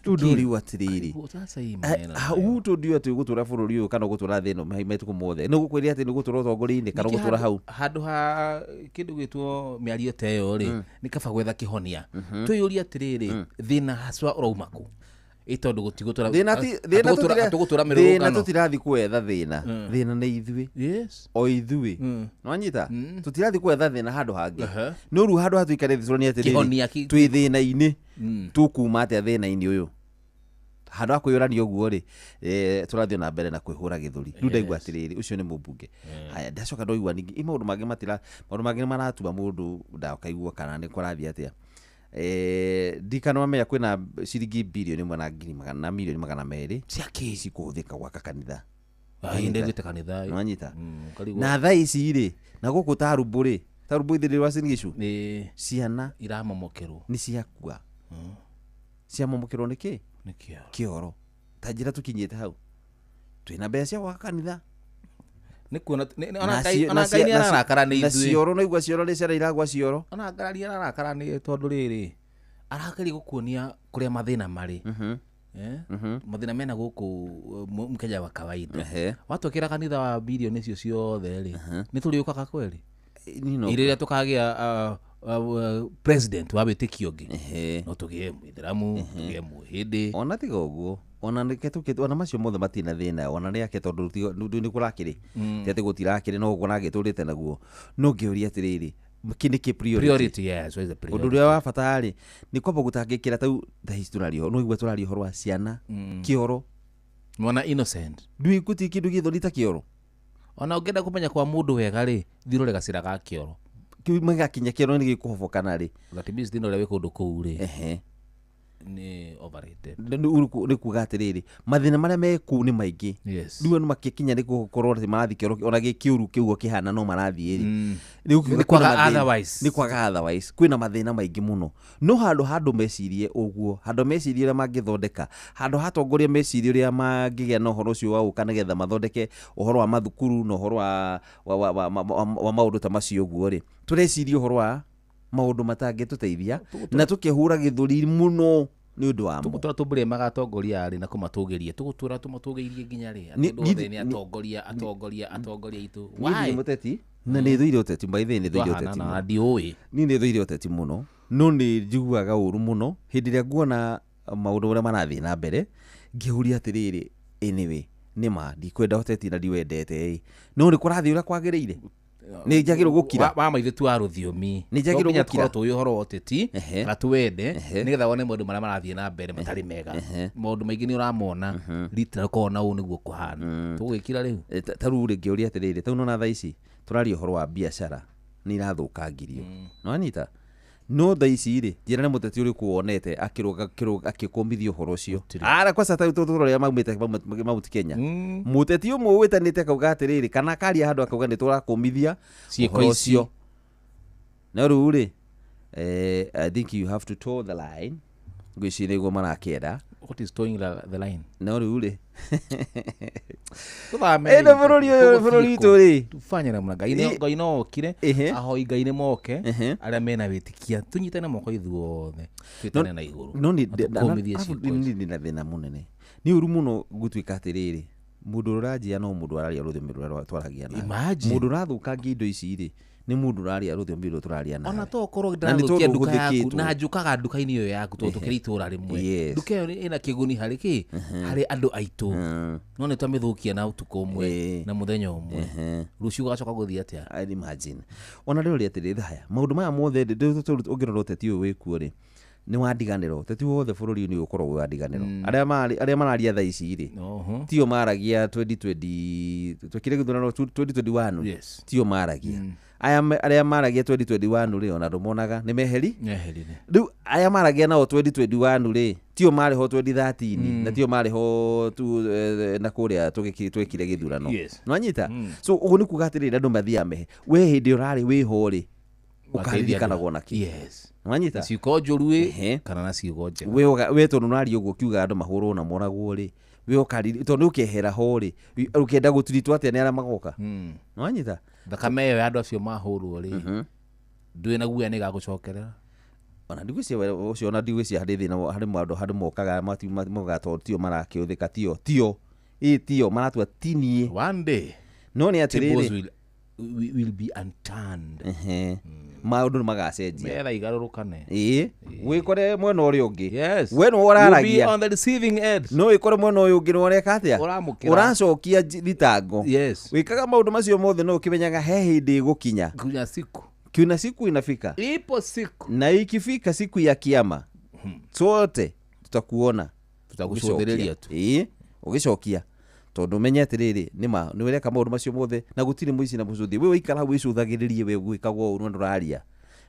tondũ rĩu atĩrĩrĩ Sasa hii maneno hau tũndio atĩ ũgũtũra bũrũri ũyũ kana ũgũtũra thĩ ĩno matukũ mothe nĩ gũkwĩra atĩ nĩ ũgũtũra ũtongoria-inĩ kana Ningĩ ũgũtũra hau handũ ha kĩndũ gwĩtwo mĩario ta ĩyo rĩ nĩ kaba gwetha kĩhonia twĩyũrie atĩrĩrĩ thĩna haswa ũrauma kũ ĩ tondũ gũtigũtũra thĩna ti- thĩna tũtira- tũgũtũra thĩna mĩrũrũngano tũtirathi gwetha thĩna thĩna nĩ ithuĩ Yes. O ithuĩ nĩwanyita tũtirathi gwetha thĩna handũ hangĩ nĩ ũru handũ hatũikare thĩ tũranie Kĩhonia atĩrĩrĩ twĩ thĩna-inĩ tũkuma atĩa thĩna-inĩ ũyũ handũ ha kwĩyũrania ũguo rĩ tũrathiĩ na mbere na kwĩhũra gĩthũri rĩu ndaigua atĩrĩrĩ ũcio nĩ mũmbunge haya ndacoka ndaigua ningĩ ĩ maũndũ mangĩ matira maũndũ mangĩ nĩ maratuma mũndũ ndakaigua kana nĩ kũrathiĩ atĩa ndikana wamenya kwĩna ciringi bilioni ĩmwe na ngiri magana na milioni 200 ciakĩ cikũhũthĩka gwaka kanitha ndaiguĩte kanitha nĩwanyita karigwo. na thaa ici rĩ na gũkũ tarumbu rĩ tarumbu ithĩrĩ rwa Uasin ciana iramomokerwo nĩ ciakua ciamomokerwo nĩ kĩ nĩ kĩoro kĩoro ta njĩra tũkinyĩte hau twĩna mbeca cia gwaka kanitha nĩ kuona Na ona na Ngai nĩ na ararakara nĩ na ithuĩ cioro naigua cioro nĩ ciana iragwa cioro ona Ngai nĩ ararakara nĩ tondũ rĩrĩ arageria gũkuonia kũrĩa mathĩna marĩ Eh? Mathĩna mena gũkũ Mkenya wa kawaida watwĩkĩra kanitha wa bilioni icio ciothe rĩ nĩ tũrĩũkaga kweri rĩrĩa tũkagĩa president wa wĩtĩkio ũngĩ no tũgĩe mũithĩramu tũgĩe mũhĩndĩ ona tiga ũguo Ona nĩke tũkĩ ona macio mothe matirĩ na thĩna, ona nĩ ake tondũ nĩ kũrakĩrĩ. Ti atĩ gũtirakĩrĩ, no kũragĩtũrĩte naguo. No ngĩũria atĩrĩrĩ, kĩ nĩ kĩ priority? Priority, yes, what is the priority? Ũndũ ũrĩa wa bata rĩ, nĩ kwamba gũtangĩkĩra tau thaa ici tũraria ũhoro, no igua tũraria ũhoro wa ciana, kĩoro. Mwana innocent. Ndũĩ gũtirĩ kĩndũ gĩthoni ta kĩoro. Ona ũngĩenda kũmenya kwa mũndũ wega rĩ, thiĩ ũrore gacĩra ga kĩoro. Kĩu magakinya kĩoro nĩ gĩkũhobokana rĩ. That means thĩna ũrĩa wĩ kũndũ kũu rĩ, nĩ overrated. Nĩ kuga atĩrĩrĩ, mathĩna marĩa me kũu nĩ maingĩ. Yes. Rĩu andũ makĩkinya nĩ gũkorwo atĩ marathiĩ kĩoro ona gĩ kĩũru kĩu ũguo kĩhana no marathiĩ rĩ. Rĩu Nĩ kwĩna kwaga mathĩna- otherwise. Nĩ kwaga otherwise. Kwĩna mathĩna maingĩ mũno. No handũ ha andũ mecirie ũguo, handũ mecirie ũrĩa mangĩthondeka, handũ ha atongoria mecirie ũrĩa mangĩgĩa na ũhoro ũcio wa gũka nĩgetha mathondeke ũhoro wa mathukuru na ũhoro wa maũndũ ta macio ũguo rĩ, tũreciria ũhoro wa maũndũ matangĩtũteithia na tũkehũra gĩthũri mũno nĩ ũndũ wamo. Tũgũtũra tũmburemaga atongoria rĩ na kũmatũgĩria, tũgũtũra tũmatũgĩirie nginya rĩ, atĩ Ni- andũ othe ni- nĩ atongoria, atongoria, atongoria aitũ. Niĩ ndirĩ Why? mũteti na nĩ thũire ũteti, by the way nĩ thũire ũteti Twahanana, mũno. na ndiũĩ. Niĩ nĩ thũire ũteti mũno, no nĩ njiguaga ũru mũno hĩndĩ ĩrĩa nguona maũndũ marĩa marathiĩ na mbere, ngĩũria atĩrĩrĩ, anyway nĩ ma ndikwenda ũteti na ndiwendete ĩ, no nĩ kũrathiĩ ũrĩa kwagĩrĩire? Nĩ njagĩrĩirwo gũkira? Wa maitho tu wa rũthiomi. Nĩ njagĩrĩirwo No nginya gũkira? tũkorwo tũĩ ũhoro wa ũteti na tuwende nĩgetha wone maũndũ marĩa marathiĩ na mbere matarĩ mega. Maũndũ maingĩ nĩ ũramona rita ũkona ũũ nĩguo kũhana. Tũgwĩkira rĩu. Ta rĩu rĩ ngĩũria atĩrĩrĩ, ta rĩu nona thaa ici tũraria ũhoro wa biacara nĩ irathũkangirio. Nĩwanyita? No thaa ici rĩ, njĩra nĩ mũteti ũrĩkũ wonete akĩrũga akĩkũmithia ũhoro ũcio. Ara kwaca ta tũrore ũrĩa maumĩte Mount Kenya. Mũteti ũmwe wĩtanĩte akauga atĩrĩrĩ, kana akaria handũ akauga nĩ tũrakũmithia Ciĩko ũhoro ici. ũcio. No rĩu rĩ, I think you have to toe the line. Ngwĩciria nĩguo marakĩenda. What is toeing the line? No rĩu rĩ, Tũthame ĩno bũrũri ũyũ, bũrũri witũ rĩ. Tufanye namna Ngai Ngai no okire, ahoi Ngai nĩ moke, arĩa mena wĩtĩkia tũnyitane moko ithuothe, twĩtane na igũrũ. No nĩ Na tũkũmithie ciĩko ici. ndĩ na thĩna mũnene. Nĩ ũru mũno gũtuĩka atĩrĩrĩ, mũndũ ũrĩa ũranjia no mũndũ araria rũthiomi rũrĩa twaragia nawe. Imagine. Mũndũ ũrathũkangia indo ici rĩ, nĩ mũndũ ũraria rũthiomi rũrĩa tũraria nawe. Ona to ũkorwo Na nĩ ndĩrathũkia tondũ nduka yaku ũhũthĩkĩtwo. na njũkaga nduka-inĩ ĩyo yaku tondũ tũkĩrĩ itũra rĩmwe. Nduka ĩyo ĩna kĩguni harĩ kĩ? Harĩ andũ aitũ. No nĩ twamĩthũkia na ũtukũ ũmwe na mũthenya ũmwe. Rũciũ gũgacoka gũthiĩ atĩa? I'd imagine. Ona rĩu rĩ atĩrĩrĩ, haya maũndũ maya mothe ũngĩrora ũteti ũyũ wĩkuo rĩ, nĩ wa ndiganĩro. Ũteti wothe bũrũri-inĩ ũyũ ũkoragwo wĩ wa ndiganĩro. Arĩa mararia thaa ici rĩ, tio maragia 2020, twekire gĩthurano 2021, Yes. tio maragia. Aya arĩa maragia 2021 rĩ, ona ndũmonaga nĩ meheri. Meherire. Rĩu aya maragia nao 2021 rĩ, tio marĩ ho 2013 na tio marĩ ho tu, na kũrĩa twekire gĩthurano. Yes. Nĩwanyita? So ũguo nĩ kuga atĩrĩrĩ, andũ mathiaga mehe. We hĩndĩ ũrarĩ wĩho rĩ, ũkaririkanagwo na kĩ? Yes. Nĩwanyita? Na ciugo njũru ĩ, kana na ciugo njega. We we tondũ ũraria ũguo ũkiuga andũ mahũrwo na moragwo rĩ, we ũkariri tondũ nĩ ũkehera ho rĩ, ũkĩenda gũtiritwo atĩa nĩ arĩa magoka? Nĩwanyita? Thakame ĩyo ya andũ acio mahũrwo rĩ, ndũĩ na guoya nĩ ĩgagũcokerera. Ona ndigwĩciria we ũcio, ona ndigwĩciria harĩ thĩna harĩ maũndũ harĩ mokaga maugaga tondũ tio marakĩũthĩka, tio, tio, ĩ tio maratua ti niĩ. One day No nĩ tables atĩrĩrĩ, will be unturned. Maũndũ nĩ magacenjia. Metha igarũrũkane. Ĩĩ, wĩkore mwena ũrĩa ũngĩ. Yes. We nĩwe You'll be ũraragia. on the receiving end. No wĩkore mwena ũyũ ũngĩ nĩwe ũreka atĩa? Ũramũkĩra. Ũracokia thitango. Yes. Wĩkaga maũndũ macio mothe no ũkĩmenyaga he hĩndĩ ĩgũkinya. Kuna siku. Kuna siku inafika. Ipo siku. Na ikifika siku ya kiama, sote tutakuona. Tutagucũthĩrĩria tu. Ĩĩ, ũgĩcokia. Tondũ menye atĩrĩrĩ, nĩ ma nĩ ũreka maũndũ macio mothe na gũtirĩ mũici na mũcũthi. We waikara hau wĩcũthagĩrĩrie we gwĩkagwo ũũ na ndũraria.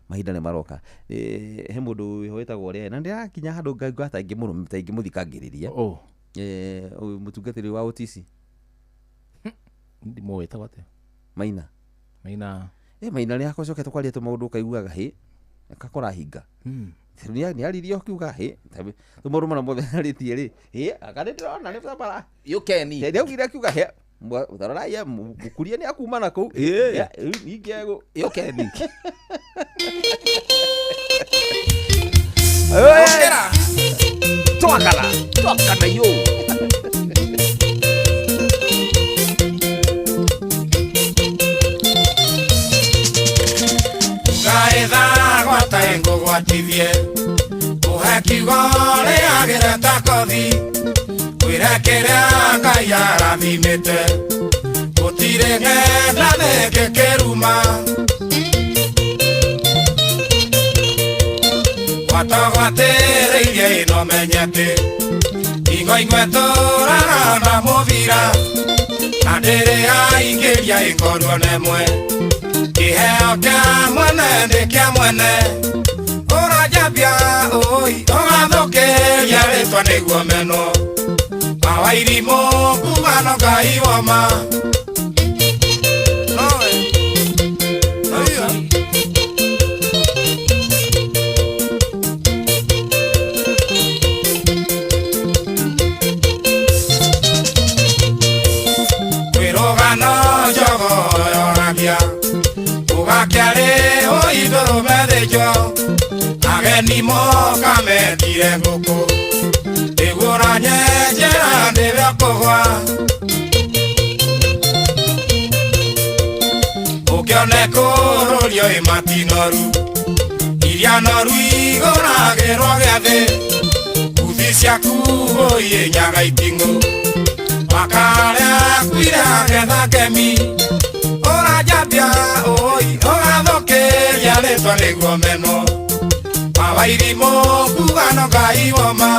Mahinda nĩ maroka. He mũndũ wĩho wĩtagwo ũrĩa, na ndĩrakinya handũ ngaigua ta ingĩmũthikangĩrĩria. Ũyũ mũtungatĩri wa OTC. Ndimũĩ wĩtagwo atĩa? Maina. Maina. Maina nĩ acokete kwaria tũmaũndũ ũkaiguaga hĩ, gakora hinga. Nĩ aririe ũkiuga hĩ, tũmaũndũ marĩa mothe arĩtie rĩ, hĩ, anga nĩ ndĩrona nĩ barabara. Yũkeni. Nĩ augire akiuga hĩ, tarorai, mũkuria nĩ akuma na kũu. Rĩu ningĩ Yũkeni. Okera. Twakana. Twakana yo. Ngaitha gwata ngũgwatithie, kũhe kiugo rĩagĩre ta kothi, kwĩ Kĩrĩa Ngai arathimĩte gũtirĩ ng'enda thĩngĩkĩruma. Watogwatĩrĩirie ĩno menye atĩ ingo imwe tũraga na mũbira na ndĩrĩ aingĩria ĩkorwo nemwe. Kĩheo kĩa mwene nĩ kĩa mwene ũranjambia ũi ũgathũkĩria rĩtwa nĩguo menwo mawairimũ kuma no Ngai woma. Kwĩrũgano njogo yoragia ũgakĩarĩ ũindũrũme thĩnjo ageni moka metire ngũkũ nĩguo ũranyenjera ndĩwe ũkũgwa. Ũkĩone kũrũrio ĩ matinoru iria noru igũragĩrwo gĩathĩ uthi ciaku ũiĩ nyaga iting'ũ makarĩa akuire agetha ngemi ũranjambia ũi ũgathũkĩria rĩtwa nĩguo menwo mawairimũ kuga no Ngai woma.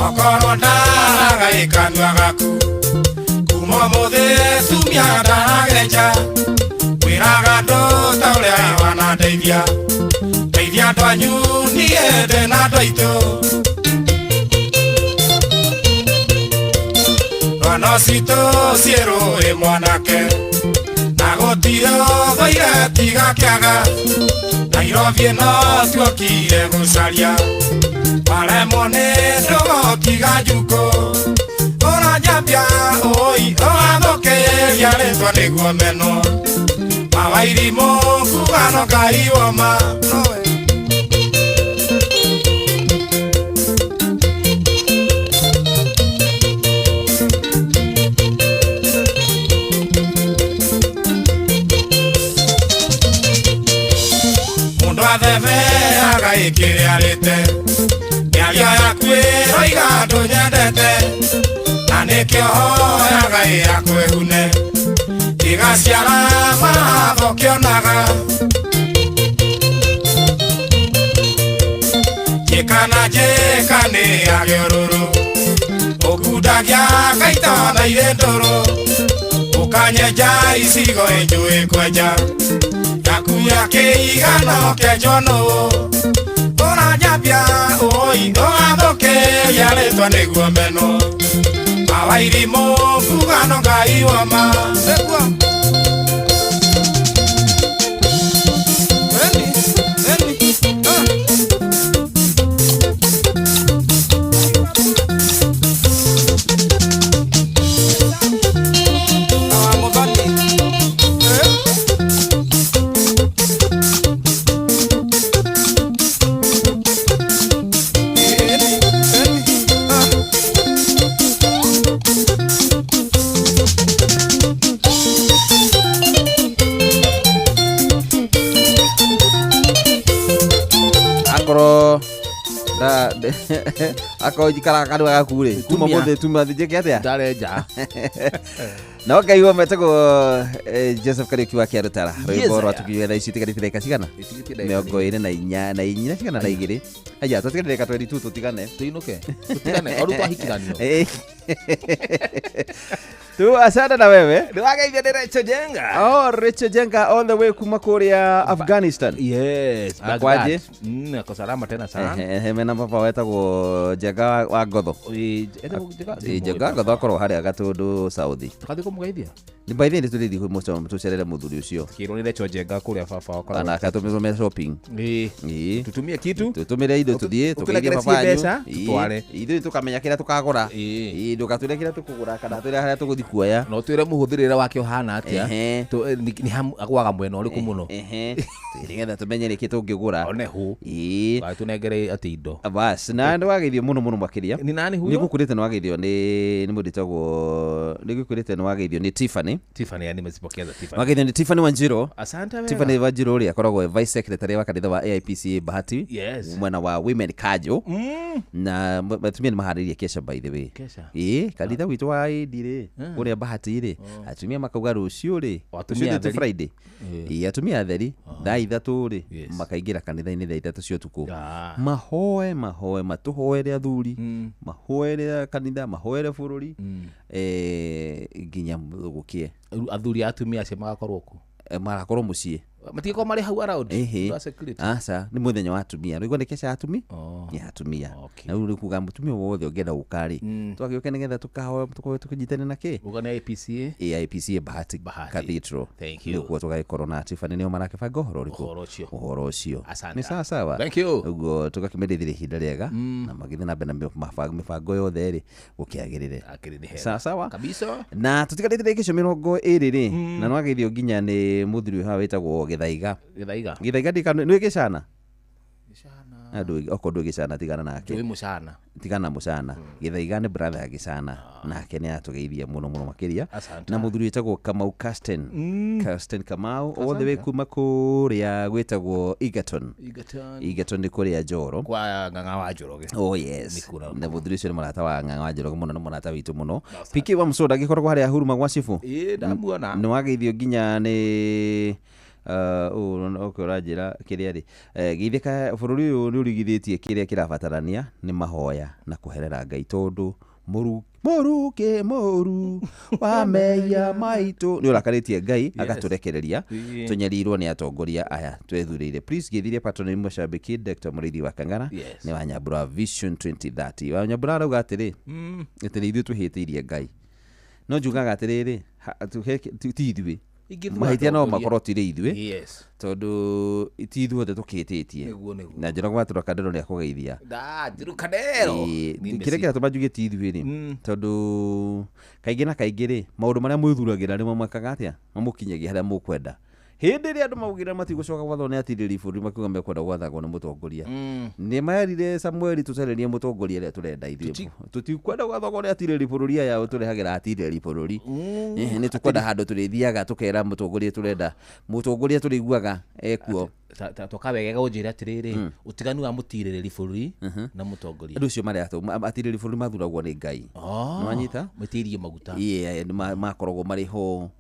Okorwo ndaraga ĩ kanua gaku kuma ũmũthĩ tumia ndaragenja wĩraga andũ ta ũrĩa wanandeithia ndeithia andũ anyu niĩ ndĩ na andũ aitũ. Rwano citũ ciĩ rũĩ mwanake na gũtirĩ ũthũire tiga kĩaga Nairobi ĩno tuokire gũcaria waremwo nĩ ndũgũ tiga njukũ ũranjambia ũi ũgathũkĩria rĩtwa nĩguo menwo mawairimũ kuga no Ngai woma. Mũndũ athemeaga ĩkĩrĩa arĩte mĩario yaku ĩroiga ndũnyendete na nĩkĩo hoyaga ĩyakwĩhune ĩgaciara mahatho kĩonaga. Njĩka na njĩka nĩ yage ũrũrũ ũkundagia ngaita na irĩ ndũrũ ũkanyenja icigo ĩnjũĩ kwenja yaku ya kĩigano kĩenjwo nũũ ũranjambia ũi ũgathũkĩria rĩtwa nĩguo menwo mawairimũ kuga no Ngai woma. Akorwo akorwo njikaraga kanua gaku rĩ tuma mũthĩ tuma njĩke atĩa ndarenja no Ngai woma etagwo Joseph Kariuki wa Kĩarũtara rwĩmbo rwa tukiuga thaa ici itigarĩte ndagĩka cigana 24 na inya cigana na igĩrĩ aya twatigarĩte ndagĩka 22 tũtigane tũinũke tũtigane o rĩu twahikiranio tu asante na wewe nĩwageithia nĩ Rachel Jenga. Oh, Rachel Jenga all the way kuma kũrĩa Afghanistan. Yes, Akwaje? Ako salama tena sana. Mena papa wetagwo Jenga wa Ngotho. Etagwo Jenga? Jenga wa Ngotho akorwo harĩa Gatũndũ South. Tũgathiĩ kũmũgeithia? Nĩ by the way nĩ tũrĩthiĩ tũcerere mũthuri ũcio. Kĩronire Njenga kũrĩa baba wakwa. Kana akatũmĩre shopping. Ĩĩ. Tũtumie kitu. Tũtũmĩre indo tũthiĩ tũgeithie baba wanyu. Mbeca tũtware. Ithuĩ tũkamenya kĩrĩa tũkagũra. Ĩĩ ndũgatwĩre kĩrĩa tũkũgũra kana twĩre harĩa tũgũthiĩ kuoya. No twĩre mũhũthĩrĩre wake ũhana atĩa. Nĩ agũaga mwena ũrĩkũ mũno. Nĩgetha tũmenye nĩkĩ tũngĩgũra. One hũ. Ĩĩ. Tũnengere atĩ indo. Bas na nĩ wageithio mũno mũno makĩria. Nĩ nani huyo? Nĩ ngũkwĩrĩte nĩ wageithio nĩ mũndũ wĩtagwo nĩ ngũkwĩrĩte nĩ wageithio nĩ Tiffany. Tiffany yani nimezipokeza Tiffany. Wageithio nĩ Tiffany Wanjiru. Asante wewe. Tiffany Wanjiru ũrĩa akoragwo vice secretary wa kanitha wa AIPCA Bahati. Yes. Mwena wa Women Kajo. Na atumia nĩ maharĩirie kesha by the way. Kesha. Ĩĩ kanitha witũ wa AD rĩ kũrĩa Bahati rĩ atumia makauga rũciũ rĩ Atumia rũciũ Friday. Ĩĩ atumia atheri thaa 3 rĩ makaingĩra kanitha-inĩ thaa 3 cia ũtukũ. Mahoe mahoe matũhoere athuri mahoere kanitha mahoere bũrũri nginya gũkĩe. Athuri atumia acio magakorwo kũ? Marakorwo mũciĩ. Matigakorwo marĩ hau around. Aca nĩ mũthenya wa atumia. Rĩu nĩ kesha atumia? Nĩ atumia. Na rĩu nĩ kuga mũtumia wothe ũngĩenda gũka rĩ twagĩũke nĩgetha tũkahoe tũkorwo tũkĩnyitane na kĩ? Uga nĩ AIPCA? AIPCA Bahati Cathedral. Thank you. Nĩkuo tũgagĩkorwo na Tiffany nĩo marakĩbanga ũhoro ũrĩkũ? Ũhoro ũcio. Nĩ sawa sawa. Thank you. Ũguo tũgakĩmendithĩria ihinda rĩega na magĩthiĩ na mbere na mĩbango yothe rĩ gũkĩagĩrĩre. Sawa sawa. Kabisa. Na tũtigarĩte ndagĩka icio 20 rĩ na nĩwageithio nginya nĩ mũthuri ũyũ haha wĩtagwo Githaiga. Githaiga. Githaiga ndikana nĩ gĩcana? Gĩcana. Okorwo ndũĩ gĩcana tigana nake. Ndũĩ mũcana. Tigana mũcana. Githaiga nĩ brother ya gĩcana nake nĩ atũgeithia mũno mũno makĩria. Na mũthuri wĩtagwo Kamau Casten. Casten Kamau all the way kuma kũrĩa gwĩtagwo Egerton. Egerton nĩ kũrĩa Njoro. Kwa Ng'ang'a wa Njoroge. Oh yes. Na mũthuri ũcio nĩ mũrata wa Ng'ang'a wa Njoroge mũno, nĩ mũrata witũ mũno. PK wa Mũcoda agĩkoragwo harĩa Huruma gwa Cibũ. Ĩĩ ndamuona. Nĩ wageithio nginya nĩ okay ũranjĩra kĩrĩa rĩ geithĩka bũrũri ũyũ nĩ ũrigithĩtie kĩrĩa kĩrabatarania nĩ mahoya na kũherera Ngai tondũ mũrukĩ mũru wa mehia maitũ nĩ ũrakarĩtie Ngai agatũrekereria tũnyarirwo nĩ atongoria aya twethurĩire. Please geithirie patron mũcambĩki Dr. Mũrĩithi wa Kang'ara nĩ wa Nyambura Vision 2030. Wa Nyambura arauga atĩrĩ atĩ nĩ ithuĩ tũhĩtĩirie Ngai no njugaga atĩrĩrĩ ti ithuĩ mahĩtia no makorwo tirĩ ithuĩ tondũ ti ithuothe tũkĩhĩtĩtie na Njoroge wa Tũrũkandero nĩ akũgeithia. Kĩrĩa kĩratũma njuge ti ithuĩ rĩ tondũ kaingĩ na kaingĩ rĩ maũndũ marĩa mwĩthuragĩra nĩmo mwekaga atĩa mamũkinyagia harĩa mũkwenda. Hĩndĩ ĩrĩa andũ maugire matigũcoka gwathwo nĩ atirĩrĩri bũrũri makiuga mekwenda gwathagwo nĩ mũtongoria nĩ merire Samueli tũcarerie mũtongoria ũrĩa tũrenda ithuĩ tũtikwenda gwathagwo nĩ atirĩrĩri bũrũri aya tũrehagĩra atirĩrĩri bũrũri nĩ tũkwenda handũ tũrĩthiaga tũkera mũtongoria tũrenda mũtongoria tũrĩiguaga ekuo. Twakawegega ũnjĩre atĩrĩrĩ ũtiganu wa mũtirĩrĩri bũrũri na mũtongoria. Andũ acio marĩa atirĩrĩri bũrũri mathuragwo nĩ Ngai. Nĩwanyita? Maitĩrĩrie maguta. Makoragwo marĩ ho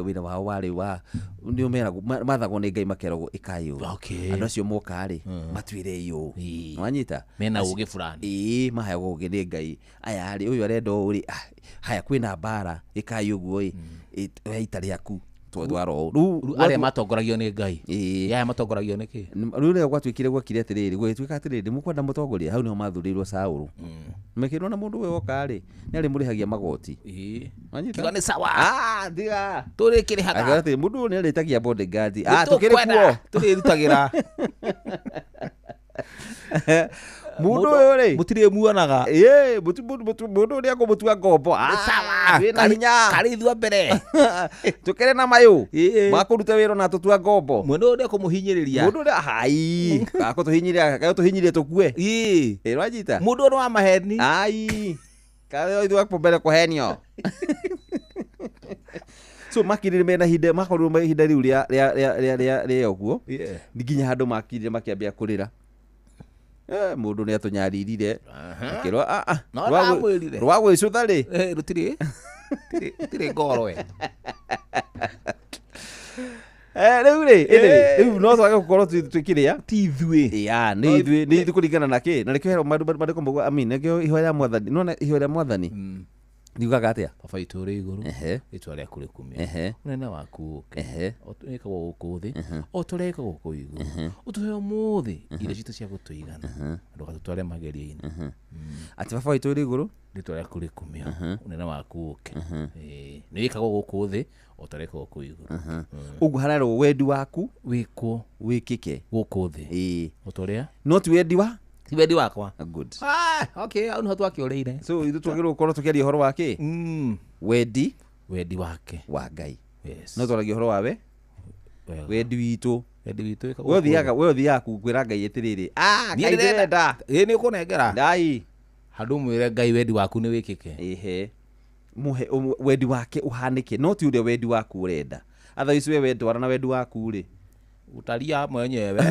wĩra wao warĩ wa nĩo meragwo mathagwo nĩ Ngai makeragwo ĩkai ũũ. Andũ acio moka rĩ matuĩre ũũ. Nĩwanyita? Mena ũgĩ fulani. Ĩĩ maheagwo ũgĩ nĩ Ngai. Aya rĩ ũyũ arenda ũũ rĩ haya kwĩna mbara ĩkai ũguo ĩ oya ita rĩaku twatwara ũũ. Rĩu arĩa matongoragio nĩ Ngai. Aya matongoragio nĩ kĩ? Rĩu rĩrĩa gwatuĩkire gwakire atĩrĩrĩ gũgĩtuĩka atĩrĩrĩ mũkwenda mũtongoria hau nĩho mathurĩirwo Saũlũ. Mekĩrwo na mũndũ ũyũ woka rĩ nĩ arĩmũrĩhagia magoti. Wanyita? Kiuga nĩ sawa. Tiga. Tũrĩkĩrĩhaga. Akiuga atĩrĩ mũndũ ũyũ nĩ arĩtagia bodyguard. Tũkĩrĩ kuo. Tũrĩrutagĩra. Mũndũ ũyũ rĩ mũtirĩ muonaga. Ĩĩ mũndũ ũyũ nĩ akũmũtua ngombo. Sawa. Twĩna hinya. Karĩ ithuĩ mbere. Tũkĩrĩ na mayũ makũruta wĩra na tũtua ngombo. Mũndũ ũyũ nĩ akũmũhinyĩrĩria. Mũndũ ũrĩa hai akũtũhinyĩrĩria akũtũhinyĩrĩria tũkue. Ĩĩ wanyita? Mũndũ ũyũ nĩ wa maheni. Ai karĩ ithuĩ akũmbere kũhenio. So makirire mena ihinda makorirwo me ihinda rĩu rĩa ũguo nginya handũ makirire makĩambia kũrĩra. Mũndũ nĩ atũnyaririre akĩrwo rwa gwĩcũtha rĩ rũtirĩ rũtirĩ ngoro we. Rĩu rĩ rĩu no twage gũkorwo twĩkĩrĩa ti ithuĩ. Ya nĩ ithuĩ nĩ ithuĩ kũringana na kĩ na nĩkĩo maandĩko mauga amin nĩkĩo ihoya rĩa mwathani nĩwona ihoya rĩa mwathani riugaga atĩa? Baba witũ ũrĩ igũrũ rĩtwa rĩaku rĩkumio ũnene waku ũke wĩkagwo gũkũ thĩ o ta ũrĩa wĩkagwo kũu igũrũ ũtũhe ũmũthĩ irio citũ cia gũtũigana ndũgatũtware magerio-inĩ. Atĩ baba witũ ũrĩ igũrũ rĩtwa rĩaku rĩkumio ũnene waku ũke. Nĩ wĩkagwo gũkũ thĩ o ta ũrĩa wĩkagwo kũu igũrũ. Ũguo harerwo wendi waku wĩkwo wĩkĩke gũkũ thĩ. Ĩĩ. O ta ũrĩa no ti wendi wa ti wendi wakwa. Good. Okay, hau nĩho twakĩũrĩire. So ithuĩ twagĩrĩirwo gũkorwo tũkĩaria ũhoro wa kĩ? Wendi wendi wake wa Ngai. Yes. No twaragia ũhoro wa we wendi witũ. Wendi witũ wĩkagwo We gũkũ thĩ. ũthiaga we ũthiaga kwĩra Ngai atĩrĩrĩ, Niĩ Ngai ndĩrenda. Ĩĩ nĩ ũkũnengera. Ndai. Handũ mwĩre Ngai wendi waku nĩ wĩkĩke. Ehe. Muhe wendi wake uhanĩke no ti ũrĩa wendi waku ũrenda. Otherwise we wendwara na wendi waku rĩ. Utalia mwenyewe.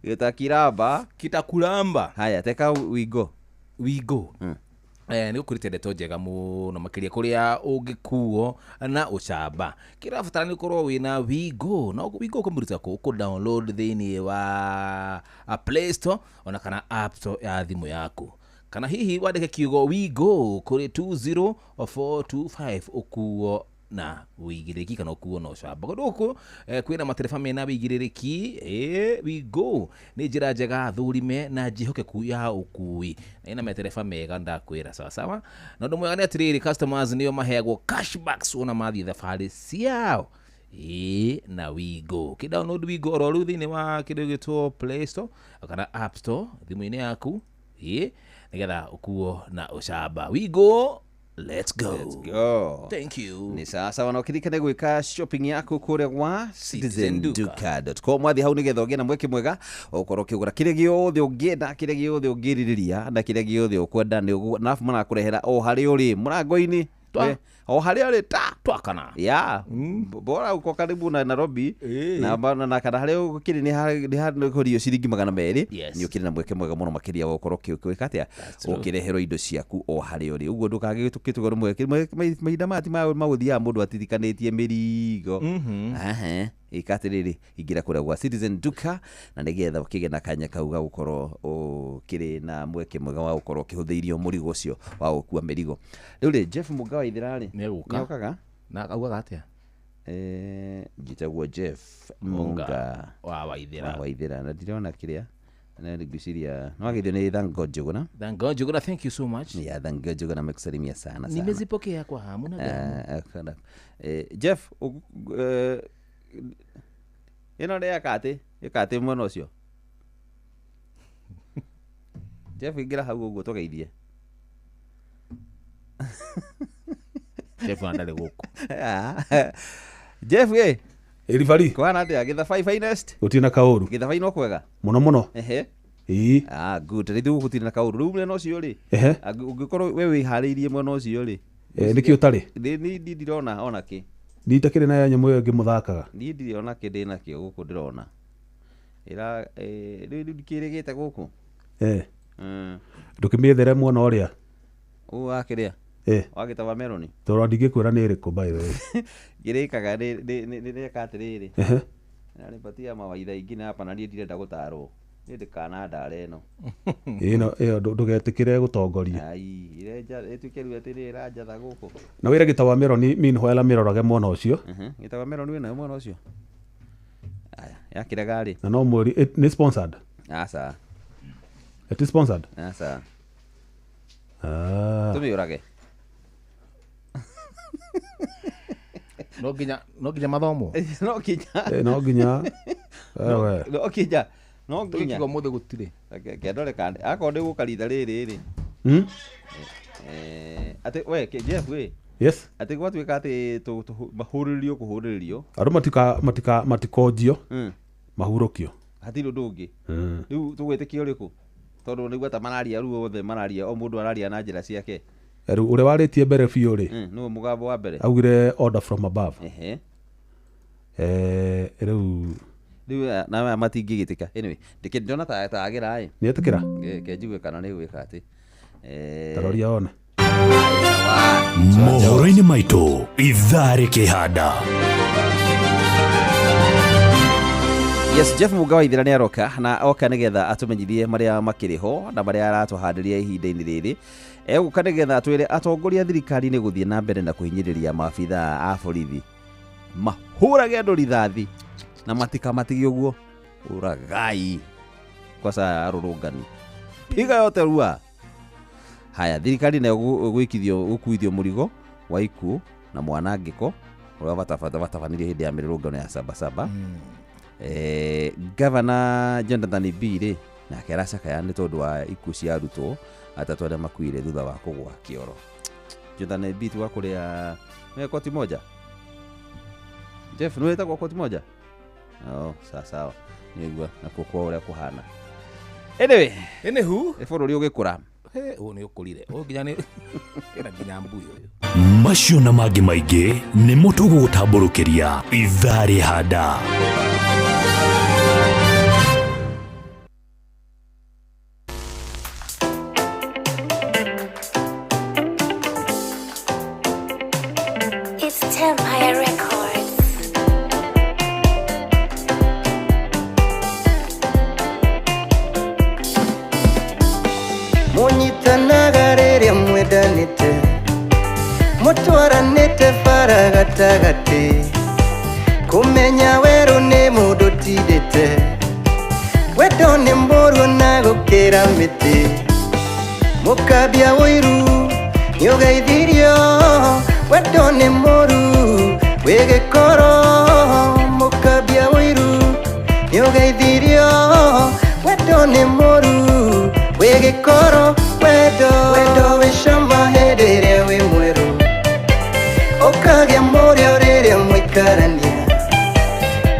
Gĩtakiramba. Kitakulamba. Haya, teka wingo. Wingo. Nĩ gũkũrĩte ndeto njega mũno makĩria kũrĩa ũngĩkuo na ũcamba. Kĩrabatara nĩ ũkorwo wĩna Wingo. Na Wingo ũkũmĩruta kũ? Ũkũ download thĩinĩ wa Play Store ona kana App Store ya thimũ yaku. Kana hihi wandĩke kiugo Wingo kũrĩ 20425 ũkuo na wĩigĩrĩrĩki kana ũkuo na ũcamba. Kũndũ gũkũ kwĩna matereba mena wĩigĩrĩrĩki. Wingo nĩ njĩra njega thũrime na njĩhokeku ya ũkui na ĩna matereba mega ndakwĩra sawa sawa. Na ũndũ mwega nĩ atĩrĩrĩ, customers nĩo maheagwo cashbacks wona mathiĩ thabarĩ ciao. Na Wingo. Kĩ download Wingo oro rĩu thĩinĩ wa kĩndũ gĩtwo Play Store kana App Store thimũ-inĩ yaku. Nĩgetha ũkuo na ũcamba. Wingo, let's go. Let's go. Thank you. Ni sawa sawa na ũkĩririkane gwĩka shopping yaku kũrĩa gwa citizenduka.com. Wathiĩ hau nĩgetha ũgĩe na mweke mwega ũkorwo ũkĩgũra kĩrĩa gĩothe ũngĩenda, kĩrĩa gĩothe ũngĩrirĩria na kĩrĩa gĩothe ũkwenda nĩ ũguo, na arabu marakũrehera o harĩa ũrĩ mũrango-inĩ. O harĩa ũrĩ ta twakana. Ya, bora uko karibu na Nairobi na kana harĩa ũkĩrĩ nĩ kũrio ciringi 200. Nĩ ũkĩrĩ na mweke mwega mũno makĩria wa gũkorwo ũkĩka atĩa, ũkĩreherwo indo ciaku o harĩa ũrĩ. Ũguo ndũkagĩtũkĩtwo nĩ mweke. Mahinda maya ti ma gũthiaga mũndũ atirikanĩtie mĩrigo. Ĩka atĩrĩrĩ, ingĩra kũrĩa gwa Citizen Duka na nĩgetha ũkĩgĩe na kanya kau ga gũkorwo ũkĩrĩ na mweke mwega wa gũkorwo ũkĩhũthĩirio mũrigo ũcio wa gũkua mĩrigo. Rĩu rĩ, Jeff Mũnga wa Ithira rĩ, nĩokaga? Na augaga atĩa? Njĩtagwo Jeff Mũnga wa Waithira. Wa Waithira na ndirona kĩrĩa na ngwĩciria no wageithio nĩ Thank God Njuguna. Thank God Njuguna, thank you so much. Yeah, Thank God Njuguna amekusalimia sana sana. Nimezipokea kwa hamu na gamu. Jeff, ĩno nĩ yakatĩ, ĩkatĩ mwena ũcio. Jeff ingĩra hau ũguo tũgeithie. Jeff ndarĩ gũkũ. Jeff ĩ. Ĩribari. Kwana atĩa Gĩthabai finest? Gũtirĩ na kaũru. Gĩthabai no kwega? Mũno mũno. Ehe. Ĩĩ. Good. Rĩu gũtirĩ na kaũru. Rĩu mwena ũcio rĩ. Ehe. Ũngĩkorwo we wĩharĩirie mwena ũcio rĩ. Nĩkĩ ũtarĩ? Niĩ ndirona ona kĩ. Niĩ itakĩrĩ na nyamũ ĩyo ĩngĩ mũthakaga. Niĩ ndirĩ ona kĩ ndĩ nakĩo gũkũ ndĩrona. Ĩra rĩu ndikĩrĩgĩte gũkũ. Ndũkĩmĩethere mwena ũrĩa. Ũũ wakĩrĩa? Wagĩtaba meroni. Tondũ ndingĩkwĩra nĩ ĩrĩkũ by the way. Ngĩrĩkaga nĩ atĩrĩrĩ. Nanipatia mawaidha ingine hapa na niĩ ndirenda gũtarwo. Niĩ ndikanandare ĩno. Ĩno ĩyo ndũgetĩkĩre gũtongoria. Ai, irenja ĩtuĩke rĩu atĩrĩ ĩranjatha gũkũ. Na wĩra gĩtaba meroni meanwhile amĩrorage mwena ũcio. Gĩtaba meroni wĩnayo mwena ũcio. Aya, yakĩrega rĩ. Na no mwĩri nĩ sponsored? Aca. It is sponsored? Aca. Tũmĩũrage. No nginya mathomo. No nginya. No nginya. No nginya. No nginya. Tũgĩkiuga ũmũthĩ gũtirĩ. Kĩndore kande. Akorwo ndĩ gũka ritha rĩrĩ rĩ. Atĩ we Jeff we. Yes. Atĩ gwatuĩka atĩ mahũrĩrĩrio kũhũrĩrĩrio. Andũ matikonjio. Mahurũkio. Hatirĩ ũndũ ũngĩ. Rĩu tũgwĩtĩkia ũrĩkũ? Tondũ nĩguo ta mararia rĩu othe mararia o mũndũ araria na njĩra ciake. Rĩu ũrĩa warĩtie mbere biũ rĩ. Nĩwe mũgambo wa mbere. Augire order from above. Ehe. Rĩu rĩu na maya matingĩgĩtĩka. Anyway, ndĩrona ta agĩra ĩ. Nĩetĩkĩra? Kenjigue kana nĩ gwĩka atĩ. Taroria one. Mohoro-inĩ maitũ ithaa rĩkĩhanda. Yes, Jeff Mũnga wa Ithira nĩ aroka na oka nĩgetha atũmenyithie marĩa makĩrĩ ho na marĩa aratũhandĩria ihinda-inĩ rĩrĩ. Egũka nĩgetha atwĩre atongoria thirikari nĩ gũthiĩ na mbere na kũhinyĩrĩria maabithaa a borithi mahũrage andũ rithathi na matikamatige ũguo. Ũragai kwaca arũrũngani piga yote rua. Haya, thirikari nayo gwĩkithio gũkuithio mũrigo wa ikuũ Na mwanangĩko ũrĩa watabanirio hĩndĩ ya mĩrũrũngano ya Sabasaba. Gavana Jonathan B rĩ nake aracakaya nĩ tondũ wa ikuũ cia arutwo atatũ arĩa makuire thutha wa kũgwa kĩoro. Jonathan B ti wa kũrĩa nĩ koti moja. Jeff nĩ wĩtagwo koti moja? Oh, sawa sawa. Nĩguo nakuo kwa ũrĩa kũhana. Anyway, anywho, bũrũri ũgĩkũra. Ũyũ nĩ ũkũrire. Ũyũ nginya nĩ ĩna nginya mbui ũyũ. Macio na mangĩ maingĩ nĩmo tũgũgũtambũrũkĩria ithaa rĩhanda. It's Tempire Records. Mũnyitanaga rĩrĩa mwendanĩte, mũtwaranĩte bara gatagatĩ, kũmenya werũ nĩ mũndũ tindĩte, wendo nĩ mũruo na gũkĩra mĩtĩ, mũkambia ũiru nĩũgeithirio, wendo nĩ mũru wĩ gĩkoro, mũkambia ũiru nĩũgeithirio, wendo nĩ mũru wĩ gĩkoro, wendo wendo wĩ cama hĩndĩ ĩrĩa wĩ mwerũ, ũkagĩa mũrĩo rĩrĩa mũikarania,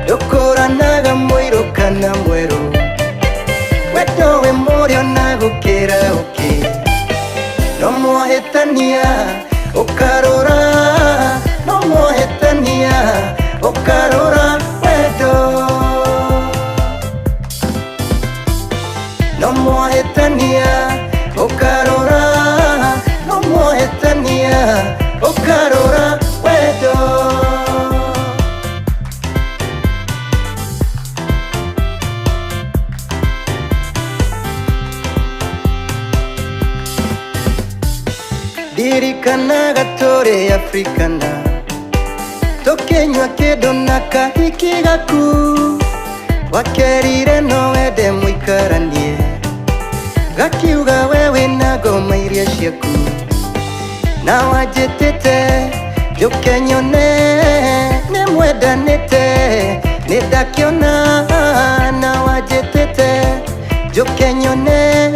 ndũkũranaga mũirũ kana mwerũ, wendo wĩ mũrĩo na gũkĩra ũkĩ, no mwahĩtania ũkarũra, no mwahĩtania ũkarũra wendo, no mwahĩtania ũkarũra, no mwahĩtania ũkarũra wendo. Ndirikanaga tũrĩ Afrikana, tũkĩnyua kĩndũ na kahiki gaku, wakerire no wende mũikaranie, gakiuga we wĩna ngoma iria ciaku, na wanjĩtĩte njũke nyone nĩ mwendanĩte, nĩ ndakĩona, na wanjĩtĩte njũke nyone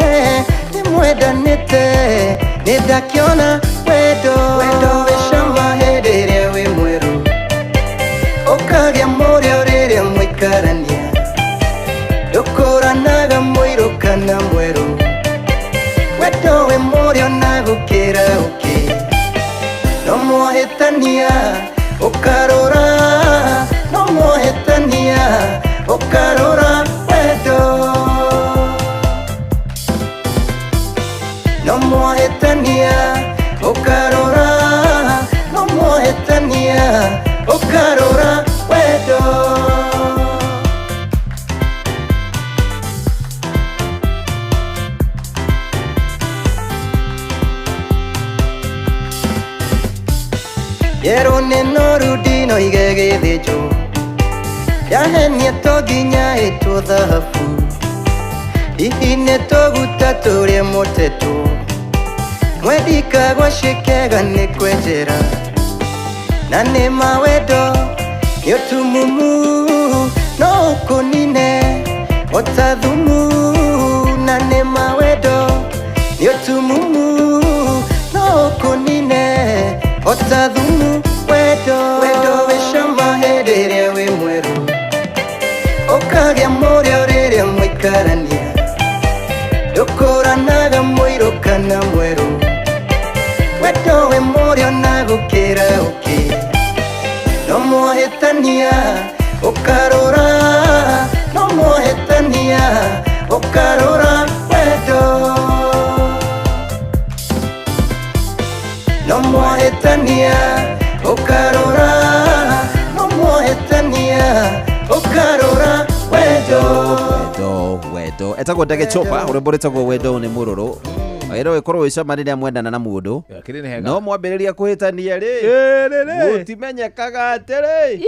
nĩ mwendanĩte, nĩ ndakĩona wendo wendo wĩ cama hĩndĩ ĩrĩa wĩ mwerũ, ũkagĩa mũrĩo rĩrĩa mũikarania, ndũkũranaga mũirũ kana mwerũ, wendo wĩ mũrĩo na gũkĩra ũkĩ, no mwahĩtania ũkarũra, no mwahĩtania ũkarũra wendo, no mwahĩtania ũkarũra, no mwahĩtania ũkarũra wendo. Yerũ nĩ noru ndinoige gĩthĩnjwo, yahenia to nginya ĩtwo thahabu, hihi nĩ tũguta tũrĩa mũtetwo, mwendikagwa cikega nĩ kwenjera, na nĩ mawendo nĩ ũtumumu, no ũkũnine ota thumu, na nĩ mawendo nĩ ũtumumu, no ũkũnine ota thumu, wendo wendo wĩ cama hĩndĩ ĩrĩa wĩ mwerũ, ũkagĩa mũrĩo rĩrĩa mũikarania, ndũkũranaga mũirũ kana mwerũ, wendo wĩ mũrĩo na gũkĩra ũkĩ, no mwahĩtania ũkarũra, no mwahĩtania ũkarũra wendo, no mwahĩtania ũkarũra, no mwahĩtania ũkarũra wendo. Wendo wendo etagwo Ndege Chopa, rwĩmbo rwĩtagwo wendo nĩ mũrũrũ. Wagĩrĩirwo gũkorwo wĩ cama rĩrĩa mwendana na mũndũ. Akĩrĩ nĩ hega. No mwambĩrĩria kũhĩtania rĩ, gũtimenyekaga atĩrĩ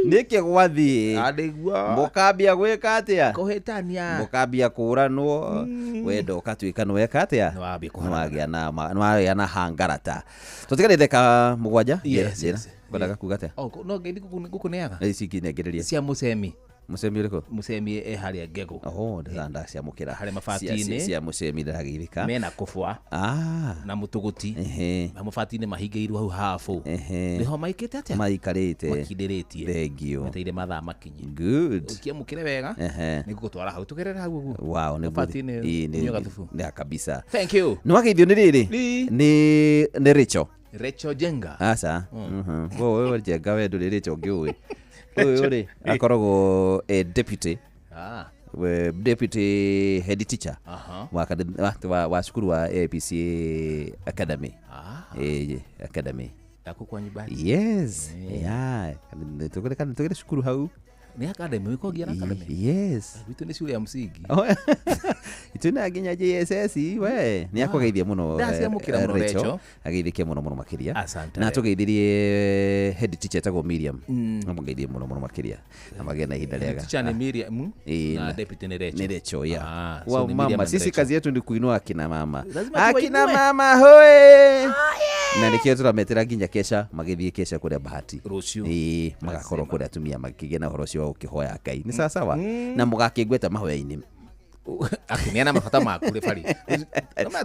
nĩkĩ gwathiĩ. Nĩguo. Mũkambia gwĩka atĩa? Kũhĩtania. Mũkambia kũranwo, wendo ũkatuĩka nĩweka atĩa? Nĩwambia Nĩwagĩa na hangarata. Tũtigarĩte ka mũgwanja. Yes, Njĩra, yes. ngwendaga kuga atĩa? Oh, no ngeithi ngũkũneaga. Ici ingĩnengereria. Cia mũcemi. Mũcemi ũrĩkũ? Mũcemi e harĩa ngegũ. Oho, ndaciamũkĩra. Harĩa mabati-inĩ. Cia mũcemi ndĩrageithĩka. Mena kũbwa. Ah. Na mũtũgũti. Ehe. Na mabati-inĩ mahingĩirwo hau habu. Ehe. Nĩho maikĩte atĩa? Maikarĩte. Makindĩrĩtie. Thank you. Meteire mathaa makinye. Good. Ũkĩamũkĩre wega. Ehe. Nĩngũgũtwara hau tũgerere hau ũguo. Wow, nĩ Mabati-inĩ Ĩĩ, nĩ- ũnyue gathubu. nĩ kabisa. Thank you. Nĩ wageithio nĩ rĩrĩ? Ĩĩ. Nĩ Rachel. Rachel Jenga. Aca. Wewe Jenga we ndũrĩ Rachel ngĩũĩ. Ũyũ rĩ akoragwo deputy. Ah. We deputy head teacher. Aha. Wa cukuru wa APC Academy. Ah. Academy. Yaku kwa nyumbani. Yes. Yeah. Tũgere cukuru hau. Nĩ academy wĩkogia na academy. Yes. Gwitũ nĩ shule ya msingi. Ituna nginya JSS we nĩ akũgeithia mũno. Ndaciamũkĩra mũno, Rachel. Ageithĩke mũno mũno makĩria. Asante. Na tũgeithirie head teacher etagwo Miriam. Amũgeithie mũno mũno makĩria na magĩe na ihinda rĩega. Teacher ni Miriam Ĩĩ, na deputy ni Rachel. Ni Rachel, yeah. Ah, so Wa ni Miriam mama and sisi Rachel. kazi yetu ni kuinua akina mama. Lazima Akina tuwainue. mama hoe. Na nĩkĩo tũrametĩra nginya kesha magĩthiĩ kesha kũrĩa Bahati. Rũciũ. Ĩĩ, magakorwo kũrĩa atumia makĩgĩa na ũhoro ũcio wa gũkĩhoya Ngai. Nĩ sawa sawa. Na mũgakĩngweta mahoya-inĩ. Akĩneana mabata maku rĩ bari.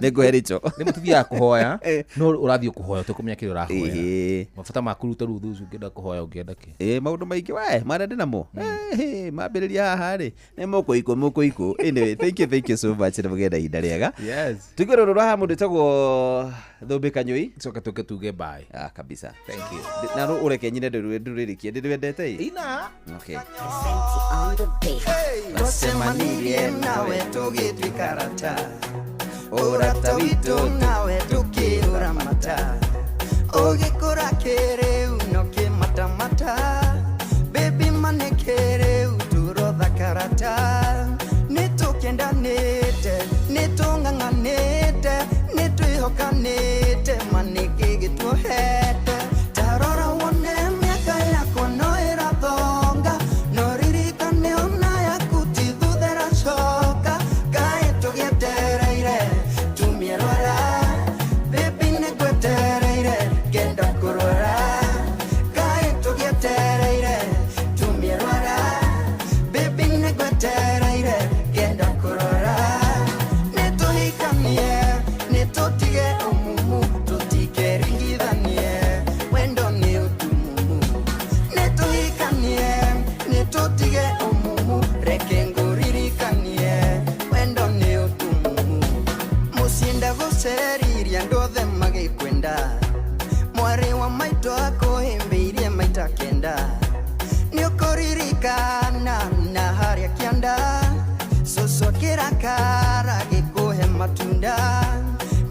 Nĩngũhe Rachel. Rĩmwe tũthiaga kũhoya no ũrathiĩ kũhoya ũtekũmenya kĩrĩa ũrahoya. Ĩĩ. Mabata maku rĩu ta rĩu thutha ũngĩenda kũhoya ũngĩenda kĩ? Ĩĩ, maũndũ maingĩ we marĩa ndĩ namo. Mambĩrĩria haha rĩ nĩ mũkũikũ mũkũikũ. Anyway, thank you so much na mũgĩe na ihinda rĩega. Yes. Tũigue rũrũ rwa haha mũndũ wĩtagwo Thũmbĩ Kanyũi. Coka tũke tuge bye. Ah, kabisa. Thank you. Na ũreke nyine ndũrĩrĩkie ndĩrwendete ĩ. Ina. Okay. Twacemanirie nawe tũgĩtuĩka arata, ũrata witũ nawe tũkĩũramata, ũgĩkũra kĩrĩu no kĩmatamata, baby mane kĩrĩu tũrothakarata, nĩtũkĩendanĩte, nĩtũng'ang'anĩte, nĩtwĩhokanĩte, ma nĩkĩ gĩtuohete? Ta rora wone mĩaka yakwa no ĩrathonga, no ririkane ona yaku ti thutha ĩracoka, kaĩ tũgĩetereire tumie rwara, baby nĩngwetereire ngenda kũrwara, kaĩ tũgĩetereire tumie rwara, baby nĩngwetereire ngenda kũrwara, nĩtũhikanie nĩtũtige ũmumu tũtikeringithanie wendo nĩ ũtumumu, nĩtũhikanie nĩtũtige ũmumu reke ngũririkanie wendo nĩ ũtumumu, mũciĩ ndagũceririe andũ othe magĩkwenda, mwarĩ wa maitũ akũhĩmbĩirie maita kenda, nĩũkũririkana na harĩa kĩanda cũcũ akĩrakara gĩkũhe matunda,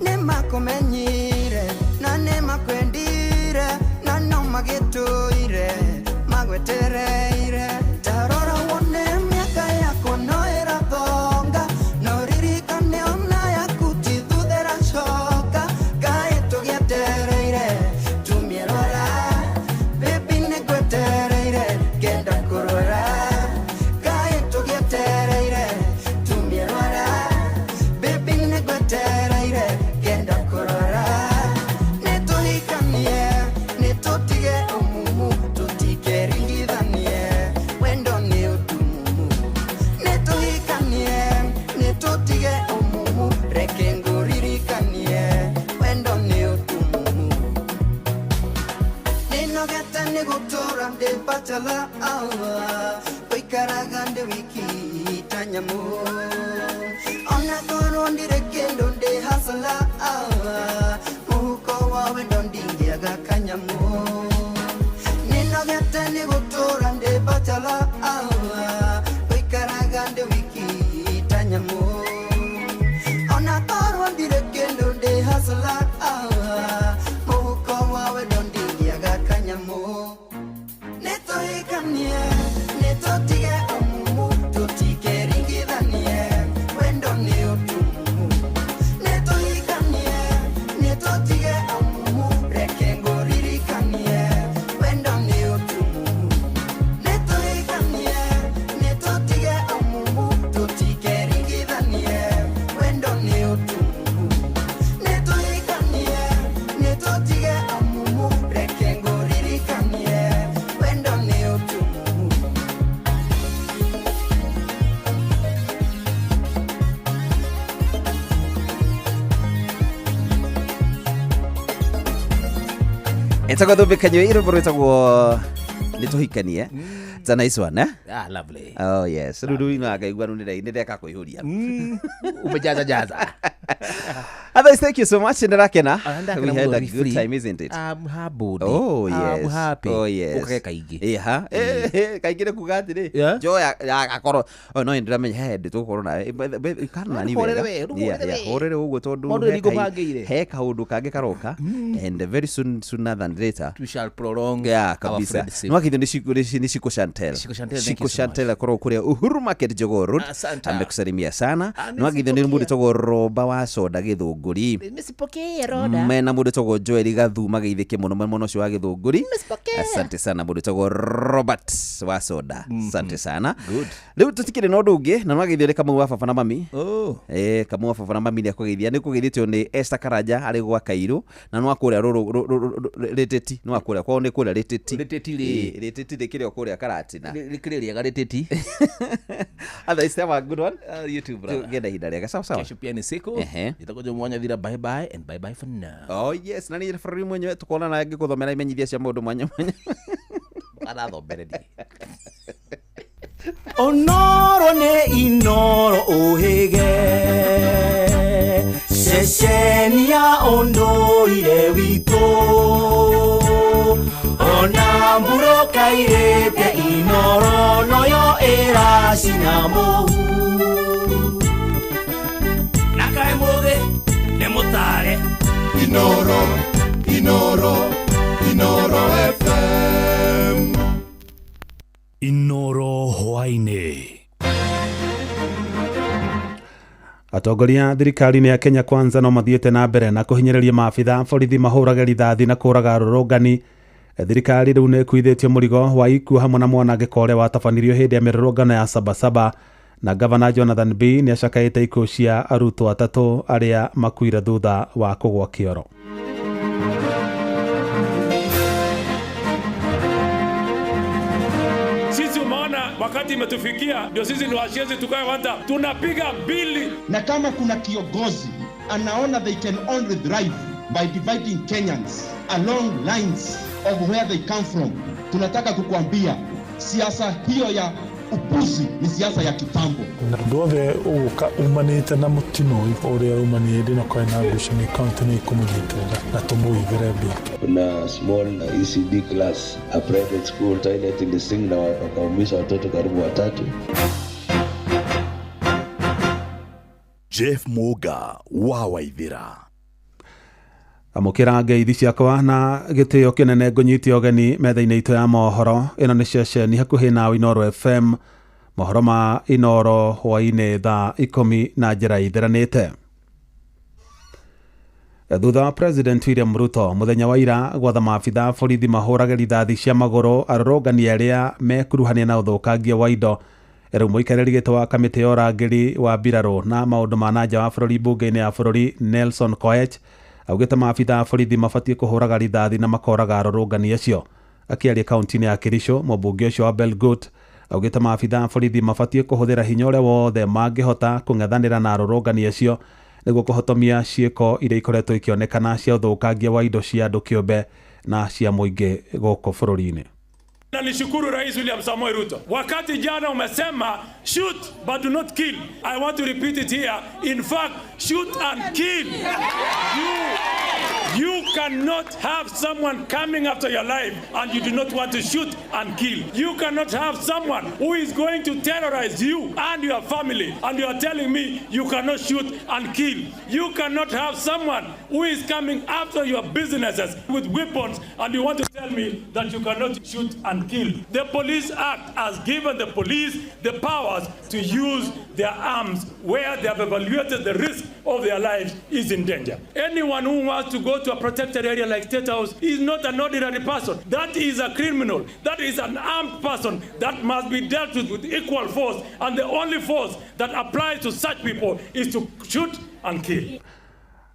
nĩmakũmenyire na nĩmakwendire na no magĩtũire magwetereire, ta rora wone mĩaka yakwa no ĩrathonga, no ririkane ona yaku ti thutha ĩracoka, kaĩ tũgĩetereire tumie rwara, baby nĩngwetereire ngenda kũrwara, kaĩ tũgĩetereire tumie rwara, baby nĩngwetereire ngenda kũrwara, nĩtũhikanie nĩtũtige ũmumu tũtikeringithanie wendo nĩ ũtumumu, nĩtũhikanie nĩtũtige ũmumu reke ngũririkanie wendo nĩ ũtumumu, nĩnogete nĩ gũtũra ndĩ bachelor, gũikaraga ndĩ wiki ta nyamũ, ona korwo ndirĩ kĩndũ ndĩ hustler, mũhuko wa wendo ndingĩaga kanyamũ, nĩnogete nĩ gũtũra ndĩ bachelor, gũikaraga ndĩ wiki ta nyamũ, ona korwo ndirĩ kĩndũ ndĩ hustler, mũhuko wa wendo ndingĩaga kanyamũ, nĩtũhikanie nĩtũtige ũmumu tũtikeringithanie wendo nĩ ũtumumu, nĩtũhikanie Etagwo Thumbi Kanyua, rwĩmbo rwĩtagwo nĩ tũhikanie. It's a nice one, eh? Ah, lovely. Oh yes, rĩu rĩu ino ngaigua rĩu nĩ ndeka kũihũria. Umejaza jaza. Otherwise, thank you so much. Ndĩrakena. Ah, ndakena We had mũno, a be good free. time, isn't it? I'm happy. Oh, I'm yes. happy. Oh, yes. Ũkage kaingĩ. Ĩha. Kaingĩ nĩ kuga atĩrĩ, Yeah. njoya agakorwo oh, no ndĩramenya he hĩndĩ tũgũkorwo nawe. Kana nani Hũrĩre wega. we, rĩu Yeah, hũrĩre yeah, we. hũrĩre ũguo tondũ Maũndũ he nĩ ngũbangĩire. he kaũndũ kangĩ karoka and very soon, sooner than later, We shall prolong yeah, our kabisa. friendship. No akithio nĩ Shiko Chantel. Shiko Chantel, thank Shiko you so Chantel akorwo kũrĩa Uhuru Market Jogoo Road. Asante. Amekusalimia sana. No akithio nĩ mũndũ wĩtagwo Roba wa Soda Gĩthũngũri. Nimesipokea Roda. Mena mũndũ wĩtagwo Joel Gathu mageithĩke mũno mwena ũcio wa Gĩthũngũri. Asante sana mũndũ wĩtagwo Robert wa Soda. Asante sana. Good. Rĩu tũtikĩrĩ na ũndũ ũngĩ na no ageithio nĩ Kamau wa baba na mami. Oh. Kamau wa baba na mami nĩ akũgeithia, nĩ kũgeithĩtio nĩ Esther Karanja arĩ gwa Kairũ na no akũrĩa Rĩtĩti, no akũrĩa kwao nĩ kũrĩa Rĩtĩti. Rĩtĩti rĩ. Rĩtĩti rĩkĩrĩ o kũrĩa Karatina. Rĩkĩrĩ rĩega rĩtĩti. Otherwise, have a good one. You too, brother. Tũgĩe na ihinda rĩega. Sawa sawa. Kesho pia ni siku. Ehe. Nitakuja Mwanya Thira, bye bye and bye bye for now. Oh yes, na niĩ bũrũri mwenyewe tũkonana ngĩgũthomera imenyithia cia maũndũ mwanya mwanya. Arathomere ndiĩ. Onoro nĩ Inoro ũhĩge ceceni ya ũndũire witũ ona mbura kairĩte Inoro noyo ĩracina mũhu na kaĩ mũthĩ nĩ mũtare. Inoro, Inoro, Inoro FM. Inoro hwaĩ-inĩ. Atongoria thirikari-inĩ ya Kenya Kwanza no mathiĩte na mbere na kũhinyĩrĩria maabitha borithi mahũrage rithathi na kũraga arũrũngani. Thirikari rĩu nĩ ĩkuithĩtio mũrigo wa ikuũ hamwe na mwanangĩko ũrĩa watabanirio hĩndĩ ya mĩrũrũngano ya Sabasaba, na gavana Jonathan B nĩ acakaĩte ikuũ cia arutwo atatũ arĩa makuire thutha wa kũgwa kĩoro. Sisi umeona wakati imetufikia, ndio sisi ni washenzi tukae kwanza, tunapiga mbili. Na kama kuna kiongozi anaona they can only thrive by dividing Kenyans along lines of where they come from, tunataka kukuambia siasa hiyo ya upuzi ni siasa ya kitambo. Na ũndũ wothe ũgũka umanĩte na mũtino ũyũ ũrĩa umanire hĩndĩ ĩno kwarĩ na ngucanio kaunti nĩ ĩkũmũnyitĩrĩra na tũmũigĩre mbia. Kuna small ECD class, a private school toilet ilising na wakaumisha watoto karibu watatu. Jeff Muga wa Waithira. Amũkĩra ngeithi ciakwa na gĩtĩo kĩnene ngũnyite ũgeni metha-inĩ itũ ya mohoro. Ĩno nĩ ceceni hakuhĩ na Inoro FM. Mohoro ma Inoro hwaĩ-inĩ thaa 10 na njĩra itheranĩte. Thutha wa President William Ruto mũthenya wa ira gwatha maabitha borithi mahũrage rithathi cia magũrũ arũrũngani arĩa mekuruhania na ũthũkangia wa indo. Rĩu mũikarĩri gĩtĩ wa kamĩtĩ ya ũrangĩri wa mbirarũ na maũndũ ma na nja wa bũrũri mbunge-inĩ ya bũrũri Nelson Koech augĩte maabitha a borithi mabatiĩ kũhũraga rithathi na makoraga arũrũngani acio. Akĩaria kaunti-inĩ ya Kericho, mũmbunge ũcio wa Belgut augĩte maabitha a borithi mabatiĩ kũhũthĩra hinya ũrĩa wothe mangĩhota kũng'ethanĩra na arũrũngani acio nĩguo kũhotomia ciĩko iria ikoretwo ikĩonekana cia ũthũkangia wa indo cia andũ kĩũmbe na cia mũingĩ gũkũ bũrũri-inĩ. Na nishukuru Rais William Samoei Ruto. Wakati jana umesema shoot but do not kill. I want to repeat it here. In fact, shoot and kill. You cannot have someone coming after your life and you do not want to shoot and kill. You cannot have someone who is going to terrorize you and your family and you are telling me you cannot shoot and kill. You cannot have someone who is coming after your businesses with weapons and you want to tell me that you cannot shoot and kill. The Police Act has given the police the powers to use their arms where they have evaluated the risk of their lives is in danger. Anyone who wants to go to a protected area like State House is not an ordinary person. That is a criminal. That is an armed person that must be dealt with equal force. And the only force that applies to such people is to shoot and kill.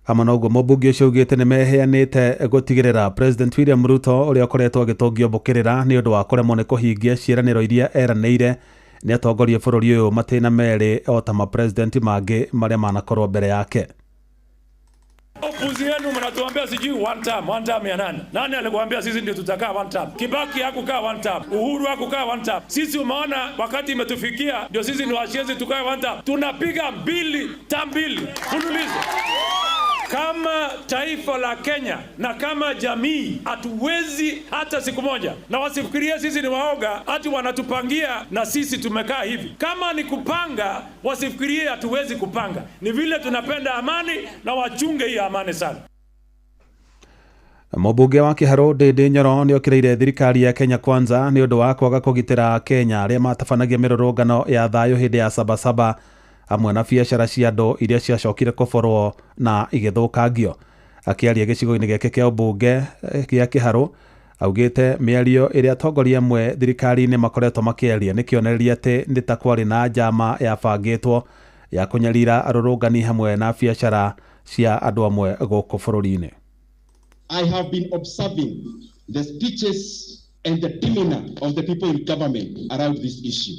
Hamwe na ũguo mũmbunge ũcio augĩte nĩ meheanĩte gũtigĩrĩra President William Ruto ũrĩa ũkoretwo agĩtũngio mbũkĩrĩra nĩ ũndũ wa kũremwo nĩ kũhingia ciĩranĩro iria eranĩire nĩ atongorie bũrũri ũyũ matĩna merĩ o ta mapresident mangĩ marĩa manakorwo mbere yake. Upuzi wenu mnatuambia sijui one term, one term ya nani? Nani alikuambia sisi ndio tutakaa one term? Kibaki hakukaa one term, Uhuru hakukaa one term. Sisi umeona wakati imetufikia ndio sisi ni washenzi tukae one term. Tunapiga mbili term mbili mfululizo. Kama taifa la Kenya na kama jamii hatuwezi hata siku moja, na wasifikirie sisi ni waoga ati wanatupangia na sisi tumekaa hivi. Kama ni kupanga, wasifikirie hatuwezi kupanga. Ni vile tunapenda amani na wachunge hii amani sana. Mũmbunge wa Kĩharũ Ndindi Nyoro nĩ okĩrĩire thirikari ya Kenya Kwanza nĩ ũndũ wa kwaga kũgitĩra Kenya arĩa matabanagia mĩrũrũngano ya thayũ hĩndĩ ya Sabasaba hamwe na biacara cia andũ iria ciacokire kũborwo na igĩthũkangio. Akĩaria gĩcigo-inĩ gĩake kĩa ũmbunge gĩa Kĩharũ augĩte mĩario ĩrĩa atongoria amwe thirikari-inĩ makoretwo makĩaria nĩ kĩonereria atĩ nĩ ta kwarĩ na njama yabangĩtwo ya kũnyarira arũrũngani hamwe na biacara cia andũ amwe gũkũ bũrũri-inĩ. I have been observing the speeches and the demeanor of the people in government around this issue.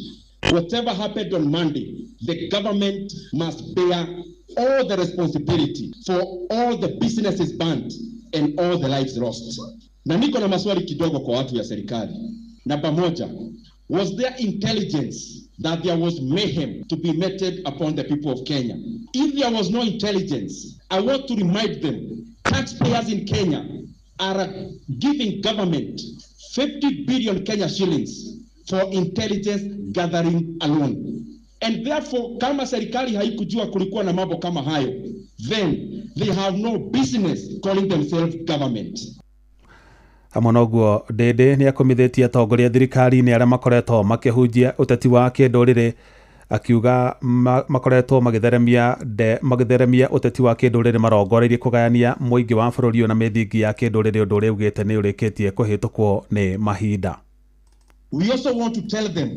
Whatever happened on Monday, the government must bear all the responsibility for all the businesses burned and all the lives lost. Na niko na maswali kidogo kwa watu ya serikali. Namba moja, was there intelligence that there was mayhem to be meted upon the people of Kenya? If there was no intelligence, I want to remind them, taxpayers in Kenya are giving government 50 billion Kenya shillings for intelligence gathering alone. And therefore, kama serikali haikujua kulikuwa na mambo kama hayo, then they have no business calling themselves government. Hamwe na ũguo Ndindi nĩ akomithĩtie atongoria thirikari-inĩ arĩa makoretwo makĩhunjia ũteti wa kĩndũrĩrĩ akiuga makoretwo magĩtheremia ũteti wa kĩndũrĩrĩ marongoreirie kũgayania mũingĩ wa bũrũri ũyũ na mĩthingi ya kĩndũrĩrĩ ũndũ ũrĩa augĩte nĩ ũrĩkĩtie kũhĩtũkwo nĩ mahinda. We also want to tell them,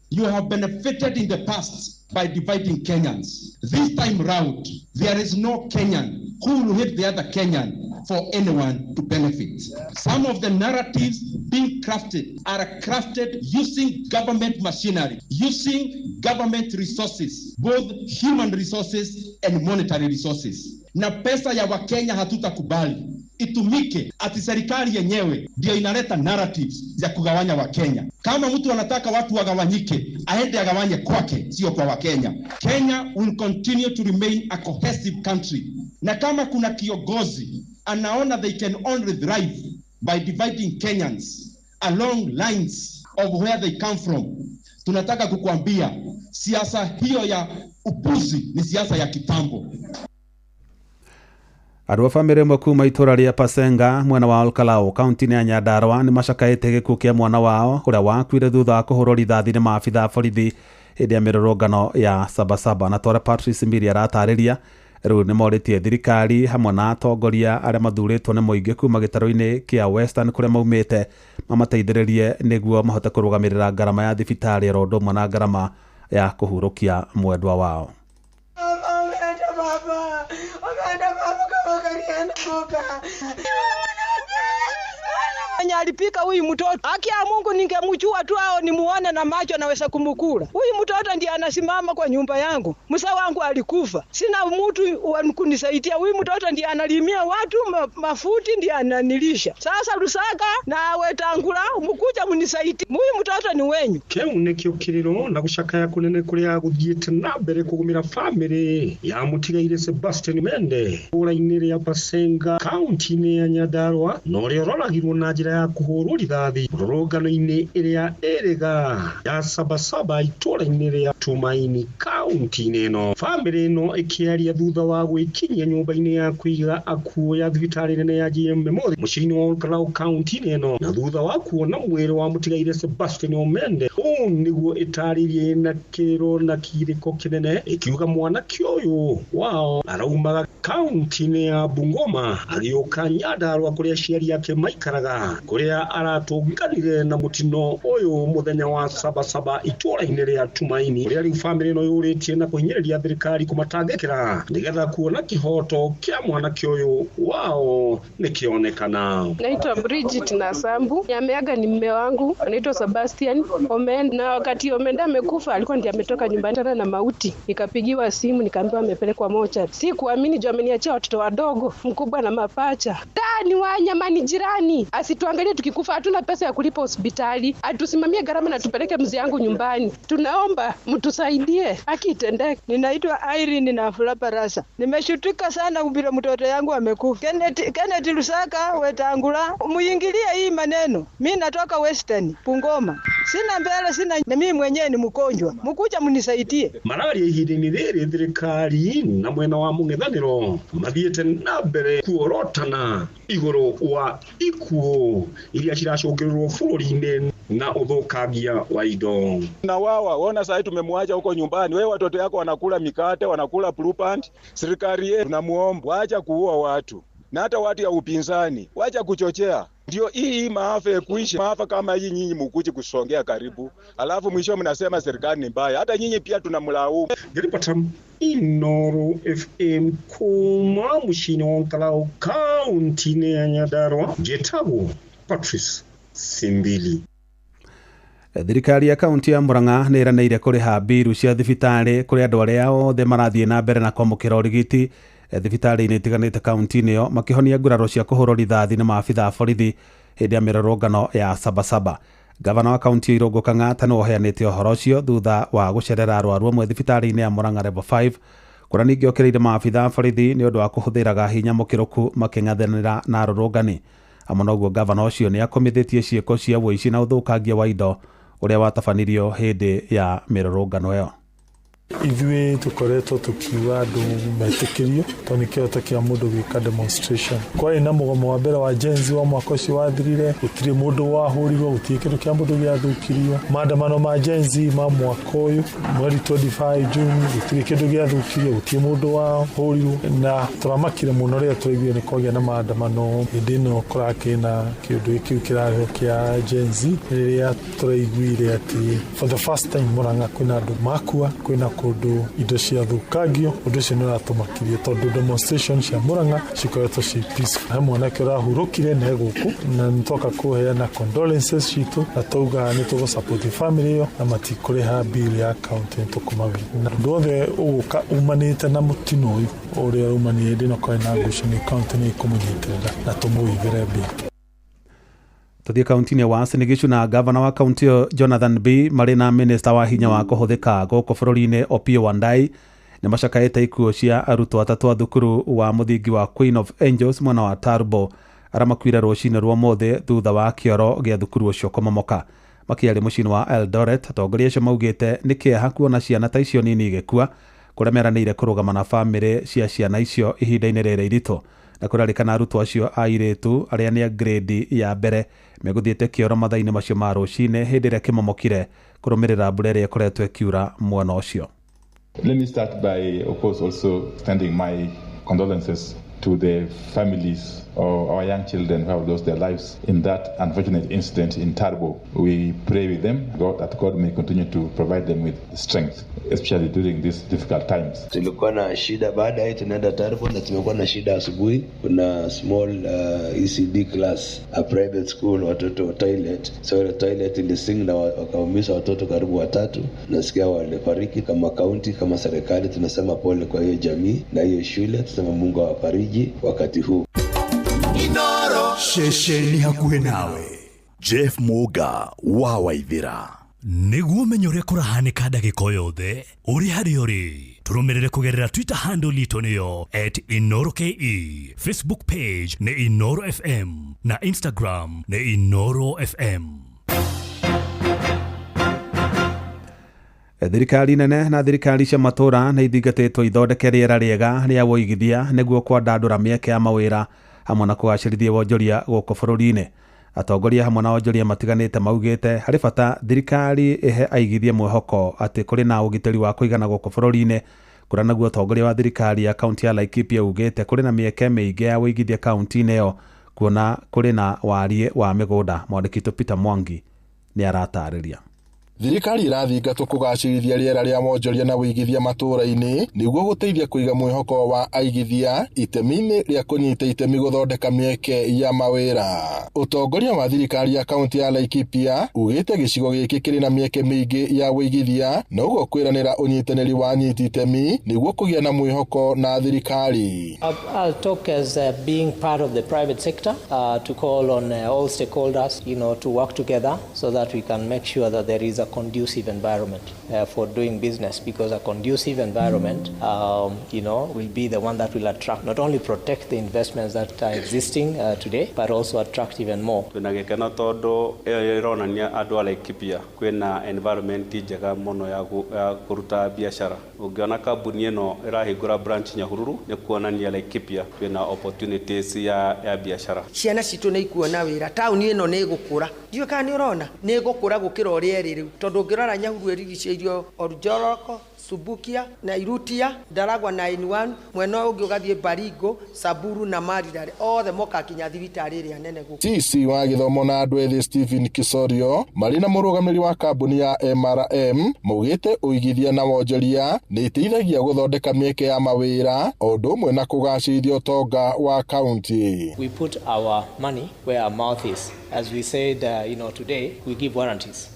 you have benefited in the past by dividing Kenyans. This time round, there is no Kenyan who will hate the other Kenyan for anyone to benefit. Some of the narratives being crafted are crafted using government machinery, using government resources, both human resources and monetary resources. Na pesa ya Wakenya hatutakubali itumike ati serikali yenyewe ndio inaleta narratives za kugawanya Wakenya. Kama mtu anataka watu wagawanyike, aende agawanye kwake, sio kwa Wakenya. Kenya will continue to remain a cohesive country. Na kama kuna kiongozi anaona they can only thrive by dividing Kenyans along lines of where they come from, tunataka kukuambia siasa hiyo ya upuzi ni siasa ya kitambo. Andũ a bamĩrĩ ĩmwe kuma itũra rĩa Pasenga mwena wa Olkalau kaunti-inĩ ya Nyandarua nĩ macakaĩte gĩkuũ kĩa mwana wao ũrĩa wakuire thutha wa kũhũrwo rithathi nĩ maabitha a borithi hĩndĩ ya mĩrũrũngano ya Sabasaba. Na tware Patrice Mbiri aratarĩria rĩu nĩ morĩtie thirikari hamwe na atongoria arĩa mathurĩtwo nĩ mũingĩ kuma gĩtarũ-inĩ kĩa Western kũrĩa maumĩte mamateithĩrĩrie nĩguo mahote kũrũgamĩrĩra ngarama ya thibitarĩ oro ũndũ ũmwe na ngarama ya kũhurũkia mwendwa wao. Alipika huyu mtoto. Haki ya Mungu ningemjua tu ao nimuone na macho naweza kumukula. Huyu mtoto ndiye anasimama kwa nyumba yangu. Msa wangu alikufa. Sina mtu wa kunisaidia. Huyu mtoto ndiye analimia watu mafuti ndiye ananilisha. Sasa Lusaka na Wetangula mkuja mnisaidie. Huyu mtoto ni wenyu. Keu nikio kiriro na gucakaya kunene kuria guthiite na mbere kugumira family ya mutigaire Sebastian Mende ura-inĩ rĩa Basenga kaunti-inĩ ya Nyandarua na ũrĩa ũroragirwo na njĩra ya kũhũrwo rithathi mũrũrũngano-inĩ ĩrĩa ĩrĩga ya Sabasaba itũũra-inĩ rĩa Tumaini kaunti-inĩ ĩno. Famĩlĩ ĩno ĩkĩaria thutha wa gwĩkinyia nyũmba-inĩ ya kũiga akuũ ya thibitarĩ nene ya GM Memorial mũciĩ-inĩ wa Olkalau kaunti-inĩ ĩno na thutha wa kuona mwĩrĩ wa mũtigaire Sebastian Omende ũũ nĩguo ĩtarĩirie na kĩrĩro na kĩgirĩko kĩnene ĩkiuga mwanake ũyũ wao araumaga kaunti-inĩ ya Bungoma agĩũka Nyandarua kũrĩa aciari ake maikaraga kũrĩa aratũnganire na mũtino ũyũ mũthenya wa Sabasaba itũũra-inĩ rĩa Tumaini kũrĩa rĩu famĩlĩ ĩno yũrĩtie Nĩmambĩrĩtie na kũhinyĩrĩria thirikari kũmatangĩkĩra nĩgetha kuona kĩhoto kĩa mwanake ũyũ wao nĩkĩonekana. Naitwa Bridget Nasambu. Ameaga ni mume wangu, anaitwa Sebastian Omenda. Na wakati Omenda amekufa alikuwa ndiye ametoka nyumbani tena na mauti. Nikapigiwa simu nikaambiwa amepelekwa mochari. Sikuamini juu ameniachia watoto wadogo, mkubwa na mapacha. Tani wanyama ni jirani. Asituangalie tukikufa, hatuna pesa ya kulipa hospitali. Atusimamie gharama na tupeleke mzee yangu nyumbani. Tunaomba mtusaidie, haki itendeke. Ninaitwa Irene Nafula Barasa. Nimeshutuka sana bila mtoto yangu amekufa. Kenneth Lusaka Wetangula, muingilie hii maneno. Mimi natoka Western Bungoma. Sina mbele, sina, na mimi mwenyewe ni mgonjwa. Mkuja mnisaidie. Mararia ihinda-inĩ rĩrĩ thirikari na mwena wa mũng'ethanĩro mathiĩte na mbere kuorotana igũrũ wa ikuũ iria ciracũngĩrĩrwo bũrũri-inĩ na ũthũkangia wa indo. Na wawa wona sasa tumemwacha huko nyumbani, wewe watoto yako wanakula mikate, wanakula Blue Band. Serikali yetu tunamuomba waacha kuua watu, na hata watu ya upinzani wacha kuchochea. Ndio hii maafa kuishi maafa kama hii, nyinyi mukuje kusongea karibu, alafu mwisho mnasema serikali ni mbaya. Hata nyinyi pia tunamlaumu. Ngiripata Inoro FM kuma mushini wa Nkalao kaunti ya Nyandarua, Getago Patrice Simbili. Thirikari ya kaunti ya Murang'a nĩ ĩranĩire kũrĩha mbiru cia thibitarĩ kũrĩ andũ arĩa othe marathiĩ na mbere na kwamũkĩra ũrigiti thibitarĩ-inĩ itiganĩte kaunti-inĩ ĩyo, makĩhonia nguraro cia kũhũrwo rithathi nĩ maabitha a borithi hĩndĩ ya mĩrũrũngano ya Sabasaba. Gavana wa kaunti Irũngũ Kang'ata nĩwe ũheanĩte ũhoro ũcio thutha wa gũcerera arwaru amwe thibitarĩ-inĩ ya Murang'a Level 5, kũrĩa ningĩ okĩrĩire maabitha a borithi nĩ ũndũ wa kũhũthĩraga hinya mũkĩrũku makĩng'ethanĩra na arũrũngani. Hamwe na ũguo, gavana ũcio nĩ akomithĩtie ciĩko cia ũici na ũthũkangia wa indo ũrĩa watabanirio hĩndĩ ya mĩrũrũngano ĩyo. Ithuĩ tũkoretwo tũkiuga andũ metĩkĩrio tondũ nĩ kĩhoto kĩa mũndũ gwĩka demonstration. Kwarĩ na mũgomo wa mbere wa Gen Z wa mwaka ũcio wathirire, gũtirĩ mũndũ wahũrirwo, gũtirĩ kĩndũ kĩa mũndũ gĩathũkirio. Maandamano ma Gen Z ma mwaka ũyũ mweri 25 June, gũtirĩ kĩndũ gĩathũkirio, gũtirĩ mũndũ wahũrirwo, na tũramakire mũno rĩrĩa tũraiguire nĩ kwagĩa na maandamano hĩndĩ ĩno kũrakĩrĩ na kĩũndũ kĩu kĩrarĩho kĩa Gen Z. Rĩrĩa tũraiguire atĩ for the first time Murang'a kwĩna andũ makua, kwĩna kũndũ indo ciathũkangio, ũndũ ũcio nĩ ũratũmakirie tondũ demonstration cia Murang'a cikoretwo ci peaceful. He mwanake ũrahurũkire na gũkũ, na nĩtwoka kũheana condolences citũ na twauga nĩ tũgũ support family ĩyo na matikũrĩha bill ya county, nĩ tũkũmawĩra. Na ũndũ wothe ũgũka umanĩte na mũtino ũyũ ũrĩa umanire hĩndĩ ĩno kwarĩ na ngucanio, county nĩ ĩkũmũnyitĩrĩra na tũmũigĩre mbia. Tuthiĩ kaunti-inĩ ya Uasin Gishu na gavana wa kaunti ĩyo Jonathan B marĩ na minista wa hinya wa kũhũthĩka gũkũ bũrũri-inĩ Opiyo Wandayi nĩ macakaĩte ikuũ cia arutwo atatũ a thukuru wa mũthingi wa Queen of Angels mwena wa Turbo arĩa makuire rũcinĩ rwa ũmũthĩ thutha wa kĩoro gĩa thukuru ũcio kũmomoka. Makĩaria mũciĩ-inĩ wa Eldoret, atongoria acio maugĩte nĩ kĩeha kuona ciana ta icio nini igĩkua, kũrĩa meranĩire kũrũgama na bamĩrĩ cia ciana icio ihinda-inĩ rĩrĩ iritũ. Na kũrarĩkana arutwo acio a airĩtu arĩa nĩ a grade ya mbere megũthiĩte kĩoro mathaa-inĩ macio ma rũcinĩ hĩndĩ ĩrĩa kĩmomokire kũrũmĩrĩra mbura ĩrĩa ĩkoretwo ĩkiura mwena ũcio. Let me start by, of course, also extending my condolences to the families of our young children who have lost their lives in that unfortunate incident in Turbo. We pray with them, God, that God may continue to provide them with strength, especially during these difficult times. Tulikuwa na shida baada ya tunaenda Turbo, na tumekuwa na shida asubuhi. Kuna small ECD class, a private school, watoto toilet. So the toilet ilising na wakaumiza watoto karibu watatu. Nasikia walifariki. Kama county, kama serikali tunasema pole kwa hiyo jamii na hiyo shule, tunasema Mungu awafariji wakati huu. Inoro ceceni hakuhĩ nawe. Jeff Muga wa Waithira. Nĩguo ũmenye ũrĩa kũrahanĩka ndagĩka o yothe ũrĩ harĩa ũrĩ, tũrũmĩrĩre kũgerera Twitter handle itũ nĩyo @InoroKE, Facebook page nĩ Inoro FM na Instagram nĩ Inoro FM. Thirikari nene na thirikari cia matũra nĩ ithingatĩtwo ithondeke rĩera rĩega rĩa wũigithia nĩguo kwandandũra mĩeke ya mawĩra hamwe na kũgacĩrithia wonjoria gũkũ bũrũri-inĩ. Atongoria hamwe na onjoria matiganĩte maugĩte harĩ bata thirikari ĩhe aigithia mwĩhoko atĩ kũrĩ na ũgitĩri wa kũigana gũkũ bũrũri-inĩ, kũrĩa naguo ũtongoria wa thirikari ya kaunti ya Laikipia ugĩte kũrĩ na mĩeke mĩingĩ ya wũigithia kaunti-inĩ ĩyo kuona kũrĩ na wariĩ wa mĩgũnda. Mwandĩki witũ Peter Mwangi nĩ aratarĩria. Thirikari ĩrathingatwo kũgacĩrithia rĩera rĩa wonjoria na ũigithia matũũra-inĩ nĩguo gũteithia kũiga mwĩhoko wa aigithia itemi-inĩ rĩa kũnyita itemi gũthondeka mĩeke ya mawĩra. Ũtongoria wa thirikari ya kaunti ya Laikipia ugĩte gĩcigo gĩkĩ kĩrĩ na mĩeke mĩingĩ ya ũigithia na ũguo kwĩranĩra ũnyitanĩri wa anyiti itemi nĩguo kũgĩa na mwĩhoko na thirikari. I'll talk as being part of the private sector to call on all stakeholders, to work together so that we can make sure that there is a conducive environment for doing business, because a conducive environment, will be the one that will attract, not only protect the investments that are existing today, but also attract even more. Twĩna gĩkeno tondũ ĩyo ĩronania andũ a Laikipia kwĩna environment njega mũno ya kũruta biacara. Ũngĩona kambuni ĩno ĩrahingũra branch Nyahururu nĩ kuonania Laikipia twĩna opportunities ya biacara. Ciana citũ nĩ ikuona wĩra, taũni ĩno nĩ ĩgũkũra. Ndiũĩ kana nĩ ũrona, nĩ ĩgũkũra gũkĩra ũrĩa ĩrĩ rĩu, tondũ ũngĩrora Nyahururu ĩrigicĩirio Oljoroko, Subukia na Irutia, Ndaragwa 91, mwena ũyũ ũngĩ ũgathiĩ Baringo, Samburu na Marirare, othe moka kinya thibitarĩ ĩrĩa nene gũkũ. CC wa gĩthomo na andũ ethĩ Stephen Kisorio marĩ na mũrũgamĩrĩri wa kambuni ya MRM maugĩte ũigithia na wonjoria nĩ ĩteithagia gũthondeka mĩeke ya mawĩra o ũndũ ũmwe na kũgacĩrithia ũtonga wa kaunti. We put our money where our mouth is. As we said, today we give warranties,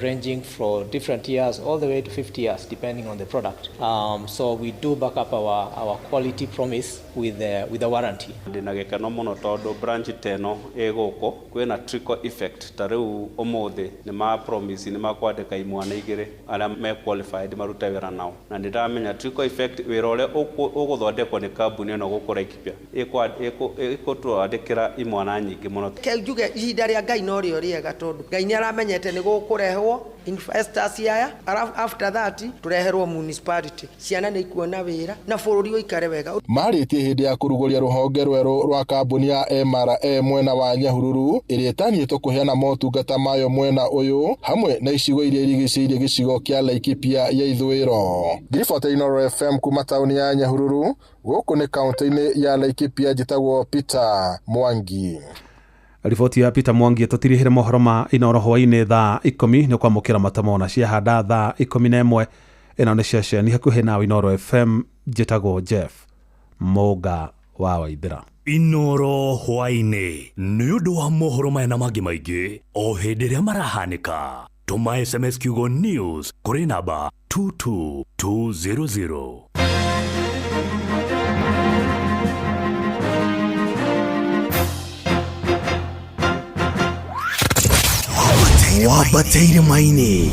ranging for different years all the way to 50 years, depending on the product. So we do back up our quality promise with a warranty. Ndĩna gĩkeno mũno tondũ branch teno ĩ gũkũ kwĩna trickle effect, ta rĩu ũmũthĩ nĩ ma promise nĩ makwandĩka imwana igĩrĩ arĩa me qualified marute wĩra nao, na nĩ ndamenya trickle effect wĩra ũrĩa ũgũthondekwo nĩ kambuni ĩno gũkũ Laikipia ĩkũtwandĩkĩra imwana nyingĩ mũno. Njuge ihinda rĩa Ngai no rĩo rĩega, tondũ Ngai nĩ aramenyete nĩ gũkũrehwo investors aya, after that tureherwo municipality, ciana nĩ ikuona wĩra na bũrũri ũikare wega. Marĩtie hĩndĩ ya kũrugũria rũhonge rwerũ rwa kambuni ya MRM mwena wa Nyahururu ĩrĩa ĩtanyĩtwo kũheana motungata mayo mwena ũyũ hamwe na icigo iria irigicĩirie gĩcigo kĩa Laikipia ya ithũĩro. Ngiribota Inooro FM kuma taũni ya Nyahururu gũkũ nĩ kaunti-inĩ ya Laikipia, njĩtagwo Peter Mwangi. Riboti ya Peter Mwangi tũtirihĩre mohoro ma Inooro hwaĩ-inĩ thaa 10 nĩ kwamũkĩra matamo na ciahanda thaa 11. Ĩno nĩ ceceni hakuhĩ nawe Inooro FM, njĩtagwo Jeff Mũga wa Waithĩra. Inooro hwaĩ-inĩ nĩ ũndũ wa mohoro maya na mangĩ maingĩ o hĩndĩ ĩrĩa marahanĩka. Tũma SMS kiugo news kũrĩ namba 22200. Wabataire maini